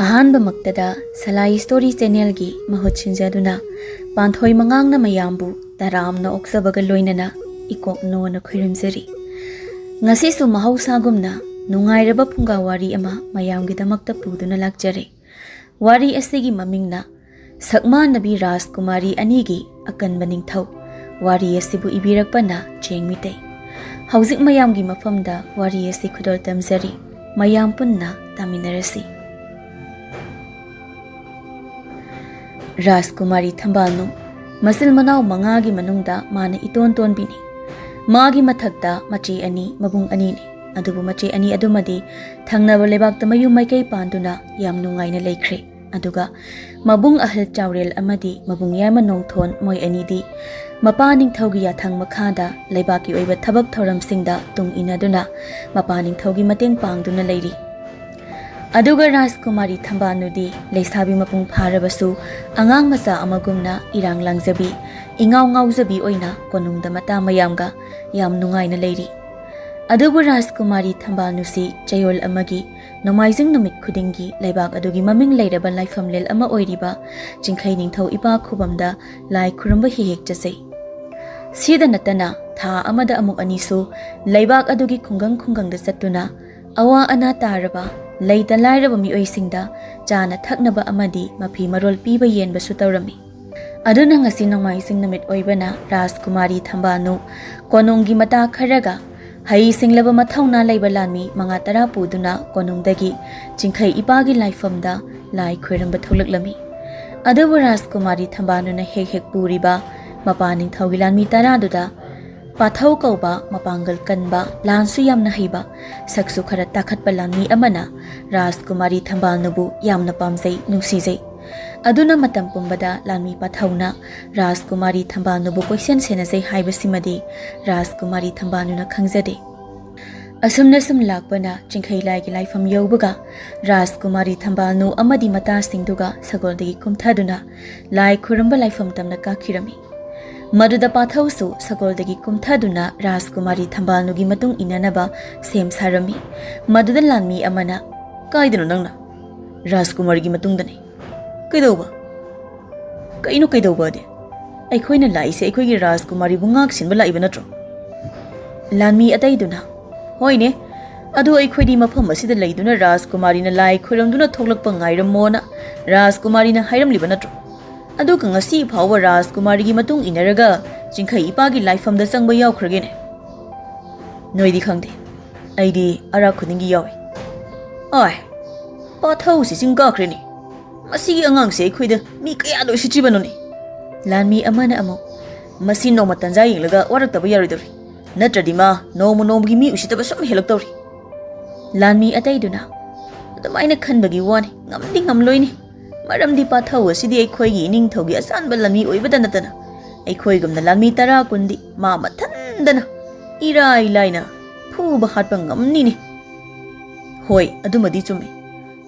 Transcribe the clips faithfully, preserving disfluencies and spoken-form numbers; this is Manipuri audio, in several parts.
ꯑꯍꯥꯟꯕꯃꯛꯇꯗ ꯁꯂꯥꯏ ꯁ꯭ꯇꯣꯔꯤ ꯆꯦꯅꯦꯜꯒꯤ ꯃꯍꯨꯠ ꯁꯤꯟꯖꯗꯨꯅ ꯄꯥꯟꯊꯣꯏ ꯃꯉꯥꯡꯅ ꯃꯌꯥꯝꯕꯨ ꯇꯔꯥꯝꯅ ꯑꯣꯛꯆꯕꯒ ꯂꯣꯏꯅꯅ ꯏꯀꯣꯛ ꯅꯣꯟꯅ ꯈꯨꯔꯨꯝꯖꯔꯤ꯫ ꯉꯁꯤꯁꯨ ꯃꯍꯧꯁꯥꯒꯨꯝꯅ ꯅꯨꯡꯉꯥꯏꯔꯕ ꯐꯨꯡꯒꯥ ꯋꯥꯔꯤ ꯑꯃ ꯃꯌꯥꯝꯒꯤꯗꯃꯛꯇ ꯄꯨꯗꯨꯅ ꯂꯥꯛꯆꯔꯦ꯫ ꯋꯥꯔꯤ ꯑꯁꯤꯒꯤ ꯃꯃꯤꯡꯅ ꯁꯛꯃꯥꯟꯅꯕꯤ ꯔꯥꯖꯀꯨꯃꯥꯔꯤ ꯑꯅꯤꯒꯤ ꯑꯀꯟꯕ ꯅꯤꯡꯊꯧ꯫ ꯋꯥꯔꯤ ꯑꯁꯤꯕꯨ ꯏꯕꯤꯔꯛꯄꯅ ꯆꯦꯡ ꯃꯤꯇꯩ꯫ ꯍꯧꯖꯤꯛ ꯃꯌꯥꯝꯒꯤ ꯃꯐꯝꯗ ꯋꯥꯔꯤ ꯑꯁꯤ ꯈꯨꯗꯣꯜ ꯇꯝꯖꯔꯤ꯫ ꯃꯌꯥꯝ ꯄꯨꯟꯅ ꯇꯥꯃꯤꯟꯅꯔꯁꯤ꯫ ꯔꯥꯖꯀꯨꯃꯥꯔꯤ ꯊꯝꯕꯥꯜꯅꯨ ꯃꯆꯤꯜ ꯃꯅꯥꯎ ꯃꯉꯥꯒꯤ ꯃꯅꯨꯡꯗ ꯃꯥꯅ ꯏꯇꯣꯟ ꯇꯣꯟꯕꯤꯅꯤ꯫ ꯃꯥꯒꯤ ꯃꯊꯛꯇ ꯃꯆꯦ ꯑꯅꯤ, ꯃꯕꯨꯡ ꯑꯅꯤꯅꯤ꯫ ꯑꯗꯨꯕꯨ ꯃꯆꯦ ꯑꯅꯤ ꯑꯗꯨꯃꯗꯤ ꯊꯪꯅꯕ ꯂꯩꯕꯥꯛꯇ ꯃꯌꯨꯝ ꯃꯥꯏꯀꯩ ꯄꯥꯟꯗꯨꯅ ꯌꯥꯝ ꯅꯨꯡꯉꯥꯏꯅ ꯂꯩꯈ꯭ꯔꯦ꯫ ꯑꯗꯨꯒ ꯃꯕꯨꯡ ꯑꯍꯜ ꯆꯥꯎꯔꯦꯜ ꯑꯃꯗꯤ ꯃꯕꯨꯡ ꯌꯥꯏꯃ ꯅꯣꯡꯊꯣꯟ ꯃꯣꯏ ꯑꯅꯤꯗꯤ ꯃꯄꯥ ꯅꯤꯡꯊꯧꯒꯤ ꯌꯥꯊꯪ ꯃꯈꯥꯗ ꯂꯩꯕꯥꯛꯀꯤ ꯑꯣꯏꯕ ꯊꯕꯛ ꯊꯧꯔꯝꯁꯤꯡꯗ ꯇꯨꯡ ꯏꯟꯅꯗꯨꯅ ꯃꯄꯥ ꯅꯤꯡꯊꯧꯒꯤ ꯃꯇꯦꯡ ꯄꯥꯡꯗꯨꯅ ꯂꯩꯔꯤ꯫ ꯑꯗꯨꯒ ꯔꯥꯖꯀꯨꯃꯥꯔꯤ ꯊꯝꯕꯥꯜꯅꯨꯗꯤ ꯂꯩꯁꯥꯕꯤ ꯃꯄꯨꯡ ꯐꯥꯔꯕꯁꯨ ꯑꯉꯥꯡ ꯃꯆꯥ ꯑꯃꯒꯨꯝꯅ ꯏꯔꯥꯡ ꯂꯥꯡꯖꯕꯤ, ꯏꯉꯥꯎ ꯉꯥꯎꯖꯕꯤ ꯑꯣꯏꯅ ꯀꯣꯅꯨꯡꯗ ꯃꯇꯥ ꯃꯌꯥꯝꯒ ꯌꯥꯝ ꯅꯨꯡꯉꯥꯏꯅ ꯂꯩꯔꯤ꯫ ꯑꯗꯨꯕꯨ ꯔꯥꯖꯀꯨꯃꯥꯔꯤ ꯊꯝꯕꯥꯜꯅꯨꯁꯤ ꯆꯌꯣꯜ ꯑꯃꯒꯤ ꯅꯣꯡꯃꯥꯏꯖꯤꯡ ꯅꯨꯃꯤꯠ ꯈꯨꯗꯤꯡꯒꯤ ꯂꯩꯕꯥꯛ ꯑꯗꯨꯒꯤ ꯃꯃꯤꯡ ꯂꯩꯔꯕ ꯂꯥꯏꯐꯝꯂꯦꯟ ꯑꯃ ꯑꯣꯏꯔꯤꯕ ꯆꯤꯡꯈꯩ ꯅꯤꯡꯊꯧ ꯏꯄꯥ ꯈꯨꯕꯝꯗ ꯂꯥꯏ ꯈꯨꯔꯨꯝꯕ ꯍꯦꯛ ꯍꯦꯛ ꯆꯠꯆꯩ꯫ ꯁꯤꯗ ꯅꯠꯇꯅ ꯊꯥ ꯑꯃꯗ ꯑꯃꯨꯛ ꯑꯅꯤꯁꯨ ꯂꯩꯕꯥꯛ ꯑꯗꯨꯒꯤ ꯈꯨꯡꯒꯪ ꯈꯨꯡꯒꯪꯗ ꯆꯠꯇꯨꯅ ꯑꯋꯥ ꯑꯅꯥ ꯇꯥꯔꯕ, ꯂꯩꯇ ꯂꯥꯏꯔꯕ ꯃꯤꯑꯣꯏꯁꯤꯡꯗ ꯆꯥꯅ ꯊꯛꯅꯕ ꯑꯃꯗꯤ ꯃꯐꯤ ꯃꯔꯣꯜ ꯄꯤꯕ ꯌꯦꯟꯕꯁꯨ ꯇꯧꯔꯝꯃꯤ꯫ ꯑꯗꯨꯅ ꯉꯁꯤ ꯅꯣꯡꯃꯥꯏꯖꯤꯡ ꯅꯨꯃꯤꯠ ꯑꯣꯏꯕꯅ ꯔꯥꯖꯀꯨꯃꯥꯔꯤ ꯊꯝꯕꯥꯜꯅꯨ ꯀꯣꯅꯨꯡꯒꯤ ꯃꯇꯥ ꯈꯔꯒ ꯍꯩ ꯁꯤꯡꯂꯕ ꯃꯊꯧꯅꯥ ꯂꯩꯕ ꯂꯥꯟꯃꯤ ꯃꯉꯥ ꯇꯔꯥ ꯄꯨꯗꯨꯅ ꯀꯣꯅꯨꯡꯗꯒꯤ ꯆꯤꯡꯈꯩ ꯏꯄꯥꯒꯤ ꯂꯥꯏꯐꯝꯗ ꯂꯥꯏ ꯈꯣꯏꯔꯝꯕ ꯊꯣꯛꯂꯛꯂꯝꯃꯤ꯫ ꯑꯗꯨꯕꯨ ꯔꯥꯖꯀꯨꯃꯥꯔꯤ ꯊꯝꯕꯥꯜꯅꯨꯅ ꯍꯦꯛ ꯍꯦꯛ ꯄꯨꯔꯤꯕ ꯃꯄꯥ ꯅꯤꯡꯊꯧꯒꯤ ꯂꯥꯟꯃꯤ ꯇꯔꯥꯗꯨꯗ ꯄꯥꯊꯧ ꯀꯧꯕ ꯃꯄꯥꯡꯒꯜ ꯀꯟꯕ, ꯂꯥꯟꯁꯨ ꯌꯥꯝꯅ ꯍꯩꯕ, ꯁꯛꯁꯨ ꯈꯔ ꯇꯥꯈꯠꯄ ꯂꯥꯟꯃꯤ ꯑꯃꯅ ꯔꯥꯖꯀꯨꯃꯥꯔꯤ ꯊꯝꯕꯥꯜꯅꯨꯕꯨ ꯌꯥꯝꯅ ꯄꯥꯝꯖꯩ, ꯅꯨꯡꯁꯤꯖꯩ꯫ ꯑꯗꯨꯅ ꯃꯇꯝ ꯄꯨꯝꯕꯗ ꯂꯥꯟꯃꯤ ꯄꯥꯊꯧꯅ ꯔꯥꯖꯀꯨꯃꯥꯔꯤ ꯊꯝꯕꯥꯜꯅꯨꯕꯨ ꯀꯣꯏꯁꯦꯟ ꯁꯦꯟꯅꯖꯩ ꯍꯥꯏꯕꯁꯤꯃꯗꯤ ꯔꯥꯖꯀꯨꯃꯥꯔꯤ ꯊꯝꯕꯥꯜꯅꯨꯅ ꯈꯪꯖꯗꯦ꯫ ꯑꯁꯨꯝꯅ ꯁꯨꯝ ꯂꯥꯛꯄꯅ ꯆꯤꯡꯈꯩ ꯂꯥꯏꯒꯤ ꯂꯥꯏꯐꯝ ꯌꯧꯕꯒ ꯔꯥꯖꯀꯨꯃꯥꯔꯤ ꯊꯝꯕꯥꯜꯅꯨ ꯑꯃꯗꯤ ꯃꯇꯥꯁꯤꯡꯗꯨꯒ ꯁꯒꯣꯜꯗꯒꯤ ꯀꯨꯝꯊꯗꯨꯅ ꯂꯥꯏ ꯈꯨꯔꯨꯝꯕ ꯂꯥꯏꯐꯝ ꯇꯝꯅ ꯀꯥꯈꯤꯔꯝꯃꯤ꯫ ꯃꯗꯨꯗ ꯄꯥꯊꯧꯁꯨ ꯁꯒꯣꯜꯗꯒꯤ ꯀꯨꯝꯊꯗꯨꯅ ꯔꯥꯖꯀꯨꯃꯥꯔꯤ ꯊꯝꯕꯥꯜꯅꯨꯒꯤ ꯃꯇꯨꯡ ꯏꯟꯅꯅꯕ ꯁꯦꯝ ꯁꯥꯔꯝꯃꯤ꯫ ꯃꯗꯨꯗ ꯂꯥꯟꯃꯤ ꯑꯃꯅ, "ꯀꯥꯏꯗꯅꯣ ꯅꯪꯅ?" ꯔꯥꯖꯀꯨꯃꯥꯔꯤꯒꯤ ꯃꯇꯨꯡꯗꯅꯤ꯫ ꯀꯩꯗꯧꯕ? ꯀꯩꯅꯣ ꯀꯩꯗꯧꯕꯗꯤ? ꯑꯩꯈꯣꯏꯅ ꯂꯥꯛꯏꯁꯦ ꯑꯩꯈꯣꯏꯒꯤ ꯔꯥꯖꯀꯨꯃꯥꯔꯤꯕꯨ ꯉꯥꯛ ꯁꯦꯟꯕ ꯂꯥꯛꯏꯕ ꯅꯠꯇ꯭ꯔꯣ? ꯂꯥꯟꯃꯤ ꯑꯇꯩꯗꯨꯅ, ꯍꯣꯏꯅꯦ, ꯑꯗꯨ ꯑꯩꯈꯣꯏꯗꯤ ꯃꯐꯝ ꯑꯁꯤꯗ ꯂꯩꯗꯨꯅ ꯔꯥꯖꯀꯨꯃꯥꯔꯤꯅ ꯂꯥꯏ ꯈꯣꯏꯔꯝꯗꯨꯅ ꯊꯣꯛꯂꯛꯄ ꯉꯥꯏꯔꯝꯃꯣꯅ ꯔꯥꯖꯀꯨꯃꯥꯔꯤꯅ ꯍꯥꯏꯔꯝꯂꯤꯕ ꯅꯠꯇ꯭ꯔꯣ? ꯑꯗꯨꯒ ꯉꯁꯤ ꯐꯥꯎꯕ ꯔꯥꯖꯀꯨꯃꯥꯔꯤꯒꯤ ꯃꯇꯨꯡ ꯏꯟꯅꯔꯒ ꯆꯤꯡꯈꯩ ꯏꯄꯥꯒꯤ ꯂꯥꯏꯐꯝꯗ ꯆꯪꯕ ꯌꯥꯎꯈ꯭ꯔꯒꯦꯅꯦ꯫ ꯅꯣꯏꯗꯤ ꯈꯪꯗꯦ, ꯑꯩꯗꯤ ꯑꯔꯥꯛ ꯈꯨꯗꯤꯡꯒꯤ ꯌꯥꯎꯏ꯫ ꯑꯥꯏ, ꯄꯥꯊꯧꯁꯤ ꯆꯤꯡ ꯀꯥꯈ꯭ꯔꯦꯅꯦ꯫ ꯃꯁꯤꯒꯤ ꯑꯉꯥꯡꯁꯦ ꯑꯩꯈꯣꯏꯗ ꯃꯤ ꯀꯌꯥꯗ ꯎꯁꯤꯠꯇ꯭ꯔꯤꯕꯅꯣꯅꯦ? ꯂꯥꯟꯃꯤ ꯑꯃꯅ ꯑꯃꯨꯛ, ꯃꯁꯤ ꯅꯣꯡꯃ ꯇꯟꯖꯥ ꯌꯦꯡꯂꯒ ꯋꯥꯔꯛꯇꯕ ꯌꯥꯔꯣꯏꯗꯧꯔꯤ, ꯅꯠꯇ꯭ꯔꯗꯤ ꯃꯥ ꯅꯣꯡꯃ ꯅꯣꯡꯃꯒꯤ ꯃꯤ ꯎꯁꯤꯠꯇꯕ ꯁꯨꯝ ꯍꯦꯜꯂꯛꯇꯧꯔꯤ꯫ ꯂꯥꯟꯃꯤ ꯑꯇꯩꯗꯨꯅ, ꯑꯗꯨꯃꯥꯏꯅ ꯈꯟꯕꯒꯤ ꯋꯥꯅꯤ, ꯉꯝꯗꯤ ꯉꯝꯂꯣꯏꯅꯦ꯫ ꯃꯔꯝꯗꯤ ꯄꯥꯊꯧ ꯑꯁꯤꯗꯤ ꯑꯩꯈꯣꯏꯒꯤ ꯏꯅꯤꯡꯊꯧꯒꯤ ꯑꯆꯥꯟꯕ ꯂꯥꯟꯃꯤ ꯑꯣꯏꯕꯗ ꯅꯠꯇꯅ ꯑꯩꯈꯣꯏꯒꯨꯝꯅ ꯂꯥꯟꯃꯤ ꯇꯔꯥ ꯀꯨꯟꯗꯤ ꯃꯥ ꯃꯊꯟꯗꯅ ꯏꯔꯥꯏ ꯂꯥꯏꯅ ꯐꯨꯕ ꯍꯥꯠꯄ ꯉꯝꯅꯤꯅꯦ꯫ ꯍꯣꯏ, ꯑꯗꯨꯃꯗꯤ ꯆꯨꯝꯃꯤ꯫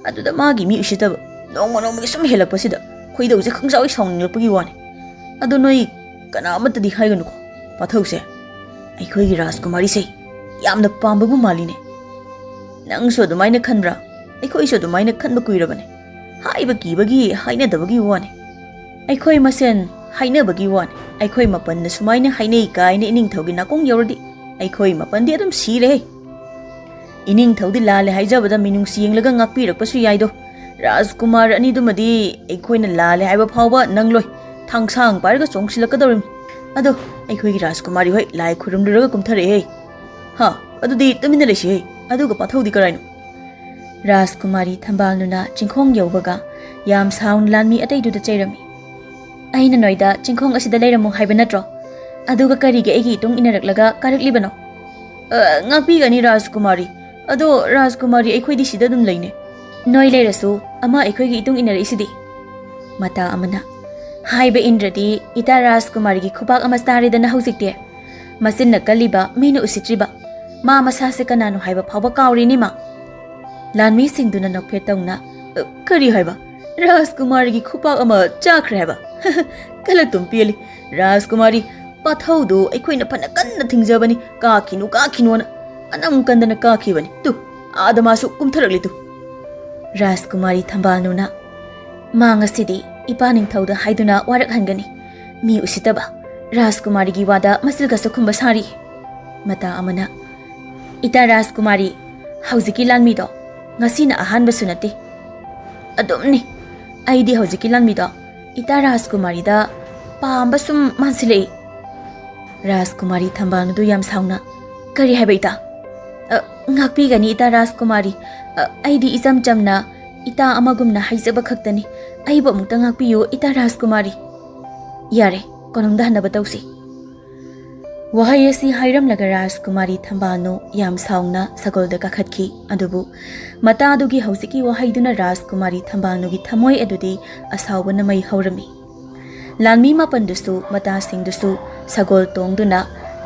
ꯑꯗꯨꯗ ꯃꯥꯒꯤ ꯃꯤ ꯎꯁꯤꯠꯇꯕ ꯅꯣꯡꯃ ꯅꯣꯡꯃꯒꯤ ꯁꯨꯝ ꯍꯦꯜꯂꯛꯄꯁꯤꯗ ꯈꯣꯏꯗꯧꯁꯦ ꯈꯪꯁꯥꯎ ꯁꯥꯎꯅꯤꯡꯂꯛꯄꯒꯤ ꯋꯥꯅꯤ꯫ ꯑꯗꯣ ꯅꯣꯏ ꯀꯅꯥ ꯑꯃꯠꯇꯗꯤ ꯍꯥꯏꯒꯅꯨꯀꯣ, ꯄꯥꯊꯧꯁꯦ ꯑꯩꯈꯣꯏꯒꯤ ꯔꯥꯖꯀꯨꯃꯥꯔꯤꯁꯦ ꯌꯥꯝꯅ ꯄꯥꯝꯕꯕꯨ ꯃꯥꯜꯂꯤꯅꯦ꯫ ꯅꯪꯁꯨ ꯑꯗꯨꯃꯥꯏꯅ ꯈꯟꯕ꯭ꯔꯥ? ꯑꯩꯈꯣꯏꯁꯨ ꯑꯗꯨꯃꯥꯏꯅ ꯈꯟꯕ ꯀꯨꯏꯔꯕꯅꯦ꯫ ꯍꯥꯏꯕ ꯀꯤꯕꯒꯤ ꯍꯥꯏꯅꯗꯕꯒꯤ ꯋꯥꯅꯤ꯫ ꯑꯩꯈꯣꯏ ꯃꯁꯦꯟ ꯍꯥꯏꯅꯕꯒꯤ ꯋꯥꯅꯤ꯫ ꯑꯩꯈꯣꯏ ꯃꯥꯄꯟꯅ ꯁꯨꯃꯥꯏꯅ ꯍꯥꯏꯅꯩ ꯀꯥꯏꯅ ꯏꯅꯤꯡꯊꯧꯒꯤ ꯅꯥꯀꯣꯡ ꯌꯧꯔꯗꯤ ꯑꯩꯈꯣꯏ ꯃꯥꯄꯟꯗꯤ ꯑꯗꯨꯝ ꯁꯤꯔꯦ꯫ ꯏꯅꯤꯡꯊꯧꯗꯤ ꯂꯥꯜꯂꯦ ꯍꯥꯏꯖꯕꯗ ꯃꯤꯅꯨꯡꯁꯤ ꯌꯦꯡꯂꯒ ꯉꯥꯛꯄꯤꯔꯛꯄꯁꯨ ꯌꯥꯏꯗꯣ꯫ ꯔꯥꯖꯀꯨꯃꯥꯔ ꯑꯅꯤꯗꯨꯃꯗꯤ ꯑꯩꯈꯣꯏꯅ ꯂꯥꯜꯂꯦ ꯍꯥꯏꯕ ꯐꯥꯎꯕ ꯅꯪꯂꯣꯏ꯫ ꯊꯥꯡꯁꯥꯡ ꯄꯥꯏꯔꯒ ꯆꯣꯡꯁꯤꯜꯂꯛꯀꯗꯧꯔꯤꯕꯅꯤ꯫ ꯑꯗꯣ ꯑꯩꯈꯣꯏꯒꯤ ꯔꯥꯖꯀꯨꯃꯥꯔꯤ ꯍꯣꯏ ꯂꯥꯏ ꯈꯨꯔꯨꯝꯂꯨꯔꯒ ꯀꯨꯝꯊꯔꯛꯑꯦ꯫ ꯍꯥ, ꯑꯗꯨꯗꯤ ꯇꯨꯃꯤꯟꯅ ꯂꯩꯁꯤꯍꯦ꯫ ꯑꯗꯨꯒ ꯄꯥꯊꯧꯗꯤ ꯀꯔꯥꯏꯅꯣ? ꯔꯥꯖꯀꯨꯃꯥꯔꯤ ꯊꯝꯕꯥꯜꯅꯨꯅ ꯆꯤꯡꯈꯣꯡ ꯌꯧꯕꯒ ꯌꯥꯝ ꯁꯥꯎꯅ ꯂꯥꯟꯃꯤ ꯑꯇꯩꯗꯨꯗ ꯆꯩꯔꯝꯃꯤ꯫ "ꯑꯩꯅ ꯅꯣꯏꯗ ꯆꯤꯡꯈꯣꯡ ꯑꯁꯤꯗ ꯂꯩꯔꯝꯃꯨ ꯍꯥꯏꯕ ꯅꯠꯇ꯭ꯔꯣ? ꯑꯗꯨꯒ ꯀꯔꯤꯒꯤ ꯑꯩꯒꯤ ꯏꯇꯨꯡ ꯏꯟꯅꯔꯛꯂꯒ ꯀꯥꯔꯛꯂꯤꯕꯅꯣ?" "ꯑ, ꯉꯥꯛꯄꯤꯒꯅꯤ ꯔꯥꯖꯀꯨꯃꯥꯔꯤ꯫ ꯑꯗꯣ ꯔꯥꯖꯀꯨꯃꯥꯔꯤ, ꯑꯩꯈꯣꯏꯗꯤ ꯁꯤꯗ ꯑꯗꯨꯝ ꯂꯩꯅꯦ꯫" "ꯅꯣꯏ ꯂꯩꯔꯁꯨ ꯑꯃ ꯑꯩꯈꯣꯏꯒꯤ ꯏꯇꯨꯡ ꯏꯟꯅꯔꯛꯏꯁꯤꯗꯤ?" ꯃꯇꯥ ꯑꯃꯅ, "ꯍꯥꯏꯕ ꯏꯟꯗ꯭ꯔꯗꯤ ꯏꯇꯥ ꯔꯥꯖꯀꯨꯃꯥꯔꯤꯒꯤ ꯈꯨꯄꯥꯛ ꯑꯃ ꯆꯥꯔꯦꯗꯅ ꯍꯧꯖꯤꯛꯇꯤ꯫ ꯃꯆꯤꯟꯅ ꯀꯜꯂꯤꯕ, ꯃꯤꯅ ꯎꯁꯤꯠꯇ꯭ꯔꯤꯕ, ꯃꯥ ꯃꯁꯥꯁꯦ ꯀꯅꯥꯅꯣ ꯍꯥꯏꯕ ꯐꯥꯎꯕ ꯀꯥꯎꯔꯦꯅꯦ ꯃꯥ꯫" ꯂꯥꯟꯃꯤꯁꯤꯡꯗꯨꯅ ꯅꯣꯛꯐꯦꯠ ꯇꯧꯅ, "ꯑ, ꯀꯔꯤ ꯍꯥꯏꯕ? ꯔꯥꯖꯀꯨꯃꯥꯔꯤꯒꯤ ꯈꯨꯄꯥꯛ ꯑꯃ ꯆꯥꯈ꯭ꯔꯦ ꯍꯥꯏꯕ? ꯀꯂꯛꯇꯨꯝ ꯄꯦꯜꯂꯤ꯫ ꯔꯥꯖꯀꯨꯃꯥꯔꯤ, ꯄꯥꯊꯧꯗꯨ ꯑꯩꯈꯣꯏꯅ ꯐꯅ ꯀꯟꯅ ꯊꯤꯡꯖꯕꯅꯤ, ꯀꯥꯈꯤꯅꯨ, ꯀꯥꯈꯤꯅꯨꯅ꯫ ꯑꯅꯝ ꯀꯟꯗꯅ ꯀꯥꯈꯤꯕꯅꯤ꯫ ꯇꯨ, ꯑꯥꯗ ꯃꯥꯁꯨ ꯀꯨꯝꯊꯔꯛꯂꯤ ꯇꯨ꯫" ꯔꯥꯖꯀꯨꯃꯥꯔꯤ ꯊꯝꯕꯥꯜꯅꯨꯅ, "ꯃꯥ ꯉꯁꯤꯗꯤ ꯏꯄꯥ ꯅꯤꯡꯊꯧꯗ ꯍꯥꯏꯗꯨꯅ ꯋꯥꯔꯛꯍꯟꯒꯅꯤ꯫ ꯃꯤ ꯎꯁꯤꯠꯇꯕ, ꯔꯥꯖꯀꯨꯃꯥꯔꯤꯒꯤ ꯋꯥꯗ ꯃꯆꯤꯜꯒꯁꯨ ꯈꯨꯝꯕ ꯁꯥꯔꯤ"꯫ ꯃꯇꯥ ꯑꯃꯅ, "ꯏꯇꯥ ꯔꯥꯖꯀꯨꯃꯥꯔꯤ, ꯍꯧꯖꯤꯛꯀꯤ ꯂꯥꯟꯃꯤꯗꯣ ꯉꯁꯤꯅ ꯑꯍꯥꯟꯕꯁꯨ ꯅꯠꯇꯦ꯫ ꯑꯗꯨꯝꯅꯤ꯫ ꯑꯩꯗꯤ ꯍꯧꯖꯤꯛꯀꯤ ꯂꯥꯟꯃꯤꯗꯣ ꯏꯇꯥ ꯔꯥꯖꯀꯨꯃꯥꯔꯤꯗ ꯄꯥꯝꯕ ꯁꯨꯝ ꯃꯥꯟꯁꯤꯜꯂꯛꯏ"꯫ ꯔꯥꯖꯀꯨꯃꯥꯔꯤ ꯊꯝꯕꯥꯜꯅꯨꯗꯨ ꯌꯥꯝ ꯁꯥꯎꯅ, "ꯀꯔꯤ ꯍꯥꯏꯕ ꯏꯇꯥ?" "ꯑ, ꯉꯥꯛꯄꯤꯒꯅꯤ ꯏꯇꯥ ꯔꯥꯖꯀꯨꯃꯥꯔꯤ꯫ ꯑ, ꯑꯩꯗꯤ ꯏꯆꯝ ꯆꯝꯅ ꯏꯇꯥ ꯑꯃꯒꯨꯝꯅ ꯍꯥꯏꯖꯕ ꯈꯛꯇꯅꯤ꯫ ꯑꯩꯕꯨ ꯑꯃꯨꯛꯇ ꯉꯥꯛꯄꯤꯌꯨ ꯏꯇꯥ ꯔꯥꯖꯀꯨꯃꯥꯔꯤ"꯫ "ꯌꯥꯔꯦ, ꯀꯣꯅꯨꯡꯗ ꯍꯟꯅꯕ ꯇꯧꯁꯤ"꯫ ꯋꯥꯍꯩ ꯑꯁꯤ ꯍꯥꯏꯔꯝꯂꯒ ꯔꯥꯖꯀꯨꯃꯥꯔꯤ ꯊꯝꯕꯥꯜꯅꯨ ꯌꯥꯝ ꯁꯥꯎꯅ ꯁꯒꯣꯜꯗ ꯀꯥꯈꯠꯈꯤ꯫ ꯑꯗꯨꯕꯨ ꯃꯇꯥꯗꯨꯒꯤ ꯍꯧꯖꯤꯛꯀꯤ ꯋꯥꯍꯩꯗꯨꯅ ꯔꯥꯖꯀꯨꯃꯥꯔꯤ ꯊꯝꯕꯥꯜꯅꯨꯒꯤ ꯊꯃꯣꯏ ꯑꯗꯨꯗꯤ ꯑꯁꯥꯎꯕꯅ ꯃꯩ ꯍꯧꯔꯝꯃꯤ꯫ ꯂꯥꯟꯃꯤ ꯃꯥꯄꯟꯗꯨꯁꯨ ꯃꯇꯥꯁꯤꯡꯗꯨꯁꯨ ꯁꯒꯣꯜ ꯇꯣꯡꯗꯨꯅ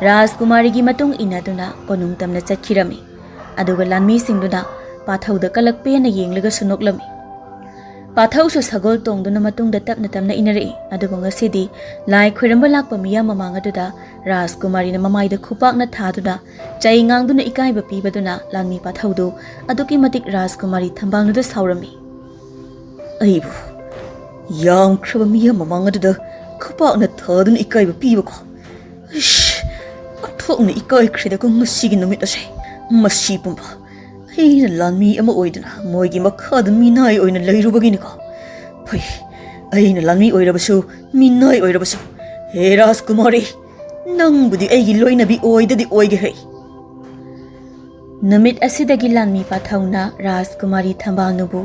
ꯔꯥꯖꯀꯨꯃꯥꯔꯤꯒꯤ ꯃꯇꯨꯡ ꯏꯟꯅꯗꯨꯅ ꯀꯣꯅꯨꯡ ꯇꯝꯅ ꯆꯠꯈꯤꯔꯝꯃꯤ꯫ ꯑꯗꯨꯒ ꯂꯥꯟꯃꯤꯁꯤꯡꯗꯨꯅ ꯄꯥꯊꯧꯗ ꯀꯂꯛ ꯄꯦꯟꯅ ꯌꯦꯡꯂꯒꯁꯨ ꯅꯣꯛꯂꯝꯃꯤ꯫ ꯄꯥꯊꯧꯁꯨ ꯁꯒꯣꯜ ꯇꯣꯡꯗꯨꯅ ꯃꯇꯨꯡꯗ ꯇꯞꯅ ꯇꯞꯅ ꯏꯟꯅꯔꯛꯏ꯫ ꯑꯗꯨꯕꯨ ꯉꯁꯤꯗꯤ ꯂꯥꯏ ꯈꯣꯏꯔꯝꯕ ꯂꯥꯛꯄ ꯃꯤꯌꯥꯝ ꯃꯃꯥꯡ ꯑꯗꯨꯗ ꯔꯥꯖꯀꯨꯃꯥꯔꯤꯅ ꯃꯃꯥꯏꯗ ꯈꯨꯄꯥꯛꯅ ꯊꯥꯗꯨꯅ ꯆꯩ ꯉꯥꯡꯗꯨꯅ ꯏꯀꯥꯏꯕ ꯄꯤꯕꯗꯨꯅ ꯂꯥꯟꯃꯤ ꯄꯥꯊꯧꯗꯨ ꯑꯗꯨꯛꯀꯤ ꯃꯇꯤꯛ ꯔꯥꯖꯀꯨꯃꯥꯔꯤ ꯊꯝꯕꯥꯜꯅꯨꯗ ꯁꯥꯎꯔꯝꯃꯤ꯫ "ꯑꯩꯕꯨ ꯌꯥꯝꯈ꯭ꯔꯕ ꯃꯤꯌꯥꯝ ꯃꯃꯥꯡ ꯑꯗꯨꯗ ꯈꯨꯄꯥꯛꯅ ꯊꯥꯗꯨꯅ ꯏꯀꯥꯏꯕ ꯄꯤꯕꯀꯣ? ꯏꯁ, ꯑꯣꯟꯊꯣꯛꯅ ꯏꯀꯥꯏꯈ꯭ꯔꯦꯗꯀꯣ ꯉꯁꯤꯒꯤ ꯅꯨꯃꯤꯠ ꯑꯁꯦ꯫ ꯃꯁꯤ ꯄꯨꯝꯕ ꯑꯩꯅ ꯂꯥꯟꯃꯤ ꯑꯃ ꯑꯣꯏꯗꯨꯅ ꯃꯣꯏꯒꯤ ꯃꯈꯥꯗ ꯃꯤꯅꯥꯏ ꯑꯣꯏꯅ ꯂꯩꯔꯨꯕꯒꯤꯅꯤꯀꯣ꯫ ꯐꯩ, ꯑꯩꯅ ꯂꯥꯟꯃꯤ ꯑꯣꯏꯔꯕꯁꯨ, ꯃꯤꯅꯥꯏ ꯑꯣꯏꯔꯕꯁꯨ, ꯍꯦ ꯔꯥꯖꯀꯨꯃꯥꯔꯤ, ꯅꯪꯕꯨꯗꯤ ꯑꯩꯒꯤ ꯂꯣꯏꯅꯕꯤ ꯑꯣꯏꯗꯗꯤ ꯑꯣꯏꯒꯦ ꯍꯩ"꯫ ꯅꯨꯃꯤꯠ ꯑꯁꯤꯗꯒꯤ ꯂꯥꯟꯃꯤ ꯄꯥꯊꯧꯅ ꯔꯥꯖꯀꯨꯃꯥꯔꯤ ꯊꯝꯕꯥꯜꯅꯨꯕꯨ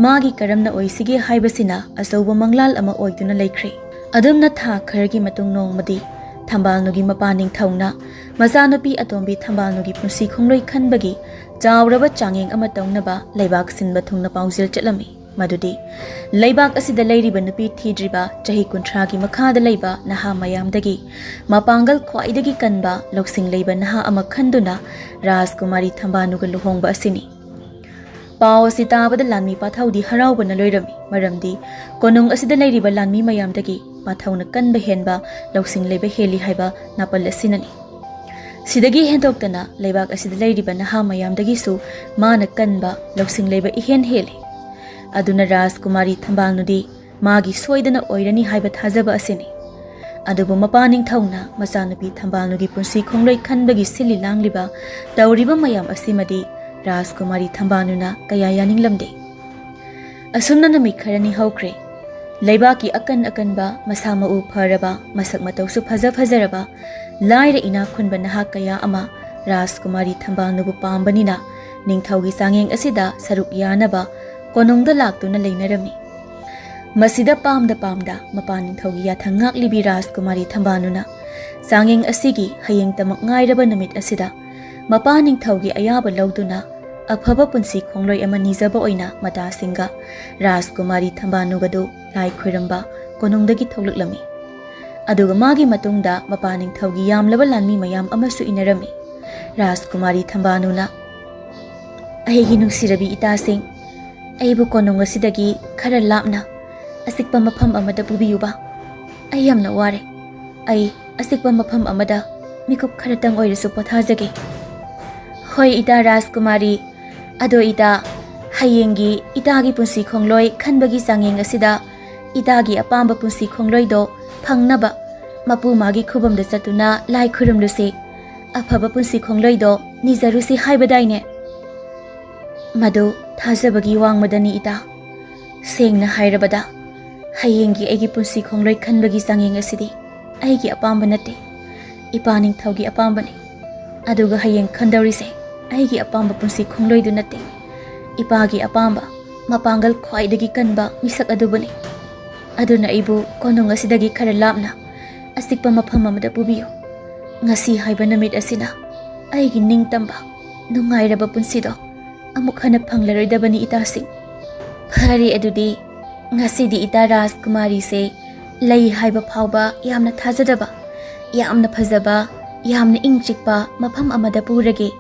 ꯃꯥꯒꯤ ꯀꯔꯝꯅ ꯑꯣꯏꯁꯤꯒꯦ ꯍꯥꯏꯕꯁꯤꯅ ꯑꯆꯧꯕ ꯃꯪꯂꯥꯜ ꯑꯃ ꯑꯣꯏꯗꯨꯅ ꯂꯩꯈ꯭ꯔꯦ꯫ ꯑꯗꯨꯝꯅ ꯊꯥ ꯈꯔꯒꯤ ꯃꯇꯨꯡ ꯅꯣꯡꯃꯗꯤ ꯊꯝꯕꯥꯜꯅꯨꯒꯤ ꯃꯄꯥ ꯅꯤꯡꯊꯧꯅ ꯃꯆꯥꯅꯨꯄꯤ ꯑꯇꯣꯝꯕꯤ ꯊꯝꯕꯥꯜꯅꯨꯒꯤ ꯄꯨꯟꯁꯤ ꯈꯣꯡꯂꯣꯏ ꯈꯟꯕꯒꯤ ꯆꯥꯎꯔꯕ ꯆꯥꯡꯌꯦꯡ ꯑꯃ ꯇꯧꯅꯕ ꯂꯩꯕꯥꯛ ꯁꯤꯟꯕ ꯊꯨꯡꯅ ꯄꯥꯎꯖꯦꯜ ꯆꯠꯂꯝꯃꯤ꯫ ꯃꯗꯨꯗꯤ ꯂꯩꯕꯥꯛ ꯑꯁꯤꯗ ꯂꯩꯔꯤꯕ ꯅꯨꯄꯤ ꯊꯤꯗ꯭ꯔꯤꯕ ꯆꯍꯤ ꯀꯨꯟꯊ꯭ꯔꯥꯒꯤ ꯃꯈꯥꯗ ꯂꯩꯕ ꯅꯍꯥ ꯃꯌꯥꯝꯗꯒꯤ ꯃꯄꯥꯡꯒꯜ ꯈ꯭ꯋꯥꯏꯗꯒꯤ ꯀꯟꯕ ꯂꯧꯁꯤꯡ ꯂꯩꯕ ꯅꯍꯥ ꯑꯃ ꯈꯟꯗꯨꯅ ꯔꯥꯖꯀꯨꯃꯥꯔꯤ ꯊꯝꯕꯥꯜꯅꯨꯒ ꯂꯨꯍꯣꯡꯕ ꯑꯁꯤꯅꯤ꯫ ꯄꯥꯎ ꯑꯁꯤ ꯇꯥꯕꯗ ꯂꯥꯟꯃꯤ ꯄꯥꯊꯧꯗꯤ ꯍꯔꯥꯎꯕꯅ ꯂꯣꯏꯔꯝꯃꯤ, ꯃꯔꯝꯗꯤ ꯀꯣꯅꯨꯡ ꯑꯁꯤꯗ ꯂꯩꯔꯤꯕ ꯂꯥꯟꯃꯤ ꯃꯌꯥꯝꯗꯒꯤ ꯄꯥꯊꯧꯅ ꯀꯟꯕ ꯍꯦꯟꯕ, ꯂꯧꯁꯤꯡ ꯂꯩꯕ ꯍꯦꯜꯂꯤ ꯍꯥꯏꯕ ꯅꯥꯄꯜ ꯑꯁꯤꯅꯅꯤ꯫ ꯁꯤꯗꯒꯤ ꯍꯦꯟꯗꯣꯛꯇꯅ ꯂꯩꯕꯥꯛ ꯑꯁꯤꯗ ꯂꯩꯔꯤꯕ ꯅꯍꯥ ꯃꯌꯥꯝꯗꯒꯤꯁꯨ ꯃꯥꯅ ꯀꯟꯕ, ꯂꯧꯁꯤꯡ ꯂꯩꯕ ꯏꯍꯦꯟ ꯍꯦꯜꯂꯤ꯫ ꯑꯗꯨꯅ ꯔꯥꯖꯀꯨꯃꯥꯔꯤ ꯊꯝꯕꯥꯜꯅꯨꯗꯤ ꯃꯥꯒꯤ ꯁꯣꯏꯗꯅ ꯑꯣꯏꯔꯅꯤ ꯍꯥꯏꯕ ꯊꯥꯖꯕ ꯑꯁꯤꯅꯤ꯫ ꯑꯗꯨꯕꯨ ꯃꯄꯥ ꯅꯤꯡꯊꯧꯅ ꯃꯆꯥꯅꯨꯄꯤ ꯊꯝꯕꯥꯜꯅꯨꯒꯤ ꯄꯨꯟꯁꯤ ꯈꯣꯡꯂꯣꯏ ꯈꯟꯕꯒꯤ ꯁꯤꯜꯂꯤ ꯂꯥꯡꯂꯤꯕ ꯇꯧꯔꯤꯕ ꯃꯌꯥꯝ ꯑꯁꯤꯃꯗꯤ ꯔꯥꯖꯀꯨꯃꯥꯔꯤ ꯊꯝꯕꯥꯜꯅꯨꯅ ꯀꯌꯥ ꯌꯥꯅꯤꯡꯂꯝꯗꯦ꯫ ꯑꯁꯨꯝꯅ ꯅꯨꯃꯤꯠ ꯈꯔꯅꯤ ꯍꯧꯈ꯭ꯔꯦ꯫ ꯂꯩꯕꯥꯛꯀꯤ ꯑꯀꯟ ꯑꯀꯟꯕ, ꯃꯁꯥ ꯃꯎ ꯐꯔꯕ, ꯃꯁꯛ ꯃꯇꯧꯁꯨ ꯐꯖ ꯐꯖꯔꯕ, ꯂꯥꯏꯔ ꯏꯅꯥꯛ ꯈꯨꯟꯕ ꯅꯍꯥ ꯀꯌꯥ ꯑꯃ ꯔꯥꯖꯀꯨꯃꯥꯔꯤ ꯊꯝꯕꯥꯜꯅꯨꯕꯨ ꯄꯥꯝꯕꯅꯤꯅ ꯅꯤꯡꯊꯧꯒꯤ ꯆꯥꯡꯌꯦꯡ ꯑꯁꯤꯗ ꯁꯔꯨꯛ ꯌꯥꯅꯕ ꯀꯣꯅꯨꯡꯗ ꯂꯥꯛꯇꯨꯅ ꯂꯩꯅꯔꯝꯃꯤ꯫ ꯃꯁꯤꯗ ꯄꯥꯝꯗ ꯄꯥꯝꯗ ꯃꯄꯥ ꯅꯤꯡꯊꯧꯒꯤ ꯌꯥꯊꯪ ꯉꯥꯛꯂꯤꯕꯤ ꯔꯥꯖꯀꯨꯃꯥꯔꯤ ꯊꯝꯕꯥꯜꯅꯨꯅ ꯆꯥꯡꯌꯦꯡ ꯑꯁꯤꯒꯤ ꯍꯌꯦꯡꯇꯃꯛ ꯉꯥꯏꯔꯕ ꯅꯨꯃꯤꯠ ꯑꯁꯤꯗ ꯃꯄꯥ ꯅꯤꯡꯊꯧꯒꯤ ꯑꯌꯥꯕ ꯂꯧꯗꯨꯅ ꯑꯐꯕ ꯄꯨꯟꯁꯤ ꯈꯣꯡꯂꯣꯏ ꯑꯃ ꯅꯤꯖꯕ ꯑꯣꯏꯅ ꯃꯇꯥꯁꯤꯡꯒ ꯔꯥꯖꯀꯨꯃꯥꯔꯤ ꯊꯝꯕꯥꯜꯅꯨꯒꯗꯨ ꯂꯥꯏ ꯈꯣꯏꯔꯝꯕ ꯀꯣꯅꯨꯡꯗꯒꯤ ꯊꯣꯛꯂꯛꯂꯝꯃꯤ꯫ ꯑꯗꯨꯒ ꯃꯥꯒꯤ ꯃꯇꯨꯡꯗ ꯃꯄꯥ ꯅꯤꯡꯊꯧꯒꯤ ꯌꯥꯝꯂꯕ ꯂꯥꯟꯃꯤ ꯃꯌꯥꯝ ꯑꯃꯁꯨ ꯏꯟꯅꯔꯝꯃꯤ꯫ ꯔꯥꯖꯀꯨꯃꯥꯔꯤ ꯊꯝꯕꯥꯜꯅꯨꯅ, "ꯑꯩꯒꯤ ꯅꯨꯡꯁꯤꯔꯕꯤ ꯏꯇꯥꯁꯤꯡ, ꯑꯩꯕꯨ ꯀꯣꯅꯨꯡ ꯑꯁꯤꯗꯒꯤ ꯈꯔ ꯂꯥꯞꯅ ꯑꯆꯤꯛꯄ ꯃꯐꯝ ꯑꯃꯗ ꯄꯨꯕꯤꯌꯨꯕ꯫ ꯑꯩ ꯌꯥꯝꯅ ꯋꯥꯔꯦ꯫ ꯑꯩ ꯑꯆꯤꯛꯄ ꯃꯐꯝ ꯑꯃꯗ ꯃꯤꯀꯨꯞ ꯈꯔꯇꯪ ꯑꯣꯏꯔꯁꯨ ꯄꯣꯊꯥꯖꯒꯦ꯫" "ꯍꯣꯏ ꯏꯇꯥ ꯔꯥꯖꯀꯨꯃꯥꯔꯤ, ꯑꯗꯣ ꯏꯇꯥ, ꯍꯌꯦꯡꯒꯤ ꯏꯇꯥꯒꯤ ꯄꯨꯟꯁꯤ ꯈꯣꯡꯂꯣꯏ ꯈꯟꯕꯒꯤ ꯆꯥꯡꯌꯦꯡ ꯑꯁꯤꯗ ꯏꯇꯥꯒꯤ ꯑꯄꯥꯝꯕ ꯄꯨꯟꯁꯤ ꯈꯣꯡꯂꯣꯏꯗꯣ ꯐꯪꯅꯕ ꯃꯄꯨ ꯃꯥꯒꯤ ꯈꯨꯕꯝꯗ ꯆꯠꯇꯨꯅ ꯂꯥꯏ ꯈꯨꯔꯨꯝꯂꯨꯁꯤ꯫ ꯑꯐꯕ ꯄꯨꯟꯁꯤ ꯈꯣꯡꯂꯣꯏꯗꯣ ꯅꯤꯖꯔꯨꯁꯤ ꯍꯥꯏꯕꯗꯥꯏꯅꯦ?" "ꯃꯗꯨ ꯊꯥꯖꯕꯒꯤ ꯋꯥꯡꯃꯗꯅꯤ ꯏꯇꯥ꯫ ꯁꯦꯡꯅ ꯍꯥꯏꯔꯕꯗ, ꯍꯌꯦꯡꯒꯤ ꯑꯩꯒꯤ ꯄꯨꯟꯁꯤ ꯈꯣꯡꯂꯣꯏ ꯈꯟꯕꯒꯤ ꯆꯥꯡꯌꯦꯡ ꯑꯁꯤꯗꯤ ꯑꯩꯒꯤ ꯑꯄꯥꯝꯕ ꯅꯠꯇꯦ, ꯏꯄꯥ ꯅꯤꯡꯊꯧꯒꯤ ꯑꯄꯥꯝꯕꯅꯤ꯫ ꯑꯗꯨꯒ ꯍꯌꯦꯡ ꯈꯟꯗꯧꯔꯤꯁꯦ ꯑꯩꯒꯤ ꯑꯄꯥꯝꯕ ꯄꯨꯟꯁꯤ ꯈꯣꯡꯂꯣꯏꯗꯨ ꯅꯠꯇꯦ, ꯏꯄꯥꯒꯤ ꯑꯄꯥꯝꯕ, ꯃꯄꯥꯡꯒꯜ ꯈ꯭ꯋꯥꯏꯗꯒꯤ ꯀꯟꯕ ꯃꯤꯁꯛ ꯑꯗꯨꯕꯨꯅꯤ꯫ ꯑꯗꯨꯅ ꯑꯩꯕꯨ ꯀꯣꯅꯨꯡ ꯑꯁꯤꯗꯒꯤ ꯈꯔ ꯂꯥꯞꯅ ꯑꯆꯤꯛꯄ ꯃꯐꯝ ꯑꯃꯗ ꯄꯨꯕꯤꯌꯨ꯫ ꯉꯁꯤ ꯍꯥꯏꯕ ꯅꯨꯃꯤꯠ ꯑꯁꯤꯅ ꯑꯩꯒꯤ ꯅꯤꯡꯇꯝꯕ, ꯅꯨꯡꯉꯥꯏꯔꯕ ꯄꯨꯟꯁꯤꯗꯣ ꯑꯃꯨꯛ ꯍꯟꯅ ꯐꯪꯂꯔꯣꯏꯗꯕꯅꯤ ꯏꯇꯥꯁꯤꯡ꯫" "ꯐꯔꯦ ꯑꯗꯨꯗꯤ, ꯉꯁꯤꯗꯤ ꯏꯇꯥ ꯔꯥꯖꯀꯨꯃꯥꯔꯤꯁꯦ ꯂꯩ ꯍꯥꯏꯕ ꯐꯥꯎꯕ ꯌꯥꯝꯅ ꯊꯥꯖꯗꯕ, ꯌꯥꯝꯅ ꯐꯖꯕ, ꯌꯥꯝꯅ ꯏꯪ ꯆꯤꯛꯄ ꯃꯐꯝ ꯑꯃꯗ ꯄꯨꯔꯒꯦ꯫"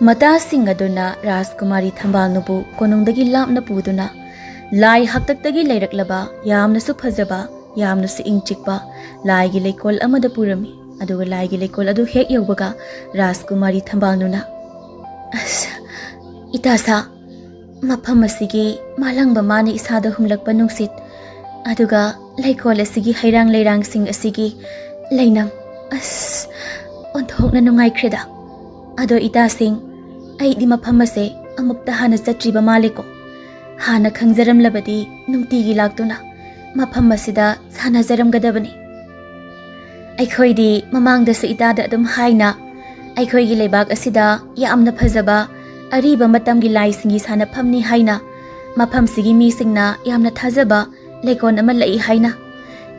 ꯃꯇꯥꯁꯤꯡ ꯑꯗꯨꯅ ꯔꯥꯖꯀꯨꯃꯥꯔꯤ ꯊꯝꯕꯥꯜꯅꯨꯕꯨ ꯀꯣꯅꯨꯡꯗꯒꯤ ꯂꯥꯞꯅ ꯄꯨꯗꯨꯅ ꯂꯥꯏ ꯍꯥꯛꯇꯛꯇꯒꯤ ꯂꯩꯔꯛꯂꯕ ꯌꯥꯝꯅꯁꯨ ꯐꯖꯕ, ꯌꯥꯝꯅꯁꯨ ꯏꯪ ꯆꯤꯛꯄ ꯂꯥꯏꯒꯤ ꯂꯩꯀꯣꯜ ꯑꯃꯗ ꯄꯨꯔꯝꯃꯤ꯫ ꯑꯗꯨꯒ ꯂꯥꯏꯒꯤ ꯂꯩꯀꯣꯜ ꯑꯗꯨ ꯍꯦꯛ ꯌꯧꯕꯒ ꯔꯥꯖꯀꯨꯃꯥꯔꯤ ꯊꯝꯕꯥꯜꯅꯨꯅ, "ꯑꯁ, ꯏꯇꯥ ꯁꯥ, ꯃꯐꯝ ꯑꯁꯤꯒꯤ ꯃꯥꯂꯪꯕ ꯃꯥꯅ ꯏꯁꯥꯗ ꯍꯨꯝꯂꯛꯄ ꯅꯨꯡꯁꯤꯠ, ꯑꯗꯨꯒ ꯂꯩꯀꯣꯜ ꯑꯁꯤꯒꯤ ꯍꯩꯔꯥꯡ ꯂꯩꯔꯥꯡꯁꯤꯡ ꯑꯁꯤꯒꯤ ꯂꯩꯅꯝ, ꯑꯁ, ꯑꯣꯟꯊꯣꯛꯅ ꯅꯨꯡꯉꯥꯏꯈ꯭ꯔꯦꯗ꯫ ꯑꯗꯣ ꯏꯇꯥꯁꯤꯡ, ꯑꯩꯗꯤ ꯃꯐꯝ ꯑꯁꯦ ꯑꯃꯨꯛꯇ ꯍꯥꯟꯅ ꯆꯠꯇ꯭ꯔꯤꯕ ꯃꯥꯜꯂꯦꯀꯣ꯫ ꯍꯥꯟꯅ ꯈꯪꯖꯔꯝꯂꯕꯗꯤ ꯅꯨꯡꯇꯤꯒꯤ ꯂꯥꯛꯇꯨꯅ ꯃꯐꯝ ꯑꯁꯤꯗ ꯁꯥꯟꯅꯖꯔꯝꯒꯗꯕꯅꯤ꯫ ꯑꯩꯈꯣꯏꯗꯤ ꯃꯃꯥꯡꯗꯁꯨ ꯏꯇꯥꯗ ꯑꯗꯨꯝ ꯍꯥꯏꯅ, ꯑꯩꯈꯣꯏꯒꯤ ꯂꯩꯕꯥꯛ ꯑꯁꯤꯗ ꯌꯥꯝꯅ ꯐꯖꯕ ꯑꯔꯤꯕ ꯃꯇꯝꯒꯤ ꯂꯥꯏꯁꯤꯡꯒꯤ ꯁꯥꯟꯅꯐꯝꯅꯤ ꯍꯥꯏꯅ, ꯃꯐꯝꯁꯤꯒꯤ ꯃꯤꯁꯤꯡꯅ ꯌꯥꯝꯅ ꯊꯥꯖꯕ ꯂꯩꯀꯣꯜ ꯑꯃ ꯂꯩ ꯍꯥꯏꯅ꯫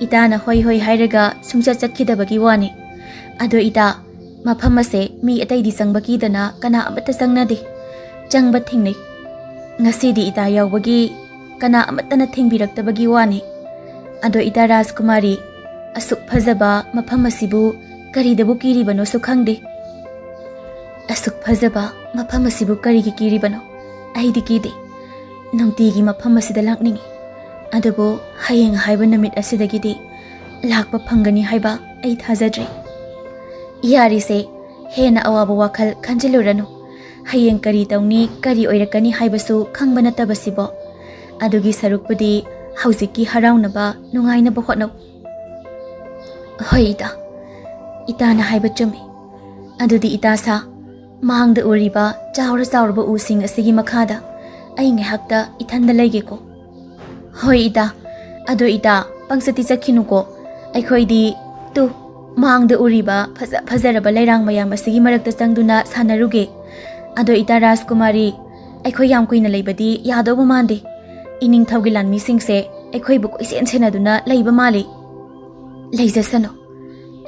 ꯏꯇꯥꯅ ꯍꯣꯏ ꯍꯣꯏ ꯍꯥꯏꯔꯒ ꯁꯨꯡꯆꯠ ꯆꯠꯈꯤꯗꯕꯒꯤ ꯋꯥꯅꯤ꯫ ꯑꯗꯣ ꯏꯇꯥ, ꯃꯐꯝ ꯑꯁꯦ ꯃꯤ ꯑꯇꯩꯗꯤ ꯆꯪꯕ ꯀꯤꯗꯅ ꯀꯅꯥ ꯑꯃꯠꯇ ꯆꯪꯅꯗꯦ꯫ ꯆꯪꯕ ꯊꯤꯡꯅꯩ꯫ ꯉꯁꯤꯗꯤ ꯏꯇꯥ ꯌꯥꯎꯕꯒꯤ ꯀꯅꯥ ꯑꯃꯠꯇꯅ ꯊꯤꯡꯕꯤꯔꯛꯇꯕꯒꯤ ꯋꯥꯅꯤ꯫ ꯑꯗꯣ ꯏꯇꯥ ꯔꯥꯖꯀꯨꯃꯥꯔꯤ, ꯑꯁꯨꯛ ꯐꯖꯕ ꯃꯐꯝ ꯑꯁꯤꯕꯨ ꯀꯔꯤꯗꯕꯨ ꯀꯤꯔꯤꯕꯅꯣꯁꯨ ꯈꯪꯗꯦ꯫ ꯑꯁꯨꯛ ꯐꯖꯕ ꯃꯐꯝ ꯑꯁꯤꯕꯨ ꯀꯔꯤꯒꯤ ꯀꯤꯔꯤꯕꯅꯣ? ꯑꯩꯗꯤ ꯀꯤꯗꯦ꯫ ꯅꯨꯡꯇꯤꯒꯤ ꯃꯐꯝ ꯑꯁꯤꯗ ꯂꯥꯛꯅꯤꯡꯏ꯫ ꯑꯗꯨꯕꯨ ꯍꯌꯦꯡ ꯍꯥꯏꯕ ꯅꯨꯃꯤꯠ ꯑꯁꯤꯗꯒꯤꯗꯤ ꯂꯥꯛꯄ ꯐꯪꯒꯅꯤ ꯍꯥꯏꯕ ꯑꯩ ꯊꯥꯖꯗ꯭ꯔꯦ꯫ ꯌꯥꯔꯤꯁꯦ, ꯍꯦꯟꯅ ꯑꯋꯥꯕ ꯋꯥꯈꯜ ꯈꯟꯖꯤꯜꯂꯨꯔꯅꯨ꯫ ꯍꯌꯦꯡ ꯀꯔꯤ ꯇꯧꯅꯤ, ꯀꯔꯤ ꯑꯣꯏꯔꯛꯀꯅꯤ ꯍꯥꯏꯕꯁꯨ ꯈꯪꯕ ꯅꯠꯇꯕꯁꯤꯕꯣ꯫ ꯑꯗꯨꯒꯤ ꯁꯔꯨꯛꯄꯨꯗꯤ ꯍꯧꯖꯤꯛꯀꯤ ꯍꯔꯥꯎꯅꯕ, ꯅꯨꯡꯉꯥꯏꯅꯕ ꯍꯣꯠꯅꯧ꯫ ꯍꯣꯏ ꯏꯇꯥ, ꯏꯇꯥꯅ ꯍꯥꯏꯕ ꯆꯨꯝꯃꯤ꯫ ꯑꯗꯨꯗꯤ ꯏꯇꯥ ꯁꯥ, ꯃꯥꯡꯗ ꯎꯔꯤꯕ ꯆꯥꯎꯔ ꯆꯥꯎꯔꯕ ꯎꯁꯤꯡ ꯑꯁꯤꯒꯤ ꯃꯈꯥꯗ ꯑꯩ ꯉꯥꯏꯍꯥꯛꯇ ꯏꯊꯟꯗ ꯂꯩꯒꯦꯀꯣ꯫ ꯍꯣꯏ ꯏꯇꯥ, ꯑꯗꯣ ꯏꯇꯥ, ꯄꯪꯆꯠꯇꯤ ꯆꯠꯈꯤꯅꯨꯀꯣ꯫ ꯑꯩꯈꯣꯏꯗꯤ ꯇꯨ, ꯃꯥꯡꯗ ꯎꯔꯤꯕ ꯐꯖ ꯐꯖꯔꯕ ꯂꯩꯔꯥꯡ ꯃꯌꯥꯝ ꯑꯁꯤꯒꯤ ꯃꯔꯛꯇ ꯆꯪꯗꯨꯅ ꯁꯥꯟꯅꯔꯨꯒꯦ꯫ ꯑꯗꯣ ꯏꯇꯥ ꯔꯥꯖꯀꯨꯃꯥꯔꯤ, ꯑꯩꯈꯣꯏ ꯌꯥꯝ ꯀꯨꯏꯅ ꯂꯩꯕꯗꯤ ꯌꯥꯗꯧꯕ ꯃꯥꯟꯗꯦ꯫ ꯏꯅꯤꯡꯊꯧꯒꯤ ꯂꯥꯟꯃꯤꯁꯤꯡꯁꯦ ꯑꯩꯈꯣꯏꯕꯨ ꯀꯣꯏꯁꯦꯟ ꯁꯦꯟꯅꯗꯨꯅ ꯂꯩꯕ ꯃꯥꯜꯂꯤ꯫ ꯂꯩꯖꯁꯅꯨ,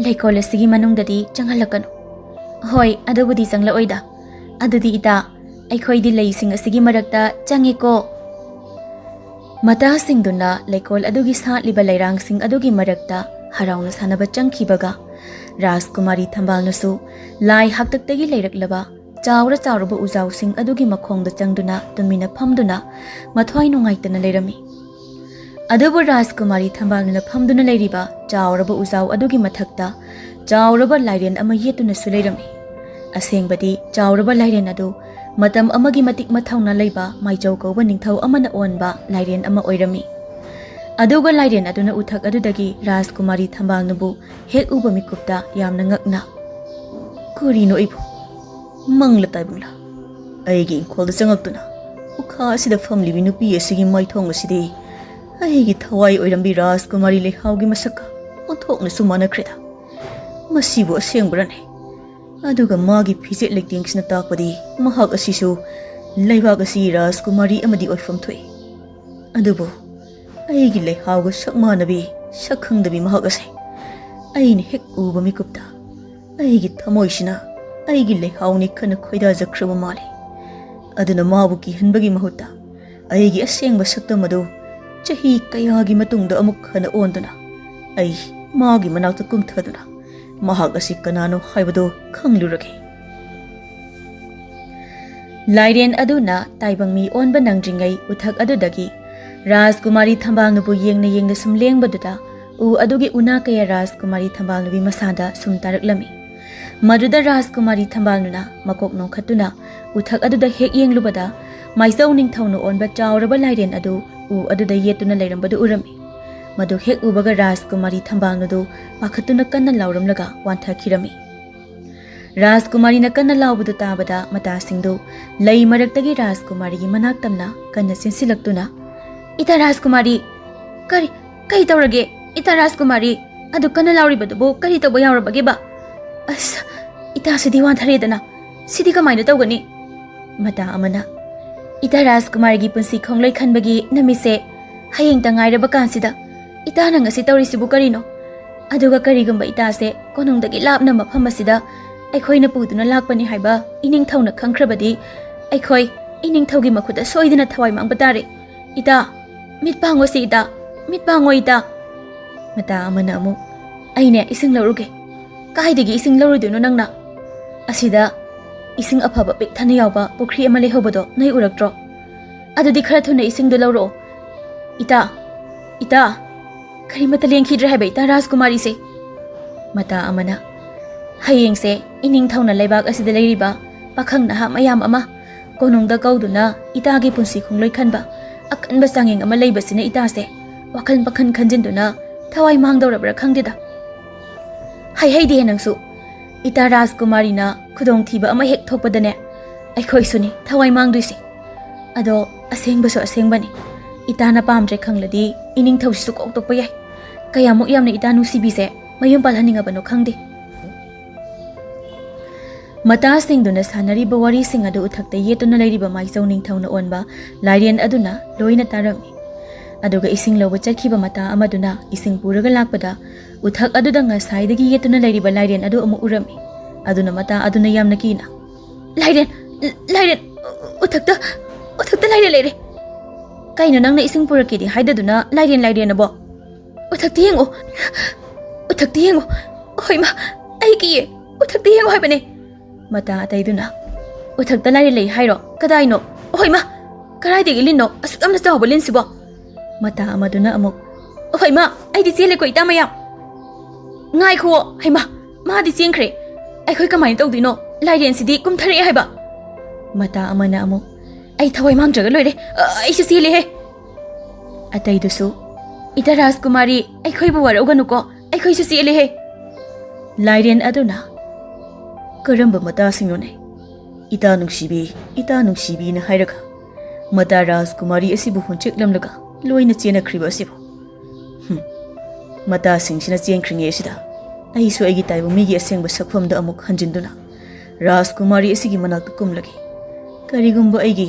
ꯂꯩꯀꯣꯜ ꯑꯁꯤꯒꯤ ꯃꯅꯨꯡꯗꯗꯤ ꯆꯪꯍꯜꯂꯛꯀꯅꯨ꯫ ꯍꯣꯏ, ꯑꯗꯨꯕꯨꯗꯤ ꯆꯪꯂꯛꯑꯣꯏꯗ꯫ ꯑꯗꯨꯗꯤ ꯏꯇꯥ, ꯑꯩꯈꯣꯏꯗꯤ ꯂꯩꯁꯤꯡ ꯑꯁꯤꯒꯤ ꯃꯔꯛꯇ ꯆꯪꯉꯦꯀꯣ꯫ ꯃꯇꯥꯁꯤꯡꯗꯨꯅ ꯂꯩꯀꯣꯜ ꯑꯗꯨꯒꯤ ꯁꯥꯠꯂꯤꯕ ꯂꯩꯔꯥꯡꯁꯤꯡ ꯑꯗꯨꯒꯤ ꯃꯔꯛꯇ ꯍꯔꯥꯎꯅ ꯁꯥꯟꯅꯕ ꯆꯪꯈꯤꯕꯒ, ꯔꯥꯖꯀꯨꯃꯥꯔꯤ ꯊꯝꯕꯥꯜꯅꯁꯨ ꯂꯥꯏ ꯍꯥꯛꯇꯛꯇꯒꯤ ꯂꯩꯔꯛꯂꯕ ꯆꯥꯎꯔ ꯆꯥꯎꯔꯕ ꯎꯖꯥꯎꯁꯤꯡ ꯑꯗꯨꯒꯤ ꯃꯈꯣꯡꯗ ꯆꯪꯗꯨꯅ ꯇꯨꯃꯤꯟꯅ ꯐꯝꯗꯨꯅ ꯃꯊ꯭ꯋꯥꯏ ꯅꯨꯡꯉꯥꯏꯇꯅ ꯂꯩꯔꯝꯃꯤ꯫ ꯑꯗꯨꯕꯨ ꯔꯥꯖꯀꯨꯃꯥꯔꯤ ꯊꯝꯕꯥꯜꯅ ꯐꯝꯗꯨꯅ ꯂꯩꯔꯤꯕ ꯆꯥꯎꯔꯕ ꯎꯖꯥꯎ ꯑꯗꯨꯒꯤ ꯃꯊꯛꯇ ꯆꯥꯎꯔꯕ ꯂꯥꯏꯔꯦꯟ ꯑꯃ ꯌꯦꯠꯇꯨꯅꯁꯨ ꯂꯩꯔꯝꯃꯤ꯫ ꯑꯁꯦꯡꯕꯗꯤ ꯆꯥꯎꯔꯕ ꯂꯥꯏꯔꯦꯟ ꯑꯗꯨ ꯃꯇꯝ ꯑꯃꯒꯤ ꯃꯇꯤꯛ ꯃꯊꯧꯅꯥ ꯂꯩꯕ ꯃꯥꯏꯖꯧ ꯀꯧꯕ ꯅꯤꯡꯊꯧ ꯑꯃꯅ ꯑꯣꯟꯕ ꯂꯥꯏꯔꯦꯟ ꯑꯃ ꯑꯣꯏꯔꯝꯃꯤ꯫ ꯑꯗꯨꯒ ꯂꯥꯏꯔꯦꯟ ꯑꯗꯨꯅ ꯎꯊꯛ ꯑꯗꯨꯗꯒꯤ ꯔꯥꯖꯀꯨꯃꯥꯔꯤ ꯊꯝꯕꯥꯜꯅꯨꯕꯨ ꯍꯦꯛ ꯎꯕ ꯃꯤꯀꯨꯞꯇ ꯌꯥꯝꯅ ꯉꯛꯅ, "ꯀꯔꯤꯅꯣ ꯑꯩꯕꯨ? ꯃꯪꯂ ꯇꯥꯏꯕꯪꯂ? ꯑꯩꯒꯤ ꯏꯪꯈꯣꯜꯗ ꯆꯪꯉꯛꯇꯨꯅ ꯎꯈꯥ ꯑꯁꯤꯗ ꯐꯝꯂꯤꯕꯤ ꯅꯨꯄꯤ ꯑꯁꯤꯒꯤ ꯃꯥꯏꯊꯣꯡ ꯑꯁꯤꯗꯤ ꯑꯩꯒꯤ ꯊꯋꯥꯏ ꯑꯣꯏꯔꯝꯕꯤ ꯔꯥꯖꯀꯨꯃꯥꯔꯤ ꯂꯩꯍꯥꯎꯒꯤ ꯃꯁꯛꯀ ꯑꯣꯟꯊꯣꯛꯅꯁꯨ ꯃꯥꯟꯅꯈ꯭ꯔꯦꯗ꯫ ꯃꯁꯤꯕꯨ ꯑꯁꯦꯡꯕꯔꯅꯦ? ꯑꯗꯨꯒ ꯃꯥꯒꯤ ꯐꯤꯖꯦꯠ ꯂꯩꯇꯦꯡꯁꯤꯅ ꯇꯥꯛꯄꯗꯤ ꯃꯍꯥꯛ ꯑꯁꯤꯁꯨ ꯂꯩꯕꯥꯛ ꯑꯁꯤꯒꯤ ꯔꯥꯖꯀꯨꯃꯥꯔꯤ ꯑꯃꯗꯤ ꯑꯣꯏꯐꯝ ꯊꯣꯛꯏ꯫ ꯑꯗꯨꯕꯨ ꯑꯩꯒꯤ ꯂꯩꯍꯥꯎꯒ ꯁꯛ ꯃꯥꯟꯅꯕꯤ, ꯁꯛ ꯈꯪꯗꯕꯤ ꯃꯍꯥꯛ ꯑꯁꯦ ꯑꯩꯅ ꯍꯦꯛ ꯎꯕ ꯃꯤꯀꯨꯞꯇ ꯑꯩꯒꯤ ꯊꯃꯣꯏꯁꯤꯅ ꯑꯩꯒꯤ ꯂꯩꯍꯥꯎꯅꯤ ꯈꯟꯅ ꯈꯣꯏꯗꯥꯖꯈ꯭ꯔꯕ ꯃꯥꯜꯂꯤ꯫ ꯑꯗꯨꯅ ꯃꯥꯕꯨ ꯀꯤꯍꯟꯕꯒꯤ ꯃꯍꯨꯠꯇ ꯑꯩꯒꯤ ꯑꯁꯦꯡꯕ ꯁꯛꯇꯝ ꯑꯗꯨ ꯆꯍꯤ ꯀꯌꯥꯒꯤ ꯃꯇꯨꯡꯗ ꯑꯃꯨꯛ ꯍꯟꯅ ꯑꯣꯟꯗꯨꯅ ꯑꯩ ꯃꯥꯒꯤ ꯃꯅꯥꯛꯇ ꯀꯨꯝꯊꯗꯨꯅ ꯃꯍꯥꯛ ꯑꯁꯤ ꯀꯅꯥꯅꯣ ꯍꯥꯏꯕꯗꯨ ꯈꯪꯂꯨꯔꯒꯦ꯫" ꯂꯥꯏꯔꯦꯟ ꯑꯗꯨꯅ ꯇꯥꯏꯕꯪ ꯃꯤ ꯑꯣꯟꯕ ꯅꯪꯗ꯭ꯔꯤꯉꯩ ꯎꯊꯛ ꯑꯗꯨꯗꯒꯤ ꯔꯥꯖꯀꯨꯃꯥꯔꯤ ꯊꯝꯕꯥꯜꯅꯨꯕꯨ ꯌꯦꯡꯅ ꯌꯦꯡꯅ ꯁꯨꯝ ꯂꯦꯡꯕꯗꯨꯗ ꯎ ꯑꯗꯨꯒꯤ ꯎꯅꯥ ꯀꯌꯥ ꯔꯥꯖꯀꯨꯃꯥꯔꯤ ꯊꯝꯕꯥꯜꯅꯨꯒꯤ ꯃꯁꯥꯗ ꯁꯨꯝ ꯇꯥꯔꯛꯂꯝꯃꯤ꯫ ꯃꯗꯨꯗ ꯔꯥꯖꯀꯨꯃꯥꯔꯤ ꯊꯝꯕꯥꯜꯅꯨꯅ ꯃꯀꯣꯛ ꯅꯣꯡꯈꯠꯇꯨꯅ ꯎꯊꯛ ꯑꯗꯨꯗ ꯍꯦꯛ ꯌꯦꯡꯂꯨꯕꯗ ꯃꯥꯏꯆꯧ ꯅꯤꯡꯊꯧꯅ ꯑꯣꯟꯕ ꯆꯥꯎꯔꯕ ꯂꯥꯏꯔꯦꯟ ꯑꯗꯨ ꯎ ꯑꯗꯨꯗ ꯌꯦꯠꯇꯨꯅ ꯂꯩꯔꯝꯕꯗꯨ ꯎꯔꯝꯃꯤ꯫ ꯃꯗꯨ ꯍꯦꯛ ꯎꯕꯒ ꯔꯥꯖꯀꯨꯃꯥꯔꯤ ꯊꯝꯕꯥꯜꯅꯨꯗꯨ ꯄꯥꯈꯠꯇꯨꯅ ꯀꯟꯅ ꯂꯥꯎꯔꯝꯂꯒ ꯋꯥꯟꯊꯈꯤꯔꯝꯃꯤ꯫ ꯔꯥꯖꯀꯨꯃꯥꯔꯤꯅ ꯀꯟꯅ ꯂꯥꯎꯕꯗꯨ ꯇꯥꯕꯗ ꯃꯇꯥꯁꯤꯡꯗꯨ ꯂꯩ ꯃꯔꯛꯇꯒꯤ ꯔꯥꯖꯀꯨꯃꯥꯔꯤꯒꯤ ꯃꯅꯥꯛ ꯇꯝꯅ ꯀꯟꯅ ꯆꯦꯟꯁꯤꯜꯂꯛꯇꯨꯅ, "ꯏꯇꯥ ꯔꯥꯖꯀꯨꯃꯥꯔꯤ, ꯀꯔꯤ, ꯀꯔꯤ ꯇꯧꯔꯒꯦ? ꯏꯇꯥ ꯔꯥꯖꯀꯨꯃꯥꯔꯤ, ꯑꯗꯨ ꯀꯟꯅ ꯂꯥꯎꯔꯤꯕꯗꯨꯕꯨ ꯀꯔꯤ ꯇꯧꯕ ꯌꯥꯎꯔꯕꯒꯦꯕ? ꯑꯁ, ꯏꯇꯥꯁꯤꯗꯤ ꯋꯥꯟꯊꯔꯦꯗꯅ꯫ ꯁꯤꯗꯤ ꯀꯃꯥꯏꯅ ꯇꯧꯒꯅꯤ?" ꯃꯇꯥ ꯑꯃꯅ, "ꯏꯇꯥ ꯔꯥꯖꯀꯨꯃꯥꯔꯒꯤ ꯄꯨꯟꯁꯤ ꯈꯣꯡꯂꯣꯏ ꯈꯟꯕꯒꯤ ꯅꯨꯃꯤꯠꯁꯦ ꯍꯌꯦꯡꯇ ꯉꯥꯏꯔꯕ ꯀꯥꯟꯁꯤꯗ ꯏꯇꯥꯅ ꯉꯁꯤ ꯇꯧꯔꯤꯁꯤꯕꯨ ꯀꯔꯤꯅꯣ? ꯑꯗꯨꯒ ꯀꯔꯤꯒꯨꯝꯕ ꯏꯇꯥꯁꯦ ꯀꯣꯅꯨꯡꯗꯒꯤ ꯂꯥꯞꯅ ꯃꯐꯝ ꯑꯁꯤꯗ ꯑꯩꯈꯣꯏꯅ ꯄꯨꯗꯨꯅ ꯂꯥꯛꯄꯅꯤ ꯍꯥꯏꯕ ꯏꯅꯤꯡꯊꯧꯅ ꯈꯪꯈ꯭ꯔꯕꯗꯤ ꯑꯩꯈꯣꯏ ꯏꯅꯤꯡꯊꯧꯒꯤ ꯃꯈꯨꯠꯇ ꯁꯣꯏꯗꯅ ꯊꯋꯥꯏ ꯃꯥꯡꯕ ꯇꯥꯔꯦ꯫ ꯏꯇꯥ, ꯃꯤꯠ ꯄꯥꯡꯉꯣ ꯁꯤ ꯏꯇꯥ, ꯃꯤꯠ ꯄꯥꯡꯉꯣ ꯏꯇꯥ꯫" ꯃꯇꯥ ꯑꯃꯅ ꯑꯃꯨꯛ, "ꯑꯩꯅꯦ ꯏꯁꯤꯡ ꯂꯧꯔꯨꯒꯦ꯫" "ꯀꯥꯏꯗꯒꯤ ꯏꯁꯤꯡ ꯂꯧꯔꯨꯗꯣꯏꯅꯣ ꯅꯪꯅ? ꯑꯁꯤꯗ ꯏꯁꯤꯡ ꯑꯐꯕ ꯄꯤꯛ ꯊꯟꯅ ꯌꯥꯎꯕ ꯄꯨꯈ꯭ꯔꯤ ꯑꯃ ꯂꯩꯍꯧꯕꯗꯣ ꯅꯣꯏ ꯎꯔꯛꯇ꯭ꯔꯣ? ꯑꯗꯨꯗꯤ ꯈꯔ ꯊꯨꯅ ꯏꯁꯤꯡꯗꯣ ꯂꯧꯔꯛꯑꯣ꯫" "ꯏꯇꯥ, ꯏꯇꯥ, ꯀꯔꯤꯃꯠꯇ ꯂꯦꯡꯈꯤꯗ꯭ꯔꯦ ꯍꯥꯏꯕ ꯏꯇꯥ ꯔꯥꯖꯀꯨꯃꯥꯔꯤꯁꯦ꯫" ꯃꯇꯥ ꯑꯃꯅ, "ꯍꯌꯦꯡꯁꯦ ꯏꯅꯤꯡꯊꯧꯅ ꯂꯩꯕꯥꯛ ꯑꯁꯤꯗ ꯂꯩꯔꯤꯕ ꯄꯥꯈꯪ ꯅꯍꯥ ꯃꯌꯥꯝ ꯑꯃ ꯀꯣꯅꯨꯡꯗ ꯀꯧꯗꯨꯅ ꯏꯇꯥꯒꯤ ꯄꯨꯟꯁꯤ ꯈꯣꯡꯂꯣꯏ ꯈꯟꯕ ꯑꯀꯟꯕ ꯆꯥꯡꯌꯦꯡ ꯑꯃ ꯂꯩꯕꯁꯤꯅ ꯏꯇꯥꯁꯦ ꯋꯥꯈꯜ ꯄꯥꯈꯟ ꯈꯟꯖꯤꯟꯗꯨꯅ ꯊꯋꯥꯏ ꯃꯥꯡꯗꯧꯔꯕ꯭ꯔꯥ ꯈꯪꯗꯦꯗ꯫ ꯍꯩꯍꯩꯗꯦ ꯅꯪꯁꯨ꯫ ꯏꯇꯥ ꯔꯥꯖꯀꯨꯃꯥꯔꯤꯅ ꯈꯨꯗꯣꯡꯊꯤꯕ ꯑꯃ ꯍꯦꯛ ꯊꯣꯛꯄꯗꯅꯦ, ꯑꯩꯈꯣꯏꯁꯨꯅꯤ ꯊꯋꯥꯏ ꯃꯥꯡꯗꯣꯏꯁꯦ꯫ ꯑꯗꯣ ꯑꯁꯦꯡꯕꯁꯨ ꯑꯁꯦꯡꯕꯅꯤ꯫ ꯏꯇꯥꯅ ꯄꯥꯝꯗ꯭ꯔꯦ ꯈꯪꯂꯗꯤ ꯏꯅꯤꯡꯊꯧꯁꯤꯁꯨ ꯀꯣꯛ ꯇꯣꯛꯄ ꯌꯥꯏ꯫ ꯀꯌꯥꯃꯨꯛ ꯌꯥꯝꯅ ꯏꯇꯥ ꯅꯨꯡꯁꯤꯕꯤꯁꯦ ꯃꯌꯨꯝ ꯄꯥꯜꯍꯟꯅꯤꯡꯉꯕꯅꯣ ꯈꯪꯗꯦ꯫ ꯃꯇꯥꯁꯤꯡꯗꯨꯅ ꯁꯥꯟꯅꯔꯤꯕ ꯋꯥꯔꯤꯁꯤꯡ ꯑꯗꯨ ꯎꯊꯛꯇ ꯌꯦꯠꯇꯨꯅ ꯂꯩꯔꯤꯕ ꯃꯥꯏꯆꯧ ꯅꯤꯡꯊꯧꯅ ꯑꯣꯟꯕ ꯂꯥꯏꯔꯦꯟ ꯑꯗꯨꯅ ꯂꯣꯏꯅ ꯇꯥꯔꯝꯃꯤ꯫ ꯑꯗꯨꯒ ꯏꯁꯤꯡ ꯂꯧꯕ ꯆꯠꯈꯤꯕ ꯃꯇꯥ ꯑꯃꯗꯨꯅ ꯏꯁꯤꯡ ꯄꯨꯔꯒ ꯂꯥꯛꯄꯗ ꯎꯊꯛ ꯑꯗꯨꯗ ꯉꯁꯥꯏꯗꯒꯤ ꯌꯦꯠꯇꯨꯅ ꯂꯩꯔꯤꯕ ꯂꯥꯏꯔꯦꯟ ꯑꯗꯨ ꯑꯃꯨꯛ ꯎꯔꯝꯃꯤ꯫ ꯑꯗꯨꯅ ꯃꯇꯥ ꯑꯗꯨꯅ ꯌꯥꯝꯅ ꯀꯤꯅ, "ꯂꯥꯏꯔꯦꯟ, ꯂꯥꯏꯔꯦꯟ, ꯎꯊꯛꯇ, ꯎꯊꯛꯇ ꯂꯥꯏꯔꯦꯟ ꯂꯩꯔꯦ!" "ꯀꯩꯅꯣ, ꯅꯪꯅ ꯏꯁꯤꯡ ꯄꯨꯔꯛꯀꯦꯗꯤ ꯍꯥꯏꯗꯗꯨꯅ ꯂꯥꯏꯔꯦꯟ, ꯂꯥꯏꯔꯦꯟ ꯑꯕꯣ?" "ꯎꯊꯛꯇ ꯌꯦꯡꯉꯣ, ꯎꯊꯛꯇ ꯌꯦꯡꯉꯣ꯫ ꯍꯣꯏ ꯃꯥ, ꯑꯩ ꯀꯤꯌꯦ꯫ ꯎꯊꯛꯇ ꯌꯦꯡꯉꯣ ꯍꯥꯏꯕꯅꯦ!" ꯃꯇꯥ ꯑꯇꯩꯗꯨꯅ, "ꯎꯊꯛꯇ ꯂꯥꯏꯔꯦꯟ ꯂꯩ ꯍꯥꯏꯔꯣ? ꯀꯗꯥꯏꯅꯣ? ꯍꯣꯏ ꯃꯥ, ꯀꯗꯥꯏꯗꯒꯤ ꯂꯤꯟꯅꯣ? ꯑꯁꯨꯛ ꯌꯥꯝꯅ ꯆꯥꯎꯕ ꯂꯤꯟꯁꯤꯕꯣ?" ꯃꯇꯥ ꯑꯃꯗꯨꯅ ꯑꯃꯨꯛ, "ꯍꯣꯏ ꯃꯥ, ꯑꯩꯗꯤ ꯆꯦꯜꯂꯦꯀꯣ ꯏꯇꯥ ꯃꯌꯥꯝ꯫ ꯉꯥꯏꯈꯨꯋꯣ, ꯍꯩꯃꯥ, ꯃꯥꯗꯤ ꯆꯦꯟꯈ꯭ꯔꯦ꯫ ꯑꯩꯈꯣꯏ ꯀꯃꯥꯏꯅ ꯇꯧꯗꯣꯏꯅꯣ? ꯂꯥꯏꯔꯦꯟꯁꯤꯗꯤ ꯀꯨꯝꯊꯔꯛꯑꯦ ꯍꯥꯏꯕ!" ꯃꯇꯥ ꯑꯃꯅ ꯑꯃꯨꯛ, "ꯑꯩ ꯊꯋꯥꯏ ꯃꯥꯡꯗ꯭ꯔꯒ ꯂꯣꯏꯔꯦ꯫ ꯑ, ꯑꯩꯁꯨ ꯆꯦꯜꯂꯦꯍꯦ!" ꯑꯇꯩꯗꯨꯁꯨ, "ꯏꯇꯥ ꯔꯥꯖꯀꯨꯃꯥꯔꯤ, ꯑꯩꯈꯣꯏꯕꯨ ꯋꯥꯔꯧꯒꯅꯨꯀꯣ, ꯑꯩꯈꯣꯏꯁꯨ ꯆꯦꯜꯂꯦꯍꯦ!" ꯂꯥꯏꯔꯦꯟ ꯑꯗꯨꯅ, "ꯀꯔꯝꯕ ꯃꯇꯥꯁꯤꯡꯅꯣꯅꯦ? ꯏꯇꯥ ꯅꯨꯡꯁꯤꯕꯤ, ꯏꯇꯥ ꯅꯨꯡꯁꯤꯕꯤꯅ ꯍꯥꯏꯔꯒ ꯃꯇꯥ ꯔꯥꯖꯀꯨꯃꯥꯔꯤ ꯑꯁꯤꯕꯨ ꯍꯨꯟꯆꯦꯛꯂꯝꯂꯒ ꯂꯣꯏꯅ ꯆꯦꯟꯅꯈ꯭ꯔꯤꯕ ꯑꯁꯤꯕꯨ? ꯍꯨꯝ, ꯃꯇꯥꯁꯤꯡꯁꯤꯅ ꯆꯦꯟꯈ꯭ꯔꯤꯉꯩ ꯑꯁꯤꯗ ꯑꯩꯁꯨ ꯑꯩꯒꯤ ꯇꯥꯏꯕꯪ ꯃꯤꯒꯤ ꯑꯁꯦꯡꯕ ꯁꯛꯐꯝꯗ ꯑꯃꯨꯛ ꯍꯟꯖꯤꯟꯗꯨꯅ ꯔꯥꯖꯀꯨꯃꯥꯔꯤ ꯑꯁꯤꯒꯤ ꯃꯅꯥꯛꯇ ꯀꯨꯝꯂꯒꯦ꯫ ꯀꯔꯤꯒꯨꯝꯕ ꯑꯩꯒꯤ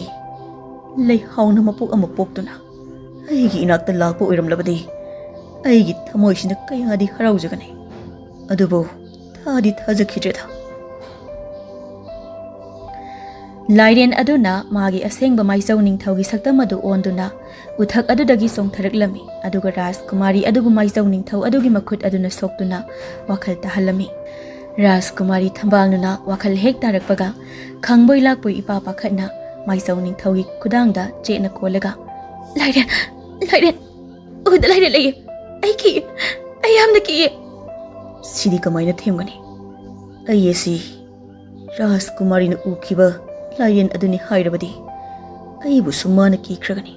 ꯂꯩꯍꯥꯎꯅ ꯃꯄꯣꯛ ꯑꯃ ꯄꯣꯛꯇꯨꯅ ꯑꯩꯒꯤ ꯏꯅꯥꯛꯇ ꯂꯥꯛꯄ ꯑꯣꯏꯔꯝꯂꯕꯗꯤ ꯑꯩꯒꯤ ꯊꯃꯣꯏꯁꯤꯅ ꯀꯌꯥꯗꯤ ꯍꯔꯥꯎꯖꯒꯅꯤ꯫ ꯑꯗꯨꯕꯨ ꯊꯥꯗꯤ ꯊꯥꯖꯈꯤꯗ꯭ꯔꯦꯗ꯫" ꯂꯥꯏꯔꯦꯟ ꯑꯗꯨꯅ ꯃꯥꯒꯤ ꯑꯁꯦꯡꯕ ꯃꯥꯏꯆꯧ ꯅꯤꯡꯊꯧꯒꯤ ꯁꯛꯇꯝ ꯑꯗꯨ ꯑꯣꯟꯗꯨꯅ ꯎꯊꯛ ꯑꯗꯨꯗꯒꯤ ꯆꯣꯡꯊꯔꯛꯂꯝꯃꯤ, ꯑꯗꯨꯒ ꯔꯥꯖꯀꯨꯃꯥꯔꯤ ꯑꯗꯨꯕꯨ ꯃꯥꯏꯆꯧ ꯅꯤꯡꯊꯧ ꯑꯗꯨꯒꯤ ꯃꯈꯨꯠ ꯑꯗꯨꯅ ꯁꯣꯛꯇꯨꯅ ꯋꯥꯈꯜ ꯇꯥꯍꯜꯂꯝꯃꯤ꯫ ꯔꯥꯖꯀꯨꯃꯥꯔꯤ ꯊꯝꯕꯥꯜꯅꯨꯅ ꯋꯥꯈꯜ ꯍꯦꯛ ꯇꯥꯔꯛꯄꯒ, ꯈꯪꯕꯣꯏ ꯂꯥꯛꯄꯣꯏ ꯏꯄꯥ ꯄꯥꯈꯠꯅ ꯃꯥꯏꯆꯧ ꯅꯤꯡꯊꯧꯒꯤ ꯈꯨꯗꯥꯡꯗ ꯆꯦꯠꯅ ꯀꯣꯜꯂꯒ, "ꯂꯥꯏꯔꯦꯟ, ꯂꯥꯏꯔꯦꯟ, ꯎꯗ ꯂꯥꯏꯔꯦꯟ ꯂꯩꯌꯦ꯫ ꯑꯩ ꯀꯤꯌꯦ, ꯑꯩ ꯌꯥꯝꯅ ꯀꯤꯌꯦ꯫ ꯁꯤꯗꯤ ꯀꯃꯥꯏꯅ ꯊꯦꯝꯒꯅꯤ? ꯑꯩ ꯑꯁꯤ ꯔꯥꯖꯀꯨꯃꯥꯔꯤꯅ ꯎꯈꯤꯕ ꯂꯥꯏꯔꯦꯟ ꯑꯗꯨꯅꯤ ꯍꯥꯏꯔꯕꯗꯤ, ꯑꯩꯕꯨꯁꯨ ꯃꯥꯅ ꯀꯤꯈ꯭ꯔꯒꯅꯤ꯫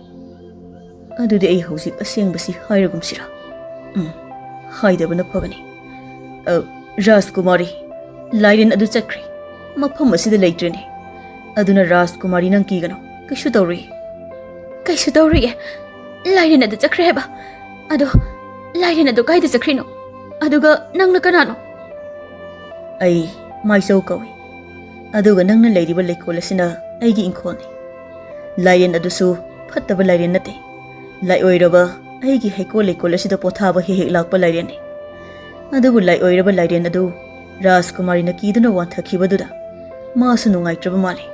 ꯑꯗꯨꯗꯤ ꯑꯩ ꯍꯧꯖꯤꯛ ꯑꯁꯦꯡꯕꯁꯤ ꯍꯥꯏꯔꯒꯨꯝꯁꯤꯔꯥ? ꯎꯝ, ꯍꯥꯏꯗꯕꯅ ꯐꯒꯅꯤ꯫ ꯑ, ꯔꯥꯖꯀꯨꯃꯥꯔꯤ, ꯂꯥꯏꯔꯦꯟ ꯑꯗꯨ ꯆꯠꯈ꯭ꯔꯦ꯫ ꯃꯐꯝ ꯑꯁꯤꯗ ꯂꯩꯇ꯭ꯔꯦꯅꯦ꯫ ꯑꯗꯨꯅ ꯔꯥꯖꯀꯨꯃꯥꯔꯤ, ꯅꯪ ꯀꯤꯒꯅꯨ꯫ ꯀꯩꯁꯨ ꯇꯧꯔꯨꯏ꯫ ꯀꯩꯁꯨ ꯇꯧꯔꯨꯏꯌꯦ꯫ ꯂꯥꯏꯔꯦꯟ ꯑꯗꯨ ꯆꯠꯈ꯭ꯔꯦ ꯍꯥꯏꯕ꯫ ꯑꯗꯣ ꯂꯥꯏꯔꯦꯟ ꯑꯗꯨ ꯀꯥꯏꯗ ꯆꯠꯈ꯭ꯔꯤꯅꯣ? ꯑꯗꯨꯒ ꯅꯪꯅ ꯀꯅꯥꯅꯣ? ꯑꯩ ꯃꯥꯏꯆꯧ ꯀꯧꯏ꯫ ꯑꯗꯨꯒ ꯅꯪꯅ ꯂꯩꯔꯤꯕ ꯂꯩꯀꯣꯜ ꯑꯁꯤꯅ ꯑꯩꯒꯤ ꯏꯪꯈꯣꯜꯅꯤ꯫ ꯂꯥꯏꯔꯦꯟ ꯑꯗꯨꯁꯨ ꯐꯠꯇꯕ ꯂꯥꯏꯔꯦꯟ ꯅꯠꯇꯦ꯫ ꯂꯥꯏꯑꯣꯏꯔꯕ ꯑꯩꯒꯤ ꯍꯩꯀꯣꯜ ꯂꯩꯀꯣꯜ ꯑꯁꯤꯗ ꯄꯣꯊꯥꯕ ꯍꯦꯛ ꯍꯦꯛ ꯂꯥꯛꯄ ꯂꯥꯏꯔꯦꯟꯅꯤ꯫ ꯑꯗꯨꯕꯨ ꯂꯥꯏꯑꯣꯏꯔꯕ ꯂꯥꯏꯔꯦꯟ ꯑꯗꯨ ꯔꯥꯖꯀꯨꯃꯥꯔꯤꯅ ꯀꯤꯗꯨꯅ ꯋꯥꯟꯊꯈꯤꯕꯗꯨꯗ ꯃꯥꯁꯨ ꯅꯨꯡꯉꯥꯏꯇ꯭ꯔꯕ ꯃꯥꯜꯂꯤ꯫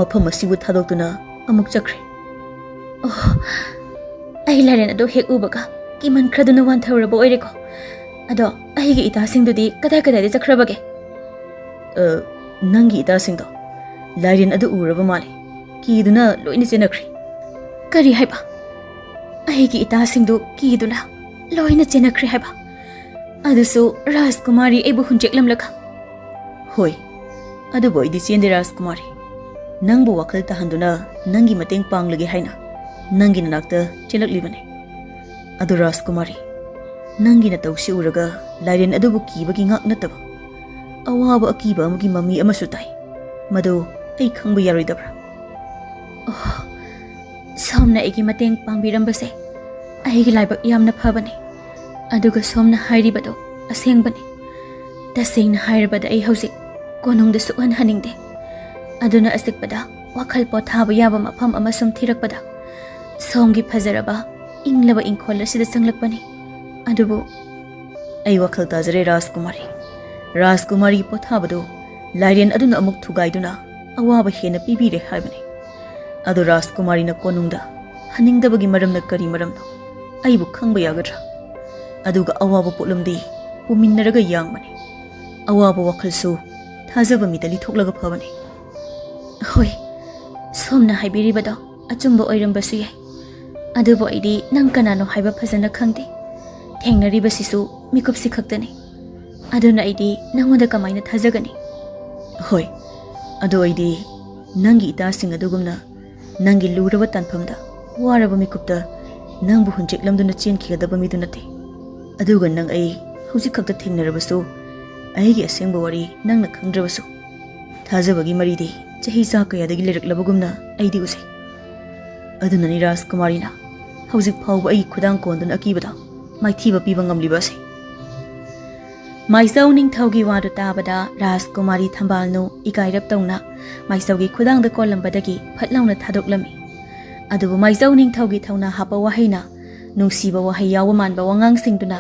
ꯃꯐꯝ ꯑꯁꯤꯕꯨ ꯊꯥꯗꯣꯛꯇꯨꯅ ꯑꯃꯨꯛ ꯆꯠꯈ꯭ꯔꯦ꯫ ꯑꯣ, ꯑꯩ ꯂꯥꯏꯔꯦꯟ ꯑꯗꯨ ꯍꯦꯛ ꯎꯕꯒ ꯀꯤꯃꯟꯈ꯭ꯔꯗꯨꯅ ꯋꯥꯟꯊꯔꯨꯔꯕ ꯑꯣꯏꯔꯦꯀꯣ꯫ ꯑꯗꯣ ꯑꯩꯒꯤ ꯏꯇꯥꯁꯤꯡꯗꯨꯗꯤ ꯀꯗꯥꯏ ꯀꯗꯥꯏꯗ ꯆꯠꯈ꯭ꯔꯕꯒꯦ? ꯑ, ꯅꯪꯒꯤ ꯏꯇꯥꯁꯤꯡꯗꯣ ꯂꯥꯏꯔꯦꯟ ꯑꯗꯨ ꯎꯔꯕ ꯃꯥꯜꯂꯦ꯫ ꯀꯤꯗꯨꯅ ꯂꯣꯏꯅ ꯆꯦꯟꯅꯈ꯭ꯔꯦ꯫ ꯀꯔꯤ ꯍꯥꯏꯕ? ꯑꯩꯒꯤ ꯏꯇꯥꯁꯤꯡꯗꯨ ꯀꯤꯗꯨꯅ ꯂꯣꯏꯅ ꯆꯦꯟꯅꯈ꯭ꯔꯦ ꯍꯥꯏꯕ? ꯑꯗꯨꯁꯨ ꯔꯥꯖꯀꯨꯃꯥꯔꯤ ꯑꯩꯕꯨ ꯍꯨꯟꯖꯦꯛꯂꯝꯂꯒ? ꯍꯣꯏ, ꯑꯗꯨꯕꯨ ꯑꯩꯗꯤ ꯆꯦꯟꯗꯦ ꯔꯥꯖꯀꯨꯃꯥꯔꯤ꯫ ꯅꯪꯕꯨ ꯋꯥꯈꯜ ꯇꯥꯍꯟꯗꯨꯅ ꯅꯪꯒꯤ ꯃꯇꯦꯡ ꯄꯥꯡꯂꯒꯦ ꯍꯥꯏꯅ ꯅꯪꯒꯤ ꯅꯅꯥꯛꯇ ꯆꯦꯜꯂꯛꯂꯤꯕꯅꯤ꯫ ꯑꯗꯨ ꯔꯥꯖꯀꯨꯃꯥꯔꯤ, ꯅꯪꯒꯤ ꯅꯇꯧꯁꯤ ꯎꯔꯒ ꯂꯥꯏꯔꯦꯟ ꯑꯗꯨꯕꯨ ꯀꯤꯕꯒꯤ ꯉꯥꯛ ꯅꯠꯇꯕ ꯑꯋꯥꯕ ꯑꯀꯤꯕ ꯑꯃꯒꯤ ꯃꯃꯤ ꯑꯃꯁꯨ ꯇꯥꯏ꯫ ꯃꯗꯨ ꯑꯩ ꯈꯪꯕ ꯌꯥꯔꯣꯏꯗꯕ꯭ꯔꯥ? ꯑꯣ, ꯁꯣꯝꯅ ꯑꯩꯒꯤ ꯃꯇꯦꯡ ꯄꯥꯡꯕꯤꯔꯝꯕꯁꯦ ꯑꯩꯒꯤ ꯂꯥꯏꯕꯛ ꯌꯥꯝꯅ ꯐꯕꯅꯤ꯫ ꯑꯗꯨꯒ ꯁꯣꯝꯅ ꯍꯥꯏꯔꯤꯕꯗꯣ ꯑꯁꯦꯡꯕꯅꯤ꯫ ꯇꯁꯦꯡꯅ ꯍꯥꯏꯔꯕꯗ ꯑꯩ ꯍꯧꯖꯤꯛ ꯀꯣꯅꯨꯡꯗ ꯁꯨꯛꯍꯟ ꯍꯟꯅꯤꯡꯗꯦ꯫ ꯑꯗꯨꯅ ꯑꯆꯤꯛꯄꯗ ꯋꯥꯈꯜ ꯄꯣꯊꯥꯕ ꯌꯥꯕ ꯃꯐꯝ ꯑꯃ ꯁꯨꯝ ꯊꯤꯔꯛꯄꯗ ꯁꯣꯝꯒꯤ ꯐꯖꯔꯕ ꯏꯪꯂꯕ ꯏꯪꯈꯣꯜ ꯑꯁꯤꯗ ꯆꯪꯂꯛꯄꯅꯤ꯫ ꯑꯗꯨꯕꯨ ꯑꯩ ꯋꯥꯈꯜ ꯇꯥꯖꯔꯦ ꯔꯥꯖꯀꯨꯃꯥꯔꯤ꯫ ꯔꯥꯖꯀꯨꯃꯥꯔꯤ ꯄꯣꯊꯥꯕꯗꯨ ꯂꯥꯏꯔꯦꯟ ꯑꯗꯨꯅ ꯑꯃꯨꯛ ꯊꯨꯒꯥꯏꯗꯨꯅ ꯑꯋꯥꯕ ꯍꯦꯟꯅ ꯄꯤꯕꯤꯔꯦ ꯍꯥꯏꯕꯅꯤ꯫ ꯑꯗꯨ ꯔꯥꯖꯀꯨꯃꯥꯔꯤꯅ ꯀꯣꯅꯨꯡꯗ ꯍꯟꯅꯤꯡꯗꯕꯒꯤ ꯃꯔꯝꯅ ꯀꯔꯤ ꯃꯔꯝꯅꯣ? ꯑꯩꯕꯨ ꯈꯪꯕ ꯌꯥꯒꯗ꯭ꯔꯥ? ꯑꯗꯨꯒ ꯑꯋꯥꯕ ꯄꯣꯠꯂꯨꯝꯗꯤ ꯄꯨꯃꯤꯟꯅꯔꯒ ꯌꯥꯡꯕꯅꯤ꯫ ꯑꯋꯥꯕ ꯋꯥꯈꯜꯁꯨ ꯊꯥꯖꯕ ꯃꯤꯗ ꯂꯤꯊꯣꯛꯂꯒ ꯐꯕꯅꯤ꯫ ꯍꯣꯏ, ꯁꯣꯝꯅ ꯍꯥꯏꯕꯤꯔꯤꯕꯗꯣ ꯑꯆꯨꯝꯕ ꯑꯣꯏꯔꯝꯕꯁꯨ ꯌꯥꯏ꯫ ꯑꯗꯨꯕꯨ ꯑꯩꯗꯤ ꯅꯪ ꯀꯅꯥꯅꯣ ꯍꯥꯏꯕ ꯐꯖꯅ ꯈꯪꯗꯦ꯫ ꯊꯦꯡꯅꯔꯤꯕꯁꯤꯁꯨ ꯃꯤꯀꯨꯞꯁꯤ ꯈꯛꯇꯅꯤ꯫ ꯑꯗꯨꯅ ꯑꯩꯗꯤ ꯅꯪꯉꯣꯟꯗ ꯀꯃꯥꯏꯅ ꯊꯥꯖꯒꯅꯤ? ꯍꯣꯏ, ꯑꯗꯣ ꯑꯩꯗꯤ ꯅꯪꯒꯤ ꯏꯇꯥꯁꯤꯡ ꯑꯗꯨꯒꯨꯝꯅ ꯅꯪꯒꯤ ꯂꯨꯔꯕ ꯇꯥꯟꯐꯝꯗ, ꯋꯥꯔꯕ ꯃꯤꯀꯨꯞꯇ ꯅꯪꯕꯨ ꯍꯨꯟꯖꯦꯛꯂꯝꯗꯨꯅ ꯆꯦꯟꯈꯤꯒꯗꯕ ꯃꯤꯗꯨ ꯅꯠꯇꯦ꯫ ꯑꯗꯨꯒ ꯅꯪ ꯑꯩ ꯍꯧꯖꯤꯛ ꯈꯛꯇ ꯊꯦꯡꯅꯔꯕꯁꯨ, ꯑꯩꯒꯤ ꯑꯁꯦꯡꯕ ꯋꯥꯔꯤ ꯅꯪꯅ ꯈꯪꯗ꯭ꯔꯕꯁꯨ, ꯊꯥꯖꯕꯒꯤ ꯃꯔꯤꯗꯤ ꯆꯍꯤ ꯆꯥ ꯀꯌꯥꯗꯒꯤ ꯂꯩꯔꯛꯂꯕꯒꯨꯝꯅ ꯑꯩꯗꯤ ꯎꯖꯩ꯫ ꯑꯗꯨꯅꯅꯤ ꯔꯥꯖꯀꯨꯃꯥꯔꯤꯅ ꯍꯧꯖꯤꯛ ꯐꯥꯎꯕ ꯑꯩꯒꯤ ꯈꯨꯗꯥꯡ ꯀꯣꯟꯗꯨꯅ ꯑꯀꯤꯕꯗ ꯃꯥꯏꯊꯤꯕ ꯄꯤꯕ ꯉꯝꯂꯤꯕ ꯑꯁꯤ꯫ ꯃꯥꯏꯆꯧ ꯅꯤꯡꯊꯧꯒꯤ ꯋꯥꯗꯨ ꯇꯥꯕꯗ ꯔꯥꯖꯀꯨꯃꯥꯔꯤ ꯊꯝꯕꯥꯜꯅꯨ ꯏꯀꯥꯏꯔꯞ ꯇꯧꯅ ꯃꯥꯏꯆꯧꯒꯤ ꯈꯨꯗꯥꯡꯗ ꯀꯣꯜꯂꯝꯕꯗꯒꯤ ꯐꯠ ꯂꯥꯎꯅ ꯊꯥꯗꯣꯛꯂꯝꯃꯤ꯫ ꯑꯗꯨꯕꯨ ꯃꯥꯏꯆꯧ ꯅꯤꯡꯊꯧꯒꯤ ꯊꯧꯅꯥ ꯍꯥꯞꯄ ꯋꯥꯍꯩꯅ, ꯅꯨꯡꯁꯤꯕ ꯋꯥꯍꯩ ꯌꯥꯎꯕ ꯃꯥꯟꯕ ꯋꯥꯉꯥꯡꯁꯤꯡꯗꯨꯅ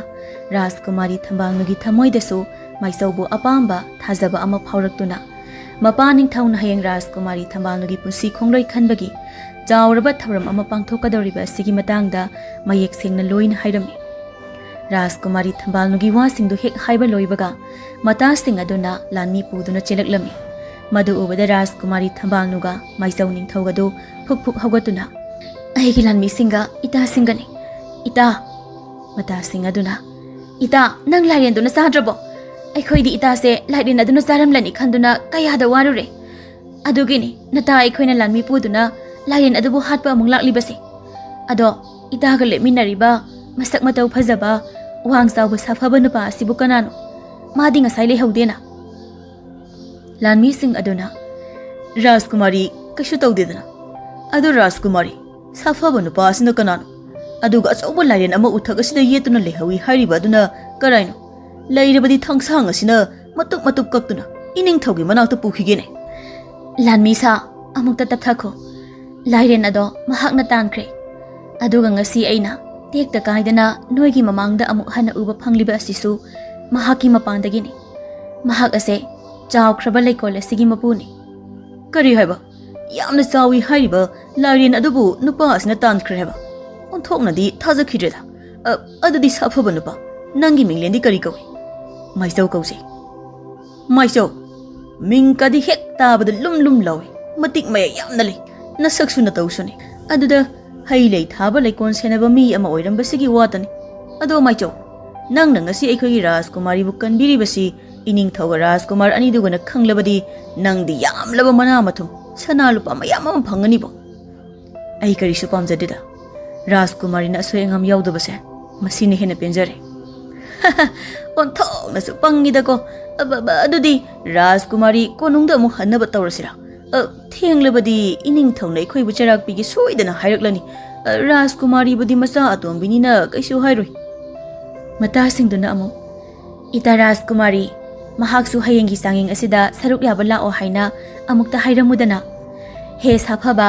ꯔꯥꯖꯀꯨꯃꯥꯔꯤ ꯊꯝꯕꯥꯜꯅꯨꯒꯤ ꯊꯃꯣꯏꯗꯁꯨ ꯃꯥꯏꯆꯧꯕꯨ ꯑꯄꯥꯝꯕ ꯊꯥꯖꯕ ꯑꯃ ꯐꯥꯎꯔꯛꯇꯨꯅ, ꯃꯄꯥ ꯅꯤꯡꯊꯧꯅ ꯍꯌꯦꯡ ꯔꯥꯖꯀꯨꯃꯥꯔꯤ ꯊꯝꯕꯥꯜꯅꯨꯒꯤ ꯄꯨꯟꯁꯤ ꯈꯣꯡꯂꯣꯏ ꯈꯟꯕꯒꯤ ꯆꯥꯎꯔꯕ ꯊꯧꯔꯝ ꯑꯃ ꯄꯥꯡꯊꯣꯛꯀꯗꯧꯔꯤꯕ ꯑꯁꯤꯒꯤ ꯃꯇꯥꯡꯗ ꯃꯌꯦꯛ ꯁꯦꯡꯅ ꯂꯣꯏꯅ ꯍꯥꯏꯔꯝꯃꯤ꯫ ꯔꯥꯖꯀꯨꯃꯥꯔꯤ ꯊꯝꯕꯥꯜꯅꯨꯒꯤ ꯋꯥꯁꯤꯡꯗꯨ ꯍꯦꯛ ꯍꯥꯏꯕ ꯂꯣꯏꯕꯒ, ꯃꯇꯥꯁꯤꯡ ꯑꯗꯨꯅ ꯂꯥꯟꯃꯤ ꯄꯨꯗꯨꯅ ꯆꯦꯜꯂꯛꯂꯝꯃꯤ꯫ ꯃꯗꯨ ꯎꯕꯗ ꯔꯥꯖꯀꯨꯃꯥꯔꯤ ꯊꯝꯕꯥꯜꯅꯨꯒ ꯃꯥꯏꯆꯧ ꯅꯤꯡꯊꯧꯒꯗꯨ ꯐꯨꯛ ꯐꯨꯛ ꯍꯧꯒꯠꯇꯨꯅ, "ꯑꯩꯒꯤ ꯂꯥꯟꯃꯤꯁꯤꯡꯒ ꯏꯇꯥꯁꯤꯡꯒꯅꯤ꯫ ꯏꯇꯥ!" ꯃꯇꯥꯁꯤꯡ ꯑꯗꯨꯅ, "ꯏꯇꯥ, ꯅꯪ ꯂꯥꯏꯔꯦꯟꯗꯨꯅ ꯆꯥꯗ꯭ꯔꯕꯣ? ꯑꯩꯈꯣꯏꯗꯤ ꯏꯇꯥꯁꯦ ꯂꯥꯏꯔꯦꯟ ꯑꯗꯨꯅ ꯆꯥꯔꯝꯂꯅꯤ ꯈꯟꯗꯨꯅ ꯀꯌꯥꯗ ꯋꯥꯔꯨꯔꯦ꯫ ꯑꯗꯨꯒꯤꯅꯤ ꯅꯇꯥ ꯑꯩꯈꯣꯏꯅ ꯂꯥꯟꯃꯤ ꯄꯨꯗꯨꯅ ꯂꯥꯏꯔꯦꯟ ꯑꯗꯨꯕꯨ ꯍꯥꯠꯄ ꯑꯃꯨꯛ ꯂꯥꯛꯂꯤꯕꯁꯦ꯫ ꯑꯗꯣ ꯏꯇꯥꯒ ꯂꯦꯞꯃꯤꯟꯅꯔꯤꯕ ꯃꯁꯛ ꯃꯇꯧ ꯐꯖꯕ, ꯋꯥꯡ ꯆꯥꯎꯕ ꯁꯥꯐꯕ ꯅꯨꯄꯥ ꯑꯁꯤꯕꯨ ꯀꯅꯥꯅꯣ? ꯃꯥꯗꯤ ꯉꯁꯥꯏ ꯂꯩꯍꯧꯗꯦꯅ?" ꯂꯥꯟꯃꯤꯁꯤꯡ ꯑꯗꯨꯅ, "ꯔꯥꯖꯀꯨꯃꯥꯔꯤ ꯀꯩꯁꯨ ꯇꯧꯗꯦꯗꯅ꯫ ꯑꯗꯨ ꯔꯥꯖꯀꯨꯃꯥꯔꯤ, ꯁꯥꯐꯕ ꯅꯨꯄꯥ ꯑꯁꯤꯅ ꯀꯅꯥꯅꯣ? ꯑꯗꯨꯒ ꯑꯆꯧꯕ ꯂꯥꯏꯔꯦꯟ ꯑꯃ ꯎꯊꯛ ꯑꯁꯤꯗ ꯌꯦꯠꯇꯨꯅ ꯂꯩꯍꯧꯏ ꯍꯥꯏꯔꯤꯕ ꯑꯗꯨꯅ ꯀꯔꯥꯏꯅꯣ? ꯂꯩꯔꯕꯗꯤ ꯊꯥꯡꯁꯥꯡ ꯑꯁꯤꯅ ꯃꯇꯨꯞ ꯃꯇꯨꯞ ꯀꯛꯇꯨꯅ ꯏꯅꯤꯡꯊꯧꯒꯤ ꯃꯅꯥꯛꯇ ꯄꯨꯈꯤꯒꯦꯅꯦ꯫" "ꯂꯥꯟꯃꯤ ꯁꯥ, ꯑꯃꯨꯛꯇ ꯇꯞꯊꯈꯣ꯫ ꯂꯥꯏꯔꯦꯟ ꯑꯗꯣ ꯃꯍꯥꯛꯅ ꯇꯥꯟꯈ꯭ꯔꯦ꯫ ꯑꯗꯨꯒ ꯉꯁꯤ ꯑꯩꯅ ꯇꯦꯛꯇ ꯀꯥꯏꯗꯅ ꯅꯣꯏꯒꯤ ꯃꯃꯥꯡꯗ ꯑꯃꯨꯛ ꯍꯟꯅ ꯎꯕ ꯐꯪꯂꯤꯕ ꯑꯁꯤꯁꯨ ꯃꯍꯥꯛꯀꯤ ꯃꯄꯥꯟꯗꯒꯤꯅꯤ꯫ ꯃꯍꯥꯛ ꯑꯁꯦ ꯆꯥꯎꯈ꯭ꯔꯕ ꯂꯩꯀꯣꯜ ꯑꯁꯤꯒꯤ ꯃꯄꯨꯅꯤ꯫" "ꯀꯔꯤ ꯍꯥꯏꯕ? ꯌꯥꯝꯅ ꯆꯥꯎꯏ ꯍꯥꯏꯔꯤꯕ ꯂꯥꯏꯔꯦꯟ ꯑꯗꯨꯕꯨ ꯅꯨꯄꯥ ꯑꯁꯤꯅ ꯇꯥꯟꯈ꯭ꯔꯦ ꯍꯥꯏꯕ? ꯑꯣꯟꯊꯣꯛꯅꯗꯤ ꯊꯥꯖꯈꯤꯗ꯭ꯔꯦꯗ꯫ ꯑ, ꯑꯗꯨꯗꯤ ꯁꯥꯐꯕ ꯅꯨꯄꯥ, ꯅꯪꯒꯤ ꯃꯤꯡꯂꯦꯟꯗꯤ ꯀꯔꯤ ꯀꯧꯏ?" "ꯃꯥꯏꯆꯧ ꯀꯧꯖꯩ꯫" "ꯃꯥꯏꯆꯧ, ꯃꯤꯡ ꯀꯗꯤ ꯍꯦꯛ ꯇꯥꯕꯗ ꯂꯨꯝ ꯂꯨꯝ ꯂꯥꯎꯏ, ꯃꯇꯤꯛ ꯃꯌꯥꯏ ꯌꯥꯝꯅ ꯂꯩ, ꯅꯁꯛꯁꯨ ꯅꯇꯧꯁꯨꯅꯤ꯫ ꯑꯗꯨꯗ ꯍꯩ ꯂꯩ ꯊꯥꯕ ꯂꯩꯀꯣꯜ ꯁꯦꯟꯅꯕ ꯃꯤ ꯑꯃ ꯑꯣꯏꯔꯝꯕꯁꯤꯒꯤ ꯋꯥꯇꯅꯤ꯫ ꯑꯗꯣ ꯃꯥꯏꯆꯧ, ꯅꯪꯅ ꯉꯁꯤ ꯑꯩꯈꯣꯏꯒꯤ ꯔꯥꯖꯀꯨꯃꯥꯔꯤꯕꯨ ꯀꯟꯕꯤꯔꯤꯕꯁꯤ ꯏꯅꯤꯡꯊꯧꯒ ꯔꯥꯖꯀꯨꯃꯥꯔ ꯑꯅꯤꯗꯨꯒꯅ ꯈꯪꯂꯕꯗꯤ ꯅꯪꯗꯤ ꯌꯥꯝꯂꯕ ꯃꯅꯥ ꯃꯊꯨꯝ, ꯁꯅꯥ ꯂꯨꯄꯥ ꯃꯌꯥꯝ ꯑꯃ ꯐꯪꯒꯅꯤꯕꯣ꯫ ꯑꯩ ꯀꯔꯤꯁꯨ ꯄꯥꯝꯖꯗꯦꯗ꯫ ꯔꯥꯖꯀꯨꯃꯥꯔꯤꯅ ꯑꯁꯣꯏ ꯑꯉꯥꯝ ꯌꯥꯎꯗꯕꯁꯦ ꯃꯁꯤꯅ ꯍꯦꯟꯅ ꯄꯦꯟꯖꯔꯦ꯫ ꯑꯣꯟꯊꯣꯛꯅꯁꯨ ꯄꯪꯉꯤꯗꯀꯣ꯫ ꯑꯕ-, ꯑꯕ-, ꯑꯗꯨꯗꯤ ꯔꯥꯖꯀꯨꯃꯥꯔꯤ ꯀꯣꯅꯨꯡꯗ ꯑꯃꯨꯛ ꯍꯟꯅꯕ ꯇꯧꯔꯁꯤꯔꯥ? ꯑ, ꯊꯦꯡꯂꯕꯗꯤ ꯏꯅꯤꯡꯊꯧꯅ ꯑꯩꯈꯣꯏꯕꯨ ꯆꯩꯔꯥꯛ ꯄꯤꯒꯦ ꯁꯣꯏꯗꯅ ꯍꯥꯏꯔꯛꯂꯅꯤ꯫ ꯑ, ꯔꯥꯖꯀꯨꯃꯥꯔꯤꯕꯨꯗꯤ ꯃꯆꯥ ꯑꯇꯣꯝꯕꯤꯅꯤꯅ ꯀꯩꯁꯨ ꯍꯥꯏꯔꯣꯏ꯫ ꯃꯇꯥꯁꯤꯡꯗꯨꯅ ꯑꯃꯨꯛ, "ꯏꯇꯥ ꯔꯥꯖꯀꯨꯃꯥꯔꯤ, ꯃꯍꯥꯛꯁꯨ ꯍꯌꯦꯡꯒꯤ ꯆꯥꯡꯌꯦꯡ ꯑꯁꯤꯗ ꯁꯔꯨꯛ ꯌꯥꯕ ꯂꯥꯛꯑꯣ ꯍꯥꯏꯅ ꯑꯃꯨꯛꯇ ꯍꯥꯏꯔꯝꯃꯨꯗꯅ꯫ ꯍꯦ ꯁꯥꯐꯕ,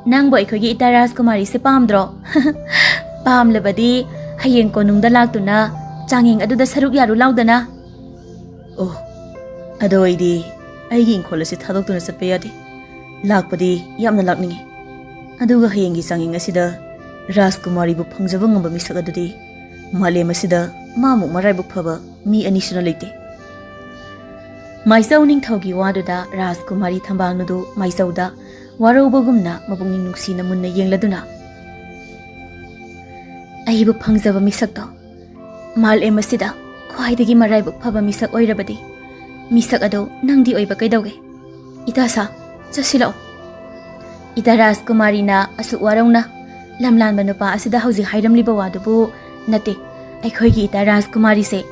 ꯅꯪꯕꯨ ꯑꯩꯈꯣꯏꯒꯤ ꯏꯇꯥ ꯔꯥꯖꯀꯨꯃꯥꯔꯤꯁꯦ ꯄꯥꯝꯗ꯭ꯔꯣ? ꯄꯥꯝꯂꯕꯗꯤ ꯍꯌꯦꯡ ꯀꯣꯅꯨꯡꯗ ꯂꯥꯛꯇꯨꯅ ꯆꯥꯡꯌꯦꯡ ꯑꯗꯨꯗ ꯁꯔꯨꯛ ꯌꯥꯔꯨ ꯂꯥꯎꯗꯅ?" "ꯑꯣ, ꯑꯗꯣ ꯑꯩꯗꯤ ꯑꯩꯒꯤ ꯏꯪꯈꯣꯜ ꯑꯁꯤ ꯊꯥꯗꯣꯛꯇꯨꯅ ꯆꯠꯄ ꯌꯥꯗꯦ꯫ ꯂꯥꯛꯄꯗꯤ ꯌꯥꯝꯅ ꯂꯥꯛꯅꯤꯡꯉꯤ꯫ ꯑꯗꯨꯒ ꯍꯌꯦꯡꯒꯤ ꯆꯥꯡꯌꯦꯡ ꯑꯁꯤꯗ ꯔꯥꯖꯀꯨꯃꯥꯔꯤꯕꯨ ꯐꯪꯖꯕ ꯉꯝꯕ ꯃꯤꯁꯛ ꯑꯗꯨꯗꯤ ꯃꯥꯂꯦꯝ ꯑꯁꯤꯗ ꯃꯥꯃꯨꯛ ꯃꯔꯥꯏꯕꯛ ꯐꯕ ꯃꯤ ꯑꯅꯤꯁꯨꯅ ꯂꯩꯇꯦ꯫" ꯃꯥꯏꯆꯧ ꯅꯤꯡꯊꯧꯒꯤ ꯋꯥꯗꯨꯗ ꯔꯥꯖꯀꯨꯃꯥꯔꯤ ꯊꯝꯕꯥꯜꯅꯨꯗꯨ ꯃꯥꯏꯆꯧꯗ ꯋꯥꯔꯧꯕꯒꯨꯝꯅ ꯃꯄꯨꯛꯅꯤꯡ ꯅꯨꯡꯁꯤꯅ ꯃꯨꯟꯅ ꯌꯦꯡꯂꯗꯨꯅ, "ꯑꯩꯕꯨ ꯐꯪꯖꯕ ꯃꯤꯁꯛꯇꯣ, ꯃꯥꯂꯦꯝ ꯑꯁꯤꯗ ꯈ꯭ꯋꯥꯏꯗꯒꯤ ꯃꯔꯥꯏꯕꯛ ꯐꯕ ꯃꯤꯁꯛ ꯑꯣꯏꯔꯕꯗꯤ, ꯃꯤꯁꯛ ꯑꯗꯨ ꯅꯪꯗꯤ ꯑꯣꯏꯕ ꯀꯩꯗꯧꯒꯦ? ꯏꯇꯥ ꯁꯥ, ꯆꯠꯁꯤꯜꯂꯛꯑꯣ꯫" ꯏꯇꯥ ꯔꯥꯖꯀꯨꯃꯥꯔꯤꯅ ꯑꯁꯨꯛ ꯋꯥꯔꯧꯅ ꯂꯝꯂꯥꯟꯕ ꯅꯨꯄꯥ ꯑꯁꯤꯗ ꯍꯧꯖꯤꯛ ꯍꯥꯏꯔꯝꯂꯤꯕ ꯋꯥꯗꯨꯕꯨ ꯅꯠꯇꯦ, ꯑꯩꯈꯣꯏꯒꯤ ꯏꯇꯥ ꯔꯥꯖꯀꯨꯃꯥꯔꯤꯁꯦ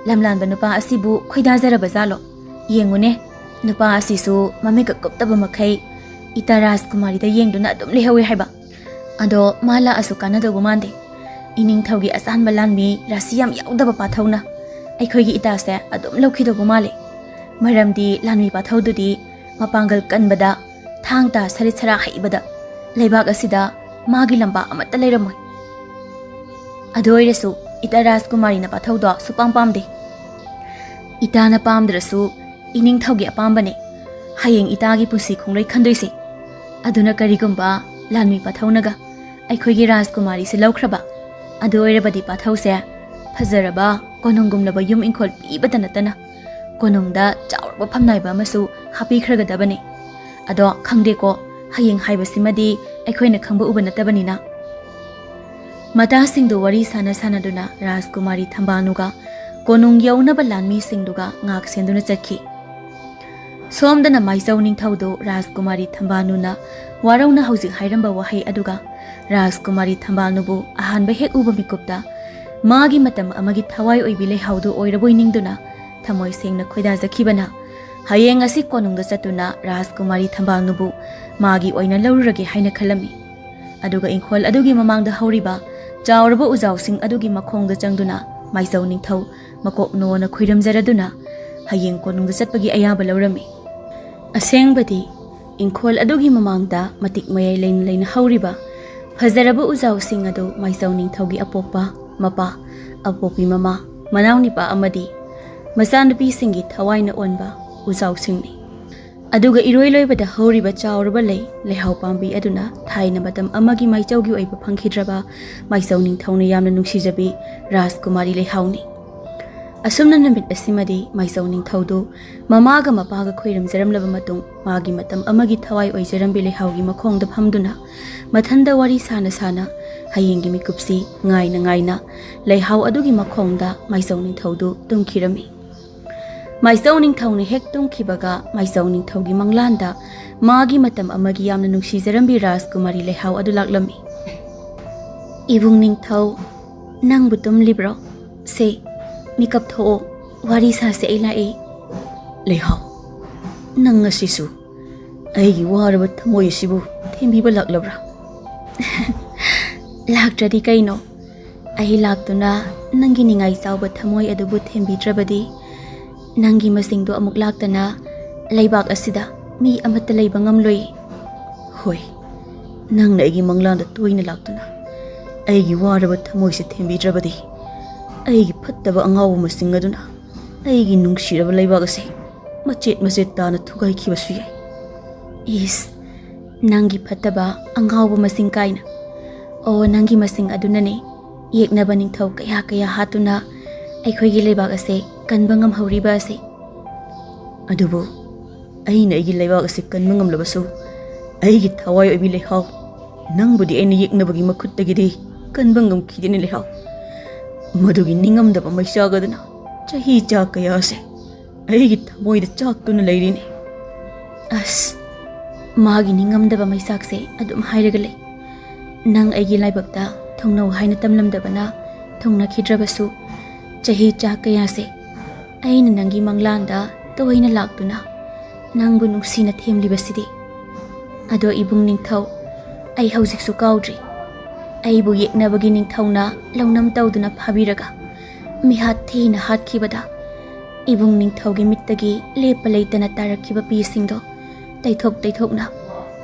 ꯂꯝꯂꯥꯟꯕ ꯅꯨꯄꯥ ꯑꯁꯤꯕꯨ ꯈꯣꯏꯗꯥꯖꯔꯕ ꯖꯥꯠꯂꯣ? ꯌꯦꯡꯉꯨꯅꯦ, ꯅꯨꯄꯥ ꯑꯁꯤꯁꯨ ꯃꯃꯤꯠꯀ ꯀꯨꯞꯇꯕ ꯃꯈꯩ ꯏꯇꯥ ꯔꯥꯖꯀꯨꯃꯥꯔꯤꯗ ꯌꯦꯡꯗꯨꯅ ꯑꯗꯨꯝ ꯂꯩꯍꯧꯋꯦ ꯍꯥꯏꯕ꯫ ꯑꯗꯣ ꯃꯥ ꯂꯥꯛꯑꯁꯨ ꯀꯥꯟꯅꯗꯧꯕ ꯃꯥꯟꯗꯦ꯫ ꯏꯅꯤꯡꯊꯧꯒꯤ ꯑꯆꯥꯟꯕ ꯂꯥꯟꯃꯤ ꯔꯥꯁꯤ ꯌꯥꯝ ꯌꯥꯎꯗꯕ ꯄꯥꯊꯧꯅ ꯑꯩꯈꯣꯏꯒꯤ ꯏꯇꯥꯁꯦ ꯑꯗꯨꯝ ꯂꯧꯈꯤꯗꯧꯕ ꯃꯥꯜꯂꯦ꯫ ꯃꯔꯝꯗꯤ ꯂꯥꯟꯃꯤ ꯄꯥꯊꯧꯗꯨꯗꯤ ꯃꯄꯥꯡꯒꯜ ꯀꯟꯕꯗ, ꯊꯥꯡ ꯇꯥ ꯁꯔꯤꯠ ꯁꯔꯥ ꯍꯩꯕꯗ ꯂꯩꯕꯥꯛ ꯑꯁꯤꯗ ꯃꯥꯒꯤ ꯂꯝꯕꯥ ꯑꯃꯠꯇ ꯂꯩꯔꯝꯃꯣꯏ꯫ ꯑꯗꯨ ꯑꯣꯏꯔꯁꯨ ꯏꯇꯥ ꯔꯥꯖꯀꯨꯃꯥꯔꯤꯅ ꯄꯥꯊꯧꯗꯣ ꯁꯨꯄꯥꯝ ꯄꯥꯝꯗꯦ꯫ ꯏꯇꯥꯅ ꯄꯥꯝꯗ꯭ꯔꯁꯨ ꯏꯅꯤꯡꯊꯧꯒꯤ ꯑꯄꯥꯝꯕꯅꯦ ꯍꯌꯦꯡ ꯏꯇꯥꯒꯤ ꯄꯨꯟꯁꯤ ꯈꯣꯡꯂꯩ ꯈꯟꯗꯣꯏꯁꯦ꯫ ꯑꯗꯨꯅ ꯀꯔꯤꯒꯨꯝꯕ ꯂꯥꯟꯃꯤ ꯄꯥꯊꯧꯅꯒ ꯑꯩꯈꯣꯏꯒꯤ ꯔꯥꯖꯀꯨꯃꯥꯔꯤꯁꯦ ꯂꯧꯈ꯭ꯔꯕ, ꯑꯗꯨ ꯑꯣꯏꯔꯕꯗꯤ ꯄꯥꯊꯧꯁꯦ ꯐꯖꯔꯕ ꯀꯣꯅꯨꯡꯒꯨꯝꯂꯕ ꯌꯨꯝ ꯏꯪꯈꯣꯜ ꯄꯤꯕꯇ ꯅꯠꯇꯅ ꯀꯣꯅꯨꯡꯗ ꯆꯥꯎꯔꯕ ꯐꯝꯅꯥꯏꯕ ꯑꯃꯁꯨ ꯍꯥꯞꯄꯤꯈ꯭ꯔꯒꯗꯕꯅꯤ꯫ ꯑꯗꯣ ꯈꯪꯗꯦꯀꯣ, ꯍꯌꯦꯡ ꯍꯥꯏꯕꯁꯤꯃꯗꯤ ꯑꯩꯈꯣꯏꯅ ꯈꯪꯕ ꯎꯕ ꯅꯠꯇꯕꯅꯤꯅ꯫ ꯃꯇꯥꯁꯤꯡꯗꯨ ꯋꯥꯔꯤ ꯁꯥꯟꯅ ꯁꯥꯟꯅꯗꯨꯅ ꯔꯥꯖꯀꯨꯃꯥꯔꯤ ꯊꯝꯕꯥꯜꯅꯨꯒ ꯀꯣꯅꯨꯡ ꯌꯧꯅꯕ ꯂꯥꯟꯃꯤꯁꯤꯡꯗꯨꯒ ꯉꯥꯛ ꯁꯦꯟꯗꯨꯅ ꯆꯠꯈꯤ꯫ ꯁꯣꯝꯗꯅ ꯃꯥꯏꯆꯧ ꯅꯤꯡꯊꯧꯗꯨ ꯔꯥꯖꯀꯨꯃꯥꯔꯤ ꯊꯝꯕꯥꯜꯅꯨꯅ ꯋꯥꯔꯧꯅ ꯍꯧꯖꯤꯛ ꯍꯥꯏꯔꯝꯕ ꯋꯥꯍꯩ ꯑꯗꯨꯒ ꯔꯥꯖꯀꯨꯃꯥꯔꯤ ꯊꯝꯕꯥꯜꯅꯨꯕꯨ ꯑꯍꯥꯟꯕ ꯍꯦꯛ ꯎꯕ ꯃꯤꯀꯨꯞꯇ ꯃꯥꯒꯤ ꯃꯇꯝ ꯑꯃꯒꯤ ꯊꯋꯥꯏ ꯑꯣꯏꯕꯤ ꯂꯩꯍꯥꯎꯗꯨ ꯑꯣꯏꯔꯕꯣꯏ ꯅꯤꯡꯗꯨꯅ ꯊꯃꯣꯏ ꯁꯦꯡꯅ ꯈꯣꯏꯗꯥꯖꯈꯤꯕꯅ ꯍꯌꯦꯡ ꯑꯁꯤ ꯀꯣꯅꯨꯡꯗ ꯆꯠꯇꯨꯅ ꯔꯥꯖꯀꯨꯃꯥꯔꯤ ꯊꯝꯕꯥꯜꯅꯨꯕꯨ ꯃꯥꯒꯤ ꯑꯣꯏꯅ ꯂꯧꯔꯨꯔꯒꯦ ꯍꯥꯏꯅ ꯈꯜꯂꯝꯃꯤ꯫ ꯑꯗꯨꯒ ꯏꯪꯈꯣꯜ ꯑꯗꯨꯒꯤ ꯃꯃꯥꯡꯗ ꯍꯧꯔꯤꯕ ꯆꯥꯎꯔꯕ ꯎꯖꯥꯎꯁꯤꯡ ꯑꯗꯨꯒꯤ ꯃꯈꯣꯡꯗ ꯆꯪꯗꯨꯅ ꯃꯥꯏꯆꯧ ꯅꯤꯡꯊꯧ ꯃꯀꯣꯛ ꯅꯣꯟꯅ ꯈꯨꯏꯔꯝꯖꯔꯗꯨꯅ ꯍꯌꯦꯡ ꯀꯣꯅꯨꯡꯗ ꯆꯠꯄꯒꯤ ꯑꯌꯥꯕ ꯂꯧꯔꯝꯃꯤ꯫ ꯑꯁꯦꯡꯕꯗꯤ ꯏꯪꯈꯣꯜ ꯑꯗꯨꯒꯤ ꯃꯃꯥꯡꯗ ꯃꯇꯤꯛ ꯃꯌꯥꯏ ꯂꯩꯅ ꯂꯩꯅ ꯍꯧꯔꯤꯕ ꯐꯖꯔꯕ ꯎꯖꯥꯎꯁꯤꯡ ꯑꯗꯨ ꯃꯥꯏꯆꯧ ꯅꯤꯡꯊꯧꯒꯤ ꯑꯄꯣꯛꯄ ꯃꯄꯥ, ꯑꯄꯣꯛꯄꯤ ꯃꯃꯥ, ꯃꯅꯥꯎꯅꯤꯄꯥ ꯑꯃꯗꯤ ꯃꯆꯥꯅꯨꯄꯤꯁꯤꯡꯒꯤ ꯊꯋꯥꯏꯅ ꯑꯣꯟꯕ ꯎꯖꯥꯎꯁꯤꯡꯅꯤ꯫ ꯑꯗꯨꯒ ꯏꯔꯣꯏ ꯂꯣꯏꯕꯗ ꯍꯧꯔꯤꯕ ꯆꯥꯎꯔꯕ ꯂꯩ, ꯂꯩꯍꯥꯎ ꯄꯥꯝꯕꯤ ꯑꯗꯨꯅ ꯊꯥꯏꯅ ꯃꯇꯝ ꯑꯃꯒꯤ ꯃꯥꯏꯆꯧꯒꯤ ꯑꯣꯏꯕ ꯐꯪꯈꯤꯗ꯭ꯔꯕ ꯃꯥꯏꯆꯧ ꯅꯤꯡꯊꯧꯅ ꯌꯥꯝꯅ ꯅꯨꯡꯁꯤꯖꯕꯤ ꯔꯥꯖꯀꯨꯃꯥꯔꯤ ꯂꯩꯍꯥꯎꯅꯤ꯫ ꯑꯁꯨꯝꯅ ꯅꯨꯃꯤꯠ ꯑꯁꯤꯃꯗꯤ ꯃꯥꯏꯆꯧ ꯅꯤꯡꯊꯧꯗꯨ ꯃꯃꯥꯒ ꯃꯄꯥꯒ ꯈꯣꯏꯔꯝꯖꯔꯝꯂꯕ ꯃꯇꯨꯡ ꯃꯥꯒꯤ ꯃꯇꯝ ꯑꯃꯒꯤ ꯊꯋꯥꯏ ꯑꯣꯏꯖꯔꯝꯕꯤ ꯂꯩꯍꯥꯎꯒꯤ ꯃꯈꯣꯡꯗ ꯐꯝꯗꯨꯅ ꯃꯊꯟꯗ ꯋꯥꯔꯤ ꯁꯥꯅ ꯁꯥꯅ ꯍꯌꯦꯡꯒꯤ ꯃꯤꯀꯨꯞꯁꯤ ꯉꯥꯏꯅ ꯉꯥꯏꯅ ꯂꯩꯍꯥꯎ ꯑꯗꯨꯒꯤ ꯃꯈꯣꯡꯗ ꯃꯥꯏꯆꯧ ꯅꯤꯡꯊꯧꯗꯨ ꯇꯨꯝꯈꯤꯔꯝꯃꯤ꯫ ꯃꯥꯏꯆꯧ ꯅꯤꯡꯊꯧꯅ ꯍꯦꯛ ꯇꯨꯝꯈꯤꯕꯒ ꯃꯥꯏꯆꯧ ꯅꯤꯡꯊꯧꯒꯤ ꯃꯪꯂꯥꯟꯗ ꯃꯥꯒꯤ ꯃꯇꯝ ꯑꯃꯒꯤ ꯌꯥꯝꯅ ꯅꯨꯡꯁꯤꯖꯔꯝꯕꯤ ꯔꯥꯖꯀꯨꯃꯥꯔꯤ ꯂꯩꯍꯥꯎ ꯑꯗꯨ ꯂꯥꯛꯂꯝꯃꯤ꯫ "ꯏꯕꯨꯡ ꯅꯤꯡꯊꯧ, ꯅꯪꯕꯨ ꯇꯨꯝꯂꯤꯕ꯭ꯔꯣ? ꯁꯦ, ꯃꯤꯀꯞ ꯊꯣꯛꯑꯣ, ꯋꯥꯔꯤ ꯁꯥꯁꯦ, ꯑꯩ ꯂꯥꯛꯑꯦ꯫" "ꯂꯩꯍꯥꯎ, ꯅꯪ ꯉꯁꯤꯁꯨ ꯑꯩꯒꯤ ꯋꯥꯔꯕ ꯊꯃꯣꯏ ꯑꯁꯤꯕꯨ ꯊꯦꯝꯕꯤꯕ ꯂꯥꯛꯂꯕ꯭ꯔꯥ?" "ꯂꯥꯛꯇ꯭ꯔꯗꯤ ꯀꯩꯅꯣ? ꯑꯩ ꯂꯥꯛꯇꯨꯅ ꯅꯪꯒꯤ ꯅꯤꯡꯉꯥꯏ ꯆꯥꯎꯕ ꯊꯃꯣꯏ ꯑꯗꯨꯕꯨ ꯊꯦꯝꯕꯤꯗ꯭ꯔꯕꯗꯤ ꯅꯪꯒꯤ ꯃꯁꯤꯡꯗꯣ ꯑꯃꯨꯛ ꯂꯥꯛꯇꯅ ꯂꯩꯕꯥꯛ ꯑꯁꯤꯗ ꯃꯤ ꯑꯃꯠꯇ ꯂꯩꯕ ꯉꯝꯂꯣꯏ꯫" "ꯍꯣꯏ, ꯅꯪꯅ ꯑꯩꯒꯤ ꯃꯪꯂꯥꯟꯗ ꯇꯣꯏꯅ ꯂꯥꯛꯇꯨꯅ ꯑꯩꯒꯤ ꯋꯥꯔꯕ ꯊꯃꯣꯏꯁꯦ ꯊꯦꯝꯕꯤꯗ꯭ꯔꯕꯗꯤ ꯑꯩꯒꯤ ꯐꯠꯇꯕ ꯑꯉꯥꯎꯕ ꯃꯁꯤꯡ ꯑꯗꯨꯅ ꯑꯩꯒꯤ ꯅꯨꯡꯁꯤꯔꯕ ꯂꯩꯕꯥꯛ ꯑꯁꯤ ꯃꯆꯦꯠ ꯃꯆꯦꯠ ꯇꯥꯅ ꯊꯨꯒꯥꯏꯈꯤꯕꯁꯨ ꯌꯥꯏ꯫" "ꯏꯁ, ꯅꯪꯒꯤ ꯐꯠꯇꯕ ꯑꯉꯥꯎꯕ ꯃꯁꯤꯡ ꯀꯥꯏꯅ꯫ ꯑꯣ, ꯅꯪꯒꯤ ꯃꯁꯤꯡ ꯑꯗꯨꯅꯅꯦ ꯌꯦꯛꯅꯕ ꯅꯤꯡꯊꯧ ꯀꯌꯥ ꯀꯌꯥ ꯍꯥꯠꯇꯨꯅ ꯑꯩꯈꯣꯏꯒꯤ ꯂꯩꯕꯥꯛ ꯑꯁꯦ ꯀꯟꯕ ꯉꯝꯍꯧꯔꯤꯕ ꯑꯁꯦ꯫" "ꯑꯗꯨꯕꯨ ꯑꯩꯅ ꯑꯩꯒꯤ ꯂꯩꯕꯥꯛ ꯑꯁꯤ ꯀꯟꯕ ꯉꯝꯂꯕꯁꯨ ꯑꯩꯒꯤ ꯊꯋꯥꯏ ꯑꯣꯏꯕꯤ ꯂꯩꯍꯥꯎ, ꯅꯪꯕꯨꯗꯤ ꯑꯩꯅ ꯌꯦꯛꯅꯕꯒꯤ ꯃꯈꯨꯠꯇꯒꯤꯗꯤ ꯀꯟꯕ ꯉꯝꯈꯤꯗꯦꯅꯦ ꯂꯩꯍꯥꯎ꯫ ꯃꯗꯨꯒꯤ ꯅꯤꯡꯉꯝꯗꯕ ꯃꯩꯆꯥꯛ ꯑꯗꯨꯅ ꯆꯍꯤ ꯆꯥ ꯀꯌꯥꯁꯦ ꯑꯩꯒꯤ ꯊꯃꯣꯏꯗ ꯆꯥꯛꯇꯨꯅ ꯂꯩꯔꯤꯅꯤ꯫ ꯑꯁ, ꯃꯥꯒꯤ ꯅꯤꯡꯉꯝꯗꯕ ꯃꯩꯆꯥꯛꯁꯦ ꯑꯗꯨꯝ ꯍꯥꯏꯔꯒ ꯂꯩ꯫ ꯅꯪ ꯑꯩꯒꯤ ꯂꯥꯏꯕꯛꯇ ꯊꯨꯡꯅꯧ ꯍꯥꯏꯅ ꯇꯝꯂꯝꯗꯕꯅ ꯊꯨꯡꯅꯈꯤꯗ꯭ꯔꯕꯁꯨ, ꯆꯍꯤ ꯆꯥ ꯀꯌꯥꯁꯦ ꯑꯩꯅ ꯅꯪꯒꯤ ꯃꯪꯂꯥꯟꯗ ꯇꯣꯏꯅ ꯂꯥꯛꯇꯨꯅ ꯅꯪꯕꯨ ꯅꯨꯡꯁꯤꯅ ꯊꯦꯝꯂꯤꯕꯁꯤꯗꯤ꯫ ꯑꯗꯣ ꯏꯕꯨꯡ ꯅꯤꯡꯊꯧ, ꯑꯩ ꯍꯧꯖꯤꯛꯁꯨ ꯀꯥꯎꯗ꯭ꯔꯤ꯫ ꯑꯩꯕꯨ ꯌꯦꯛꯅꯕꯒꯤ ꯅꯤꯡꯊꯧꯅ ꯂꯧꯅꯝ ꯇꯧꯗꯨꯅ ꯐꯥꯕꯤꯔꯒ ꯃꯤꯍꯥꯠ ꯊꯤꯅ ꯍꯥꯠꯈꯤꯕꯗ, ꯏꯕꯨꯡ ꯅꯤꯡꯊꯧꯒꯤ ꯃꯤꯠꯇꯒꯤ ꯂꯦꯞꯄ ꯂꯩꯇꯅ ꯇꯥꯔꯛꯈꯤꯕ ꯄꯤꯁꯤꯡꯗꯣ ꯇꯩꯊꯣꯛ ꯇꯩꯊꯣꯛꯅ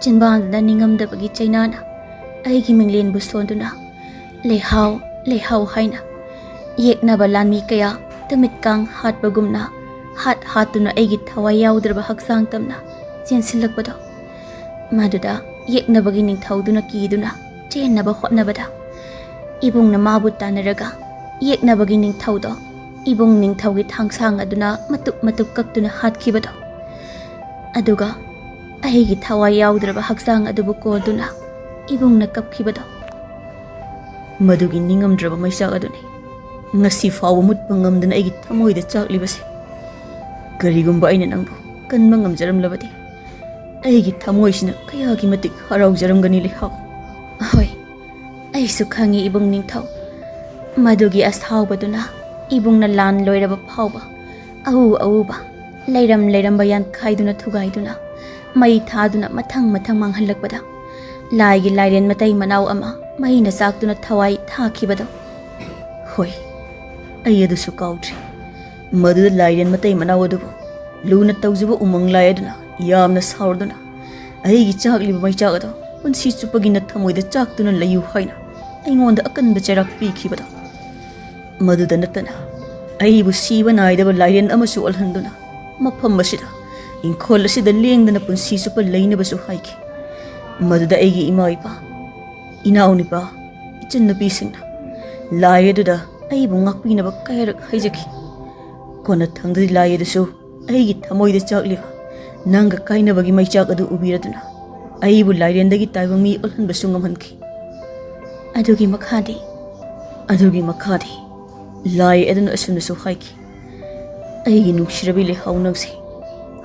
ꯆꯤꯟꯕꯥꯟꯗꯨꯗ ꯅꯤꯡꯉꯝꯗꯕꯒꯤ ꯆꯩꯅꯥꯅ ꯑꯩꯒꯤ ꯃꯤꯡꯂꯦꯟꯕꯨ ꯁꯣꯟꯗꯨꯅ, "ꯂꯩꯍꯥꯎ, ꯂꯩꯍꯥꯎ" ꯍꯥꯏꯅ ꯌꯦꯛꯅꯕ ꯂꯥꯟꯃꯤ ꯀꯌꯥ ꯇꯨꯃꯤꯠꯀꯥꯡ ꯍꯥꯠꯄꯒꯨꯝꯅ ꯍꯥꯠ ꯍꯥꯠꯇꯨꯅ ꯑꯩꯒꯤ ꯊꯋꯥꯏ ꯌꯥꯎꯗ꯭ꯔꯕ ꯍꯛꯆꯥꯡ ꯇꯝꯅ ꯆꯦꯟꯁꯤꯜꯂꯛꯄꯗꯣ, ꯃꯗꯨꯗ ꯌꯦꯛꯅꯕꯒꯤ ꯅꯤꯡꯊꯧꯗꯨꯅ ꯀꯤꯗꯨꯅ ꯆꯦꯟꯅꯕ ꯍꯣꯠꯅꯕꯗ, ꯏꯕꯨꯡꯅ ꯃꯥꯕꯨ ꯇꯥꯟꯅꯔꯒ ꯌꯦꯛꯅꯕꯒꯤ ꯅꯤꯡꯊꯧꯗꯣ ꯏꯕꯨꯡ ꯅꯤꯡꯊꯧꯒꯤ ꯊꯥꯡꯁꯥꯡ ꯑꯗꯨꯅ ꯃꯇꯨꯞ ꯃꯇꯨꯞ ꯀꯛꯇꯨꯅ ꯍꯥꯠꯈꯤꯕꯗꯣ, ꯑꯗꯨꯒ ꯑꯩꯒꯤ ꯊꯋꯥꯏ ꯌꯥꯎꯗ꯭ꯔꯕ ꯍꯛꯆꯥꯡ ꯑꯗꯨꯕꯨ ꯀꯣꯟꯗꯨꯅ ꯏꯕꯨꯡꯅ ꯀꯞꯈꯤꯕꯗꯣ, ꯃꯗꯨꯒꯤ ꯅꯤꯡꯉꯝꯗ꯭ꯔꯕ ꯃꯩꯆꯥꯛ ꯑꯗꯨꯅꯤ ꯉꯁꯤ ꯐꯥꯎꯕ ꯃꯨꯠꯄ ꯉꯝꯗꯅ ꯑꯩꯒꯤ ꯊꯃꯣꯏꯗ ꯆꯥꯛꯂꯤꯕꯁꯦ꯫ ꯀꯔꯤꯒꯨꯝꯕ ꯑꯩꯅ ꯅꯪꯕꯨ ꯀꯟꯕ ꯉꯝꯖꯔꯝꯂꯕꯗꯤ, ꯑꯩꯒꯤ ꯊꯃꯣꯏꯁꯤꯅ ꯀꯌꯥꯒꯤ ꯃꯇꯤꯛ ꯍꯔꯥꯎꯖꯔꯝꯒꯅꯤ ꯂꯩꯍꯥꯎ꯫ ꯍꯣꯏ, ꯑꯩꯁꯨ ꯈꯪꯉꯤ ꯏꯕꯨꯡ ꯅꯤꯡꯊꯧ꯫ ꯃꯗꯨꯒꯤ ꯑꯁꯥꯎꯕꯗꯨꯅ ꯏꯕꯨꯡꯅ ꯂꯥꯟ ꯂꯣꯏꯔꯕ ꯐꯥꯎꯕ ꯑꯎ ꯑꯎꯕ, ꯂꯩꯔꯝ ꯂꯩꯔꯝꯕ ꯌꯥꯟꯈꯥꯏꯗꯨꯅ ꯊꯨꯒꯥꯏꯗꯨꯅ, ꯃꯩ ꯊꯥꯗꯨꯅ ꯃꯊꯪ ꯃꯊꯪ ꯃꯥꯡꯍꯜꯂꯛꯄꯗ, ꯂꯥꯏꯒꯤ ꯂꯥꯏꯔꯦꯟ ꯃꯇꯩ ꯃꯅꯥꯎ ꯑꯃ ꯃꯩꯅ ꯆꯥꯛꯇꯨꯅ ꯊꯋꯥꯏ ꯊꯥꯈꯤꯕꯗꯣ꯫ ꯍꯣꯏ, ꯑꯩ ꯑꯗꯨꯁꯨ ꯀꯥꯎꯗ꯭ꯔꯤ꯫ ꯃꯗꯨꯗ ꯂꯥꯏꯔꯦꯟ ꯃꯇꯩ ꯃꯅꯥꯎ ꯑꯗꯨꯕꯨ ꯂꯨꯅ ꯇꯧꯖꯕ ꯎꯃꯪ ꯂꯥꯏ ꯑꯗꯨꯅ ꯌꯥꯝꯅ ꯁꯥꯎꯔꯗꯨꯅ, ꯑꯩꯒꯤ ꯆꯥꯛꯂꯤꯕ ꯃꯩꯆꯥꯛ ꯑꯗꯣ ꯄꯨꯟꯁꯤ ꯆꯨꯞꯄꯒꯤ ꯅꯊꯃꯣꯏꯗ ꯆꯥꯛꯇꯨꯅ ꯂꯩꯌꯨ ꯍꯥꯏꯅ ꯑꯩꯉꯣꯟꯗ ꯑꯀꯟꯕ ꯆꯩꯔꯥꯛ ꯄꯤꯈꯤꯕꯗꯣ꯫ ꯃꯗꯨꯗ ꯅꯠꯇꯅ ꯑꯩꯕꯨ ꯁꯤꯕ ꯅꯥꯏꯗꯕ ꯂꯥꯏꯔꯦꯟ ꯑꯃꯁꯨ ꯑꯣꯜꯍꯟꯗꯨꯅ ꯃꯐꯝ ꯑꯁꯤꯗ, ꯏꯪꯈꯣꯜ ꯑꯁꯤꯗ ꯂꯦꯡꯗꯅ ꯄꯨꯟꯁꯤ ꯆꯨꯞꯄ ꯂꯩꯅꯕꯁꯨ ꯍꯥꯏꯈꯤ꯫ ꯃꯗꯨꯗ ꯑꯩꯒꯤ ꯏꯃꯥ ꯏꯄꯥ, ꯏꯅꯥꯎꯅꯨꯄꯥ, ꯏꯆꯟꯅꯨꯄꯤꯁꯤꯡꯅ ꯂꯥꯏ ꯑꯗꯨꯗ ꯑꯩꯕꯨ ꯉꯥꯛꯄꯤꯅꯕ ꯀꯌꯥꯔꯛ ꯍꯥꯏꯖꯈꯤ꯫ ꯀꯣꯟꯅꯊꯪꯗꯗꯤ ꯂꯥꯏ ꯑꯗꯨꯁꯨ ꯑꯩꯒꯤ ꯊꯃꯣꯏꯗ ꯆꯥꯛꯂꯤꯕ ꯅꯪꯒ ꯀꯥꯏꯅꯕꯒꯤ ꯃꯩꯆꯥꯛ ꯑꯗꯨ ꯎꯕꯤꯔꯗꯨꯅ ꯑꯩꯕꯨ ꯂꯥꯏꯔꯦꯟꯗꯒꯤ ꯇꯥꯏꯕꯪ ꯃꯤ ꯑꯣꯜꯍꯟꯕꯁꯨ ꯉꯝꯍꯟꯈꯤ꯫ ꯑꯗꯨꯒꯤ ꯃꯈꯥꯗꯤ? ꯑꯗꯨꯒꯤ ꯃꯈꯥꯗꯤ ꯂꯥꯏ ꯑꯗꯨꯅ ꯑꯁꯨꯝꯅꯁꯨ ꯍꯥꯏꯈꯤ, "ꯑꯩꯒꯤ ꯅꯨꯡꯁꯤꯔꯕꯤ ꯂꯩꯍꯥꯎ ꯅꯪꯁꯦ,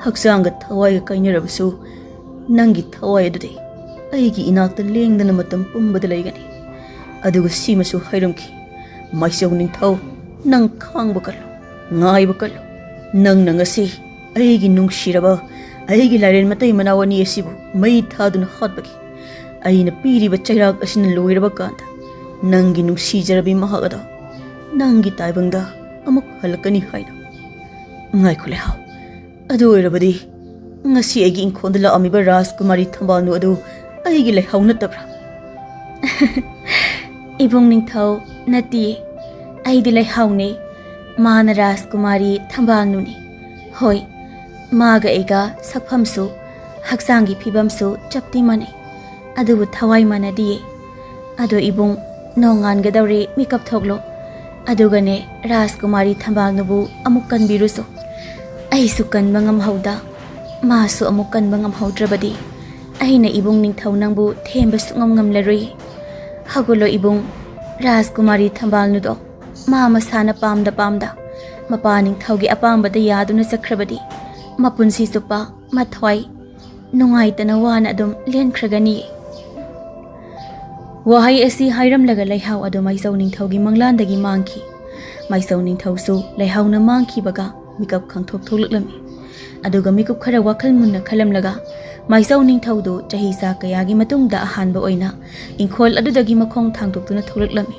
ꯍꯛꯆꯥꯡꯒ ꯊꯋꯥꯏꯒ ꯀꯥꯏꯅꯔꯕꯁꯨ, ꯅꯪꯒꯤ ꯊꯋꯥꯏ ꯑꯗꯨꯗꯤ ꯑꯩꯒꯤ ꯏꯅꯥꯛꯇ ꯂꯦꯡꯗꯅ ꯃꯇꯝ ꯄꯨꯝꯕꯗ ꯂꯩꯒꯅꯤ꯫" ꯑꯗꯨꯒ ꯁꯤꯃꯁꯨ ꯍꯥꯏꯔꯝꯈꯤ, "ꯃꯥꯏꯆꯧ ꯅꯤꯡꯊꯧ, ꯅꯪ ꯈꯥꯡꯕ ꯀꯜꯂꯨ, ꯉꯥꯏꯕ ꯀꯜꯂꯨ꯫ ꯅꯪꯅ ꯉꯁꯤ ꯑꯩꯒꯤ ꯅꯨꯡꯁꯤꯔꯕ, ꯑꯩꯒꯤ ꯂꯥꯏꯔꯦꯟ ꯃꯇꯩ ꯃꯅꯥꯎ ꯑꯅꯤ ꯑꯁꯤꯕꯨ ꯃꯩ ꯊꯥꯗꯨꯅ ꯍꯥꯠꯄꯒꯤ ꯑꯩꯅ ꯄꯤꯔꯤꯕ ꯆꯩꯔꯥꯛ ꯑꯁꯤꯅ ꯂꯣꯏꯔꯕ ꯀꯥꯟꯗ, ꯅꯪꯒꯤ ꯅꯨꯡꯁꯤꯖꯔꯕꯤ ꯃꯍꯥꯛ ꯑꯗꯣ ꯅꯪꯒꯤ ꯇꯥꯏꯕꯪꯗ ꯑꯃꯨꯛ ꯍꯜꯂꯛꯀꯅꯤ ꯍꯥꯏꯅ꯫" "ꯉꯥꯏꯈꯣ ꯂꯩꯍꯥꯎ, ꯑꯗꯨ ꯑꯣꯏꯔꯕꯗꯤ ꯉꯁꯤ ꯑꯩꯒꯤ ꯏꯪꯈꯣꯜꯗ ꯂꯥꯛꯑꯝꯃꯤꯕ ꯔꯥꯖꯀꯨꯃꯥꯔꯤ ꯊꯝꯕꯥꯜꯅꯨ ꯑꯗꯨ ꯑꯩꯒꯤ ꯂꯩꯍꯥꯎ ꯅꯠꯇꯕ꯭ꯔꯥ?" "ꯏꯕꯨꯡ ꯅꯤꯡꯊꯧ, ꯅꯠꯇꯤꯌꯦ, ꯑꯩꯗꯤ ꯂꯩꯍꯥꯎꯅꯦ꯫ ꯃꯥꯅ ꯔꯥꯖꯀꯨꯃꯥꯔꯤ ꯊꯝꯕꯥꯜꯅꯨꯅꯤ꯫ ꯍꯣꯏ, ꯃꯥꯒ ꯑꯩꯒ ꯁꯛꯐꯝꯁꯨ, ꯍꯛꯆꯥꯡꯒꯤ ꯐꯤꯕꯝꯁꯨ ꯆꯞꯇꯤ ꯃꯥꯟꯅꯩ, ꯑꯗꯨꯕꯨ ꯊꯋꯥꯏ ꯃꯥꯟꯅꯗꯤꯌꯦ꯫ ꯑꯗꯣ ꯏꯕꯨꯡ, ꯅꯣꯡꯉꯥꯟꯒꯗꯧꯔꯦ, ꯃꯤꯀꯞ ꯊꯣꯛꯂꯣ꯫ ꯑꯗꯨꯒꯅꯦ, ꯔꯥꯖꯀꯨꯃꯥꯔꯤ ꯊꯝꯕꯥꯜꯅꯨꯕꯨ ꯑꯃꯨꯛ ꯀꯟꯕꯤꯔꯨꯁꯣ꯫ ꯑꯩꯁꯨ ꯀꯟꯕ ꯉꯝꯍꯧꯗ, ꯃꯥꯁꯨ ꯑꯃꯨꯛ ꯀꯟꯕ ꯉꯝꯍꯧꯗ꯭ꯔꯕꯗꯤ, ꯑꯩꯅ ꯏꯕꯨꯡ ꯅꯤꯡꯊꯧ ꯅꯪꯕꯨ ꯊꯦꯝꯕ ꯁꯨꯛꯉꯝ ꯉꯝꯂꯔꯣꯏ꯫ ꯍꯧꯒꯠꯂꯣ ꯏꯕꯨꯡ, ꯔꯥꯖꯀꯨꯃꯥꯔꯤ ꯊꯝꯕꯥꯜꯅꯨꯗꯣ ꯃꯥ ꯃꯁꯥꯅ ꯄꯥꯝꯗ ꯄꯥꯝꯗ ꯃꯄꯥ ꯅꯤꯡꯊꯧꯒꯤ ꯑꯄꯥꯝꯕꯗ ꯌꯥꯗꯨꯅ ꯆꯠꯈ꯭ꯔꯕꯗꯤ, ꯃꯄꯨꯟꯁꯤ ꯆꯨꯞꯄ ꯃꯊ꯭ꯋꯥꯏ ꯅꯨꯡꯉꯥꯏꯇꯅ ꯋꯥꯅ ꯑꯗꯨꯝ ꯂꯦꯟꯈ꯭ꯔꯒꯅꯤ꯫" ꯋꯥꯍꯩ ꯑꯁꯤ ꯍꯥꯏꯔꯝꯂꯒ ꯂꯩꯍꯥꯎ ꯑꯗꯨ ꯃꯥꯏꯆꯧ ꯅꯤꯡꯊꯧꯒꯤ ꯃꯪꯂꯥꯟꯗꯒꯤ ꯃꯥꯡꯈꯤ꯫ ꯃꯥꯏꯆꯧ ꯅꯤꯡꯊꯧꯁꯨ ꯂꯩꯍꯥꯎꯅ ꯃꯥꯡꯈꯤꯕꯒ ꯃꯤꯀꯞ ꯈꯪꯊꯣꯛ ꯊꯣꯛꯂꯛꯂꯝꯃꯤ꯫ ꯑꯗꯨꯒ ꯃꯤꯀꯨꯞ ꯈꯔ ꯋꯥꯈꯜ ꯃꯨꯟꯅ ꯈꯜꯂꯝꯂꯒ, ꯃꯥꯏꯆꯧ ꯅꯤꯡꯊꯧꯗꯨ ꯆꯍꯤ ꯆꯥ ꯀꯌꯥꯒꯤ ꯃꯇꯨꯡꯗ ꯑꯍꯥꯟꯕ ꯑꯣꯏꯅ ꯏꯪꯈꯣꯜ ꯑꯗꯨꯗꯒꯤ ꯃꯈꯣꯡ ꯊꯥꯡꯗꯣꯛꯇꯨꯅ ꯊꯣꯛꯂꯛꯂꯝꯃꯤ꯫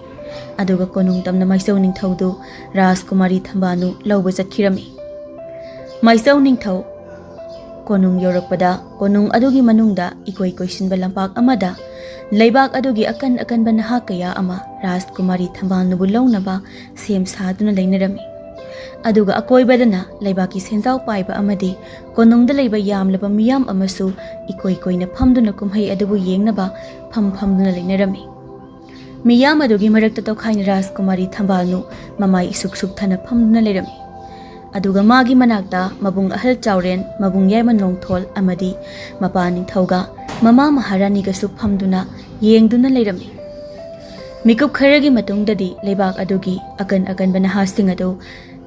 ꯑꯗꯨꯒ ꯀꯣꯅꯨꯡ ꯇꯝꯅ ꯃꯥꯏꯆꯧ ꯅꯤꯡꯊꯧꯗꯨ ꯔꯥꯖꯀꯨꯃꯥꯔꯤ ꯊꯝꯕꯥꯜꯅꯨ ꯂꯧꯕ ꯆꯠꯈꯤꯔꯝꯃꯤ꯫ ꯃꯥꯏꯆꯧ ꯅꯤꯡꯊꯧ ꯀꯣꯅꯨꯡ ꯌꯧꯔꯛꯄꯗ, ꯀꯣꯅꯨꯡ ꯑꯗꯨꯒꯤ ꯃꯅꯨꯡꯗ ꯏꯀꯣꯏ ꯀꯣꯏꯁꯤꯟꯕ ꯂꯝꯄꯥꯛ ꯑꯃꯗ ꯂꯩꯕꯥꯛ ꯑꯗꯨꯒꯤ ꯑꯀꯟ ꯑꯀꯟꯕ ꯅꯍꯥ ꯀꯌꯥ ꯑꯃ ꯔꯥꯖꯀꯨꯃꯥꯔꯤ ꯊꯝꯕꯥꯜꯅꯨꯕꯨ ꯂꯧꯅꯕ ꯁꯦꯝ ꯁꯥꯗꯨꯅ ꯂꯩꯅꯔꯝꯃꯤ꯫ ꯑꯗꯨꯒ ꯑꯀꯣꯏꯕꯗꯅ ꯂꯩꯕꯥꯛꯀꯤ ꯁꯦꯟꯖꯥꯎ ꯄꯥꯏꯕ ꯑꯃꯗꯤ ꯀꯣꯅꯨꯡꯗ ꯂꯩꯕ ꯌꯥꯝꯂꯕ ꯃꯤꯌꯥꯝ ꯑꯃꯁꯨ ꯏꯀꯣꯏ ꯀꯣꯏꯅ ꯐꯝꯗꯨꯅ ꯀꯨꯝꯍꯩ ꯑꯗꯨꯕꯨ ꯌꯦꯡꯅꯕ ꯐꯝ ꯐꯝꯗꯨꯅ ꯂꯩꯅꯔꯝꯃꯤ꯫ ꯃꯤꯌꯥꯝ ꯑꯗꯨꯒꯤ ꯃꯔꯛꯇ ꯇꯣꯈꯥꯏꯅ ꯔꯥꯖꯀꯨꯃꯥꯔꯤ ꯊꯝꯕꯥꯜꯅꯨ ꯃꯃꯥꯏ ꯏꯁꯨꯛ ꯁꯨꯛꯊꯅ ꯐꯝꯗꯨꯅ ꯂꯩꯔꯝꯃꯤ꯫ ꯑꯗꯨꯒ ꯃꯥꯒꯤ ꯃꯅꯥꯛꯇ ꯃꯕꯨꯡ ꯑꯍꯜ ꯆꯥꯎꯔꯦꯟ, ꯃꯕꯨꯡ ꯌꯥꯏꯃ ꯅꯣꯡꯊꯣꯜ ꯑꯃꯗꯤ ꯃꯄꯥ ꯅꯤꯡꯊꯧꯒ ꯃꯃꯥ ꯃꯍꯥꯔꯥꯅꯤꯒꯁꯨ ꯐꯝꯗꯨꯅ ꯌꯦꯡꯗꯨꯅ ꯂꯩꯔꯝꯃꯤ꯫ ꯃꯤꯀꯨꯞ ꯈꯔꯒꯤ ꯃꯇꯨꯡꯗꯗꯤ ꯂꯩꯕꯥꯛ ꯑꯗꯨꯒꯤ ꯑꯀꯟ ꯑꯀꯟꯕ ꯅꯍꯥꯁꯤꯡ ꯑꯗꯨ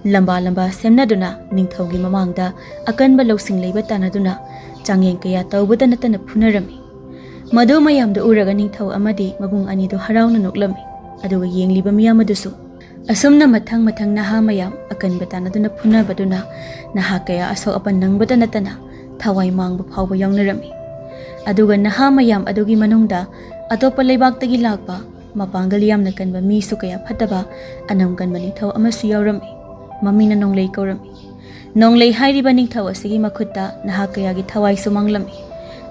ꯂꯝꯕꯥ ꯂꯝꯕꯥ ꯁꯦꯝꯅꯗꯨꯅ ꯅꯤꯡꯊꯧꯒꯤ ꯃꯃꯥꯡꯗ ꯑꯀꯟꯕ ꯂꯧꯁꯤꯡ ꯂꯩꯕ ꯇꯥꯟꯅꯗꯨꯅ ꯆꯥꯡꯌꯦꯡ ꯀꯌꯥ ꯇꯧꯕꯇ ꯅꯠꯇꯅ ꯐꯨꯅꯔꯝꯃꯤ꯫ ꯃꯗꯨ ꯃꯌꯥꯝꯗꯨ ꯎꯔꯒ ꯅꯤꯡꯊꯧ ꯑꯃꯗꯤ ꯃꯕꯨꯡ ꯑꯅꯤꯗꯨ ꯍꯔꯥꯎꯅ ꯅꯣꯛꯂꯝꯃꯤ꯫ ꯑꯗꯨꯒ ꯌꯦꯡꯂꯤꯕ ꯃꯤꯌꯥꯝ ꯑꯗꯨꯁꯨ ꯑꯁꯨꯝꯅ ꯃꯊꯪ ꯃꯊꯪ ꯅꯍꯥ ꯃꯌꯥꯝ ꯑꯀꯟꯕ ꯇꯥꯟꯅꯗꯨꯅ ꯐꯨꯅꯕꯗꯨꯅ ꯅꯍꯥ ꯀꯌꯥ ꯑꯁꯣꯛ ꯑꯄꯟ ꯅꯪꯕꯇ ꯅꯠꯇꯅ ꯊꯋꯥꯏ ꯃꯥꯡꯕ ꯐꯥꯎꯕ ꯌꯥꯎꯅꯔꯝꯃꯤ꯫ ꯑꯗꯨꯒ ꯅꯍꯥ ꯃꯌꯥꯝ ꯑꯗꯨꯒꯤ ꯃꯅꯨꯡꯗ ꯑꯇꯣꯞꯄ ꯂꯩꯕꯥꯛꯇꯒꯤ ꯂꯥꯛꯄ ꯃꯄꯥꯡꯒꯜ ꯌꯥꯝꯅ ꯀꯟꯕ ꯃꯤꯁꯨ ꯀꯌꯥ ꯐꯠꯇꯕ ꯑꯅꯝ ꯀꯟꯕ ꯅꯤꯡꯊꯧ ꯑꯃꯁꯨ ꯌꯥꯎꯔꯝꯃꯤ꯫ ꯃꯃꯤꯡꯅ ꯅꯣꯡꯂꯩ ꯀꯧꯔꯝꯃꯤ꯫ ꯅꯣꯡꯂꯩ ꯍꯥꯏꯔꯤꯕ ꯅꯤꯡꯊꯧ ꯑꯁꯤꯒꯤ ꯃꯈꯨꯠꯇ ꯅꯍꯥ ꯀꯌꯥꯒꯤ ꯊꯋꯥꯏꯁꯨ ꯃꯥꯡꯂꯝꯃꯤ꯫